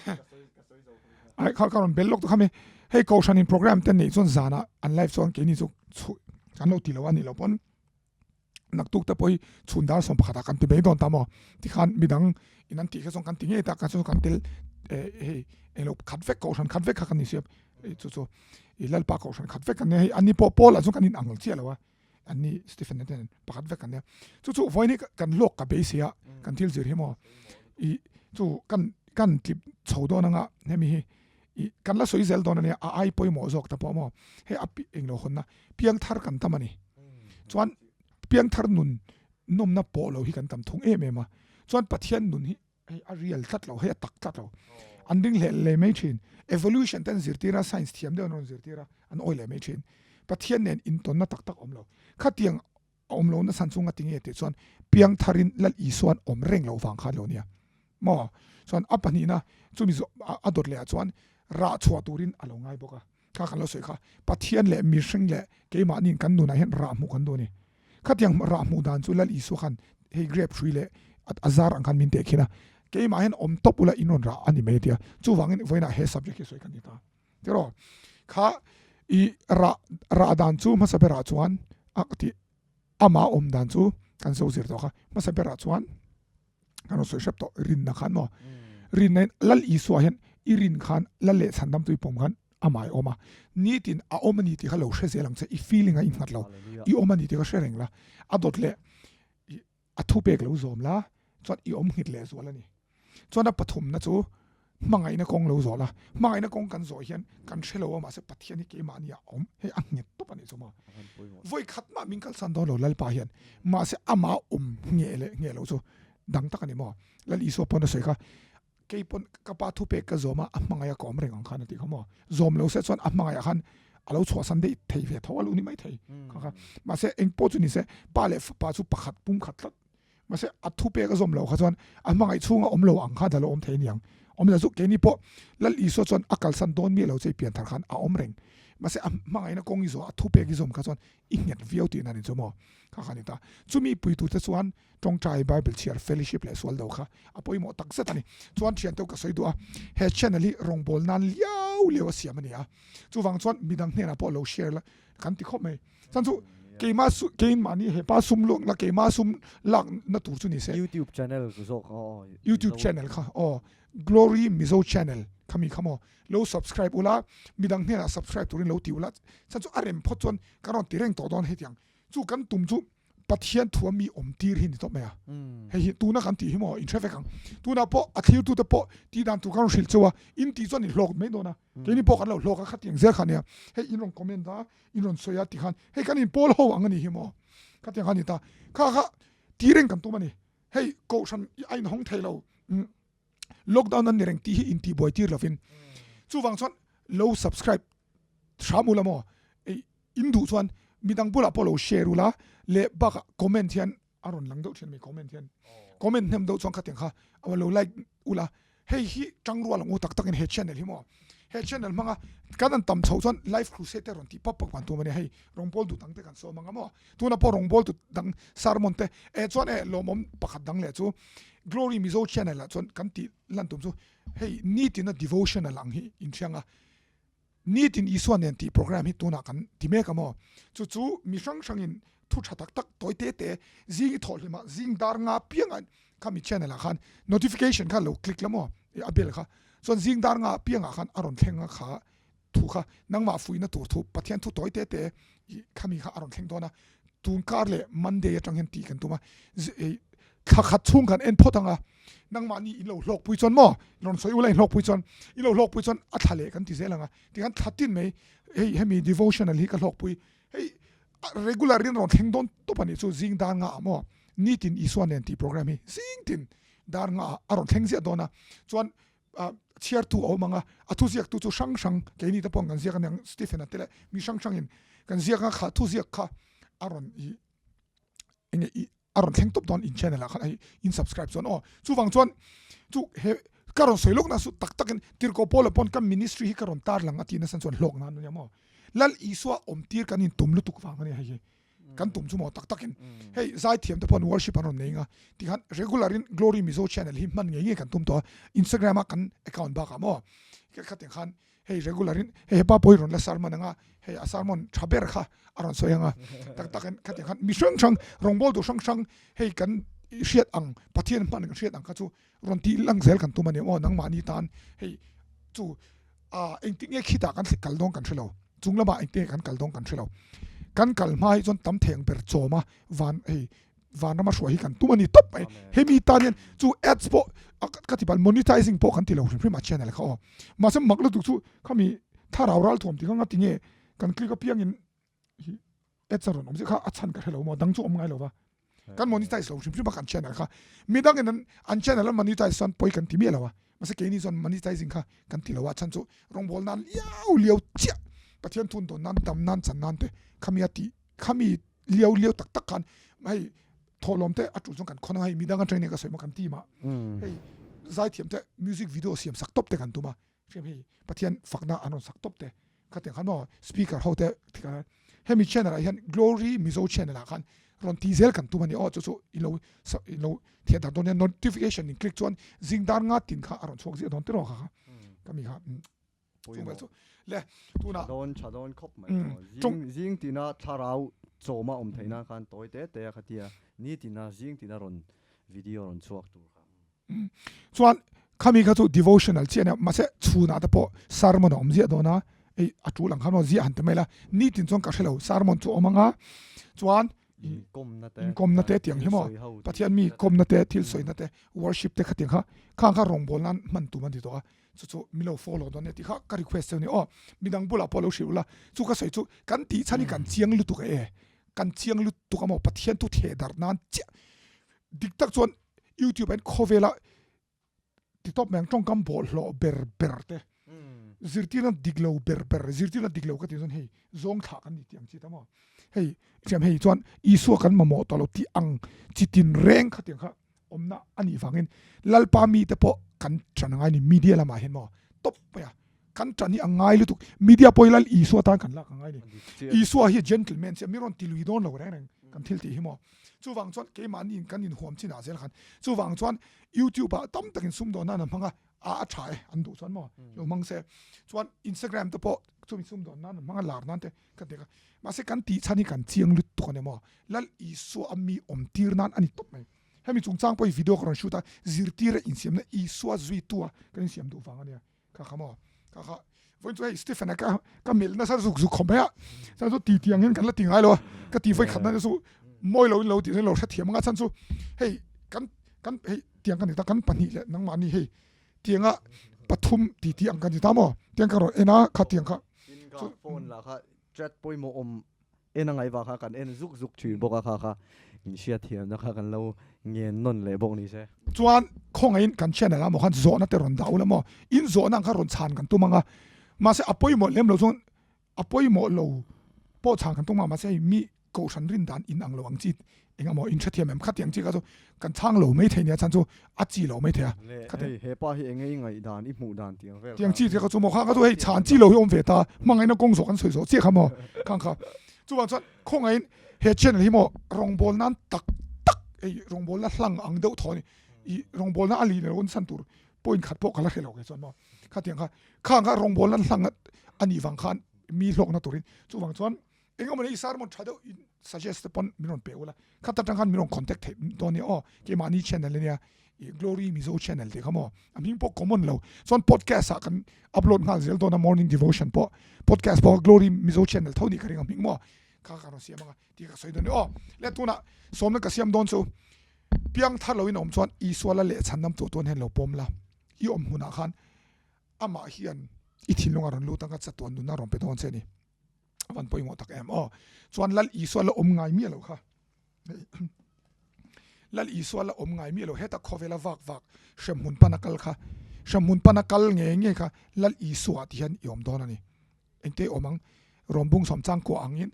Ai kha ka rawn bel lawk tu khami hei kohhran in program te nei chuan zana an live chuan keini chu chhu kan lo ti lo a ni lo pawn naktuk te pawh hi chhun dar 11 ah kan ti mai dawn ta maw tikhan midang in an tih kha chuan kan ti ngei ta ka chu kan tel hei englo khat vek kohhran khat vek kha kan ni sia chu chu i lalpa kohhran khat vek kan nia hei ani pawh pawl ah chuan kan in ang chiah lo a. An ni Stephen te nen pakhat vek an nia. Chu chu vawiin hi kan hlawk ka beisei a, kan thil zir hi maw i chu kan kan tlip chho dawn anga hemi hi i kan la sawi zel dawn ania a ai pawimawh zawk ta pawh maw hei a englo hawnna piangthar kan tam a ni. Chuan piangthar nun nawmna pawh lo hi kan tam thung em em a, chuan Pathian nun hi Hei a real tlat lo, hei a tak tlat lo. An ring hleh leh mai thin. Evolution te an zirtir a, science thiam deuh an rawn zirtir a, an awi leh mai thin. Pathian nen intawnna tak tak a awm lo. Khatiang a awm lo nasa chu ngati nge tih chuan piangtharin Lal Isua'n awm reng loh vang khan lo nia. Maw? Chuan a pahnihna chumi zawh a dawt leh ah chuan rah chhuah turin a lo ngai bawk a. Kha kan lo sawi kha, Pathian leh mihring leh keimahniin kan nunah hian rah hmuh kan duh a ni. Khatiang rah hmuh dan chu Lal Isua khan hei grape hrui leh a zar ang khan min teh khin a, keimah hian awm tawp ula in rawn rah a ni mai a ti a. Chuvangin vawiinah he subject hi sawi kan ni ta. Tiraw? Kha i rah rah dan chu hmasa berah chuan a tih amah awm dan chu kan zo zir tawh kha. Hmasa berah chuan kan rawn sawi hrep tawh rinna khan maw rinna in Lal Isua hian i rin khan Lal leh chhandam tui pawm khan amah i awm a nitin a awm a ni tih kha lo hre zel ang che i feeling a innghat lo i awm a ni tih kha hre reng la a dawt leh a thu pek lo zawm la chuan i awm nghet leh zual a ni chuan a pathumna chu Hmangaihna kawng lo zawh la, hmangaihna kawng kan zawh hian kan hre lo a mahse Pathian hi keimahni ah a awm, hei a nghet tawp a nih chu maw. Vawi khat mah min kalsan dawn lo Lalpa hian, mahse amah awm ngheh leh ngheh loh chu dang tak a ni maw. Lal Isua pawn a sawi kha, kei pawn ka pa thupek ka zawm a, a hmangaih a ka awm reng ang khan a tih kha maw. Zawm lo se chuan a hmangaih ah khan a lo chhuahsan daih thei ve tho a lo ni mai thei kha kha. Mahse engpawh chu ni se pa leh fapa chu pakhat pumkhat tlat. Mahse, a thu pek a zawm loh kha chuan a hmangaih chhunga awm lo ang kha dah lo awm thei a niang. Awm lo chu keini pawh Lal Isua chuan a kalsan dawn miah lo che i pianthar khan a awm reng. Mahse, a hmangaihna kawng i zawh a thu pek i zawm kha chuan i nghet viau tihna a ni chu maw? Kha kha a ni ta. Chumi puitute chuan tawngtai, Bible chhiar, fellowship leh sual do kha a pawimawh tak zet a ni. Chuan thiante ka sawi duh a, he channel hi rawngbâwl nan liau liau a siam a ni a. Chuvang chuan midang hnenah pawh lo share la kan ti khawp mai. Chan chu keima su keimahni hepa sum luak la keima sum lak na tur chu ni se. YouTube channel ku zawk kha aw. YouTube channel kha aw Glory Mizo channel kha mi kha maw lo subscribe ula midang hnenah subscribe turin lo ti ula chan chu a rem phawt chuan kan rawn ti reng tawh dawn hetiang chu kan tum chu Pathian thua mi awm tir hi ni tawp mai a. Hei hi tuna kan tih hi maw in hre vek ang. Tunah pawh a thlirtute pawh tih dan tur kan rawn hrilh cheu a, in tih chuan in hlawk mai dawn a. Keini pawh kan lo hlawk a khatiang zel kha nia. Hei in rawn comment a, in rawn sawi a ti khan hei kan in pawl ho ang a ni hi maw. Khatiang kha a ni ta. Kha kha ti reng kan tum a ni. Hei kohhran a inhawng thei lo. Lockdown an ni reng tih hi in tihbuai tir lovin. Chuvang chuan lo subscribe hram ula maw. In duh chuan midang bulah pawh lo share ula leh bakah comment hian a rawn lang deuh thin mai comment hian comment hnem deuh chuan khatiang kha a lo like ula hei hi tangrual ang u tak takin he channel hi maw he channel hmanga kan an tam chhoh chuan live crusade te rawn tih pap pap kan tum ania hei rawngbawl duh dang te kan sawm ang a maw tuna pawh rawngbawl tu dang sermon te eh chuan eh lawmawm pakhat dang leh chu glory mizo channel ah chuan kan tih lan tum chu hei nitina devotional ang hi inthiang a. Nitin Isua nen tih program hi tunah kan ti mek a maw? Chu chu mi hrang hrangin thu tha tak tak tawi te te zing i thawh hlimah zing dar nga piangah khami channel ah khan notification kha lo click la maw? A bell kha chuan zing dar nga piangah khan a rawn thleng a kha thu kha nangmah fuihna tur thu Pathian thu tawi te te i khami kha a rawn thleng dawn a tun kar leh Monday atang hian tih kan tum a Thla khat chhung kan en phawt ang a, nangmahni in lo hlawkpui chuan maw, rawn sawi ula in hlawkpui chuan, in lo hlawkpui chuan a thla leh kan ti zel ang a, tikhan thla tin mai hei hemi devotional hi ka hlawkpui, hei regular in rawn thleng dawn tawp a nih chu zing dar nga ah maw, nitin Isua nen tih program hi zing tin dar nga ah a rawn thleng ziah dawn a, chuan chhiartu a awm ang a, a thuziaktu chu hrang hrang keini te pawh kan ziak a niang Stephen-a te leh mi hrang hrangin kan ziak ang a kha thuziak kha a rawn ih enge i a rawn thleng tawp dawn in channel ah khan hei in subscribe chuan aw chuvang chuan chu he ka rawn sawi lawk na chu tak tak in tirhkoh Paula pawn ka ministry hi ka rawn tar lang a tih nasa chuan hlawk nan ania maw Lal Isua awm tir kan in tum lutuk vang ania hei hi kan tum chu maw tak tak in hei zaithiam te pawn worship an rawn nei nga tikhan regular in Glory Mizo channel hi hman ngei ngei kan tum tawh a Instagram a kan account bakah maw khatiang khan Hei regular in hei hepa pawh hi rawn la sermon anga hei a sermon tha ber kha a rawn sawi anga tak tak in khatiang khan mi hrang hrang rawngbâwl duh hrang hrang hei kan hriat ang Pathian hman kan hriat ang kha chu rawn tih lang zel kan tum a ni aw nangmahni tan hei chu ah engtin nge khitah kan kal dawn kan hre lo chung lamah engtin nge kan kal dawn kan hre lo. Kan kal hma hi chuan tam theng ber chawm a van hei vanrama hruai hi kan tum a ni tawp mai. Hemi tan hian chu ads pawh ka ti palh monetizing pawh kan ti lo hrim hrim a channel kha aw. Mahse mak lutuk chu khami thlarau ralthuam tih kha nga tinge kan click apiangin hi ads a rawn awm zia kha a chhan ka hre lo maw dang chu awm ngai lo va. Kan monetize lo hrim hrim a kan channel kha. Midangin an an channel an monetize chuan pawi kan ti miah lo a. Mahse keini chuan monetizing kha kan ti lo a chhan chu rawngbawl nan liau liau chiah Pathian thun dawn nan dam nan chan nan te khami a tih khami liau liau tak tak khan hei thawhlawm te a tul chuan kan khawn a hei midang atang nia ka sawi maw kan team ah hei zaithiam te music video siam sak tawp te kan tum a hriam hei Pathian fakna an rawn sak tawp te khatiang khan maw speaker ho te hemi channel ah hian Glory Mizo channel ah khan rawn ti zel kan tum a ni aw chu chu ilo ilo thiah dar dawn nia notification in click chuan zing dar nga tin kha a rawn chhuak ziah dawn tiraw kha kha ka mi kha. Pawimawh chu le tuna dawn tha dawn khawp mai zing zing tina thlarau chawma awm theih nan khan tawi te te a khatia ni tina zing tina rawn video rawn chhuak tur kha. Chuan khami kha chu devotional chiah ania mahse chhunah te pawh sermon a awm ziah dawn a ei a tul ang khan maw ziah han ti mai la nitin chuan ka hrelo sermon chu a awm anga chuan inkawmna te tiang hi maw Pathian mi kawmna te thil sawina te worship te khatiang kha khang kha rawngbawl nan hman tum a ni tawh a chu chu min lo follow dawn nia tih kha ka request cheu ni aw midang bulah pawh lo hrilh ula chu ka sawi chu kan tih chhan hi kan chiang lutuk e kan chiang lutuk a maw Pathian thu theh darh nan chiah dik tak chuan YouTube ah hian khawvela ti tawp mai ang tawngkam bawlhhlawh ber ber te zirtirna dik lo ber ber zirtirna dik lo ka tih chuan hei zawng thlah kan ni tih ang chi ta maw hei hriam hei chuan Isua kan mamawh tawh lo tih ang chi tin reng kha tiang kha awmna a nih vangin Lalpa mite pawh kan tan a ngai ni media lamah hian maw tawp mai a kan tan hi a ngai lutuk media pawh hi Lal Isua tan kan lak a ngai ni Isua hi gentleman chiah mi rawn ti lui dawn lo reng reng kan thil tih hi maw chuvang chuan keimahni in kan inhuam chinah zel khan chuvang chuan YouTube ah tam takin sumdawn nan an hmang a a a tha e an duh chuan maw lo hmang se chuan Instagram te pawh chumi sumdawn nan an hmang a lar nan te ka ti a mahse kan tih chhan hi kan chiang lutuk a ni maw Lal Isua a mi awm tir nan a ni tawp mai. Hemi chungchang pawh hi video ka rawn shoot a, zirtir a insiamna Isua zuitu a kan insiam duh vang a nia. Kha kha maw? Kha kha vawiin chu hei Stephen-a ka ka melh nasa zuk zuk khawp mai a, chuan chu ti ti ang hian kan la ti ngai lo a, ka ti vawi khatna te chu mawi lo in lo tih lo hrethiam anga chhan chu hei kan kan hei tiang ka ni ta kan pahnih leh nangmahni hei tianga pathum ti ti ang ka ni ta maw? Tiang ka rawn en a kha tiang kha. Tin ka phone lah kha chat pawimawh awm En a ngaihvah kha kan en zuk zuk thin bawk a kha kha inhriat thiamna kha kan lo ngen nawn leh bawk ni se. Chuan khawngaihin kan channel ah maw khan zawhna te rawn dah ula maw in zawhna ang kha rawn chhan kan tum ang a mahse a pawimawh lem lo chuan a pawimawh lo pawh chhan kan tum ang a mahse hei mi kohhran rin dan in ang lo ang chi eng emaw in hrethiam em khatiang chi kha chu kan chhang lo mai thei nia chhan chu a chi lo mai thei a. Leh hei hepa hi enge i ngaih dan i hmuh dan tiang vel kha. Tiang chi te kha chu maw khang kha chu hei chhan chi lo hi awm ve ta hmangaihna kawng zawh kan sawi zawh chiah kha maw khang kha chuvang chuan khawngaihin he channel hi maw rawngbawl nan tak tak hei rawngbawlna hlang ang deuh thaw a ni i rawngbawlna a lih loh chhan tur point khat pawh ka la hre lo kei chuan maw khatiang kha khang kha rawngbawlna hlang a nih vang khan mi hlawkna turin chuvang chuan Eng emaw ni sermon tha deuh in suggest te pawn min rawn pe ula khat atang khan min rawn contact theih dawn nia aw keimahni channel ania i Glory Mizo channel tih kha maw a hming pawh common lo chuan podcast ah kan upload nghal zel dawn a morning devotion pawh podcast pawh Glory Mizo channel tho nih ka ring a hming maw kha ka rawn siam anga tih ka sawi dawn nia aw le tunah sawmna ka siam dawn chu piang thar loin a awm chuan Isua la lehchhan nam tuah tuan hian lo pawm la i awm hunah khan amah hian i thinlung a rawn lut anga chatuan nunna a rawn pe dawn che a ni. A van pawimawh tak em aw. Chuan Lal Isua la awm ngai miah lo kha. Lal Isua la awm ngai miah lo heta khawvela vak vak hremhmun pana kal kha hremhmun pana kal nge nge kha Lal Isua ti hian i awm dawn a ni. Engte awm ang Rawmbung sawm changkua angin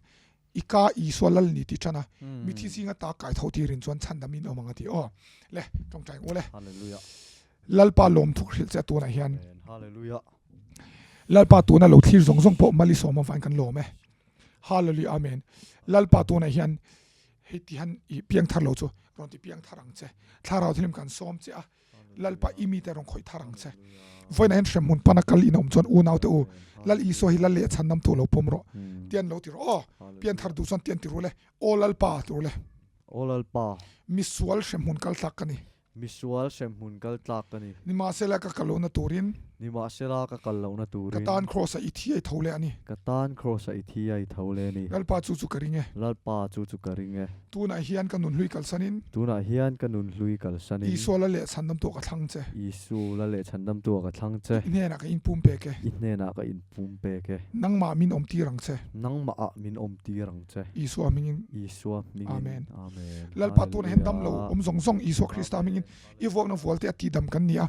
i ka Isua Lal ni ti tan a mithi zinga ta kai tho tirin chuan chhandamin awm ang a ti aw. Le tawngtai ang u le. Hallelujah. Lalpa lawmthuk hrilh che tunah hian. Hallelujah. Lalpa tuna lo thlir zawng zawng pawh mali sawm avangin kan lawm e. Hallelujah Amen. Lalpa tunah hian hei ti han i piang thar lo chu rawn ti piang thar ang che. Thlarau thilim kan sawm che a. Lalpa i mite rawn khawih thar ang che. Vawiinah hian hremhmun pana kal in awm chuan unau te u Lal Isua hi Lal leh chhan nam tu lo pawm rawh. Tian lo ti rawh aw. Pian thar duh chuan tian ti ru le. Aw Lalpa ti ru le. Aw Lalpa. Misual hremhmun kal tlak ka ni. Misual hremhmun kal tlak ka ni. Nimahsela ka kalona turin. Nimahsela ka kal lohna turin. Ka tan Kraws-ah i thi a i tho leh a ni. Ka tan Kraws-ah i thi a i tho leh a ni. Lalpa chu chu ka ring e. Lalpa chu chu ka ring e. Tunah hian ka nunhlui kalsanin. Tunah hian ka nunhlui kalsanin. Isua la leh chhandamtu ah ka thlang che. Isu la leh chhandamtu ah ka thlang che. I hnenah ka inpum pek e. I hnenah ka inpum pek e. Nangmah min awmtir ang che. Nangmah ah min awmtir ang che. Isua hmingin. Isua hmingin. Amen. Amen. Lalpa tunah hian dam lo awm zawng zawng Isua Krista hmingin i vuakna vualte a tihdam kan ni a.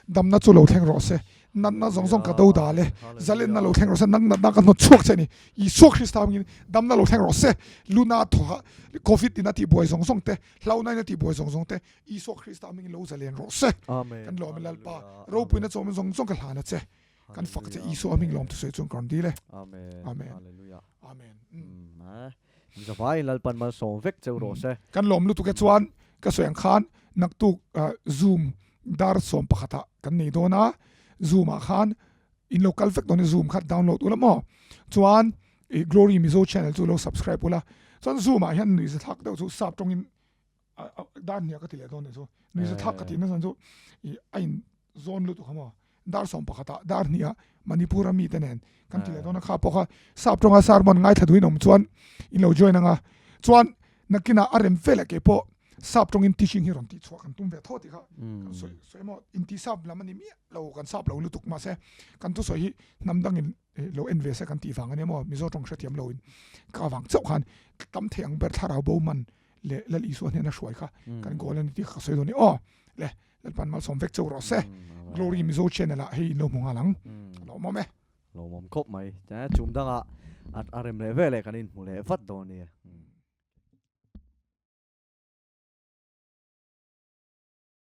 Damna chu lo thleng rawh se. Natna zawng zawng ka do dal e. Zalenna lo thleng rawh se. Nang natna ka hnawt chhuak che a ni. Isua Krista hmingin damna lo thleng rawh se. Luna thawha Covid in a tihbuai zawng zawng te, hlauhna in a tihbuai zawng zawng te, Isua Krista hmingin lo zalen rawh se. Kan lawm e Lalpa. Ropuina chawm zawng zawng ka hlan a che. Kan fak che Isua hming lawm thusawi chuan ka rawn dil e. Amen. Amen. Zavaiin Lalpan malsawm vek cheu rawh se. Kan lawm lutuk e chuan ka sawi ang khan naktuk zoom dar 11 ah kan nei dawn a, zoom ah khan in lo kal vek dawn e zoom kha download ula maw chuan i Glory Mizo channel chu lo subscribe ula chuan zoom ah hian nuihza thlak deuh chu sap tawngin dar hniah ka ti leh dawn nih chu nuihza thlak ka tih nasa chu i a in zawn lutuk a maw dar 11 ah dar hniah Manipur a mi te nen kan ti leh dawn a kha pawh kha sap tawnga sermon ngaithla duhin awm chuan in lo join anga chuan nakinah a rem vel ah kei pawh sap tawngin teaching hi rawn tih chhuah kan tum ve tho tih kha kan sawi sawi maw inti sap lam a ni miah lo kan sap lo lutuk mahse kan thusawi hi hnam dangin lo en ve se kan tih vang a nia maw Mizo tawng hrethiam lo in ka vang chauh khan tam thei ang ber thlarau bo man leh Lal Isua hnena hruai kha kan goal a ni tih kha ka sawi dawn a ni aw le Lalpan malsawm vek cheu rawh se Glory Mizo channel ah hei in lo hmu nghal ang a lawmawm e. Lawmawm khawp mai. Chum dangah a rem leh veleh kan inhmu leh vat dawn a nia.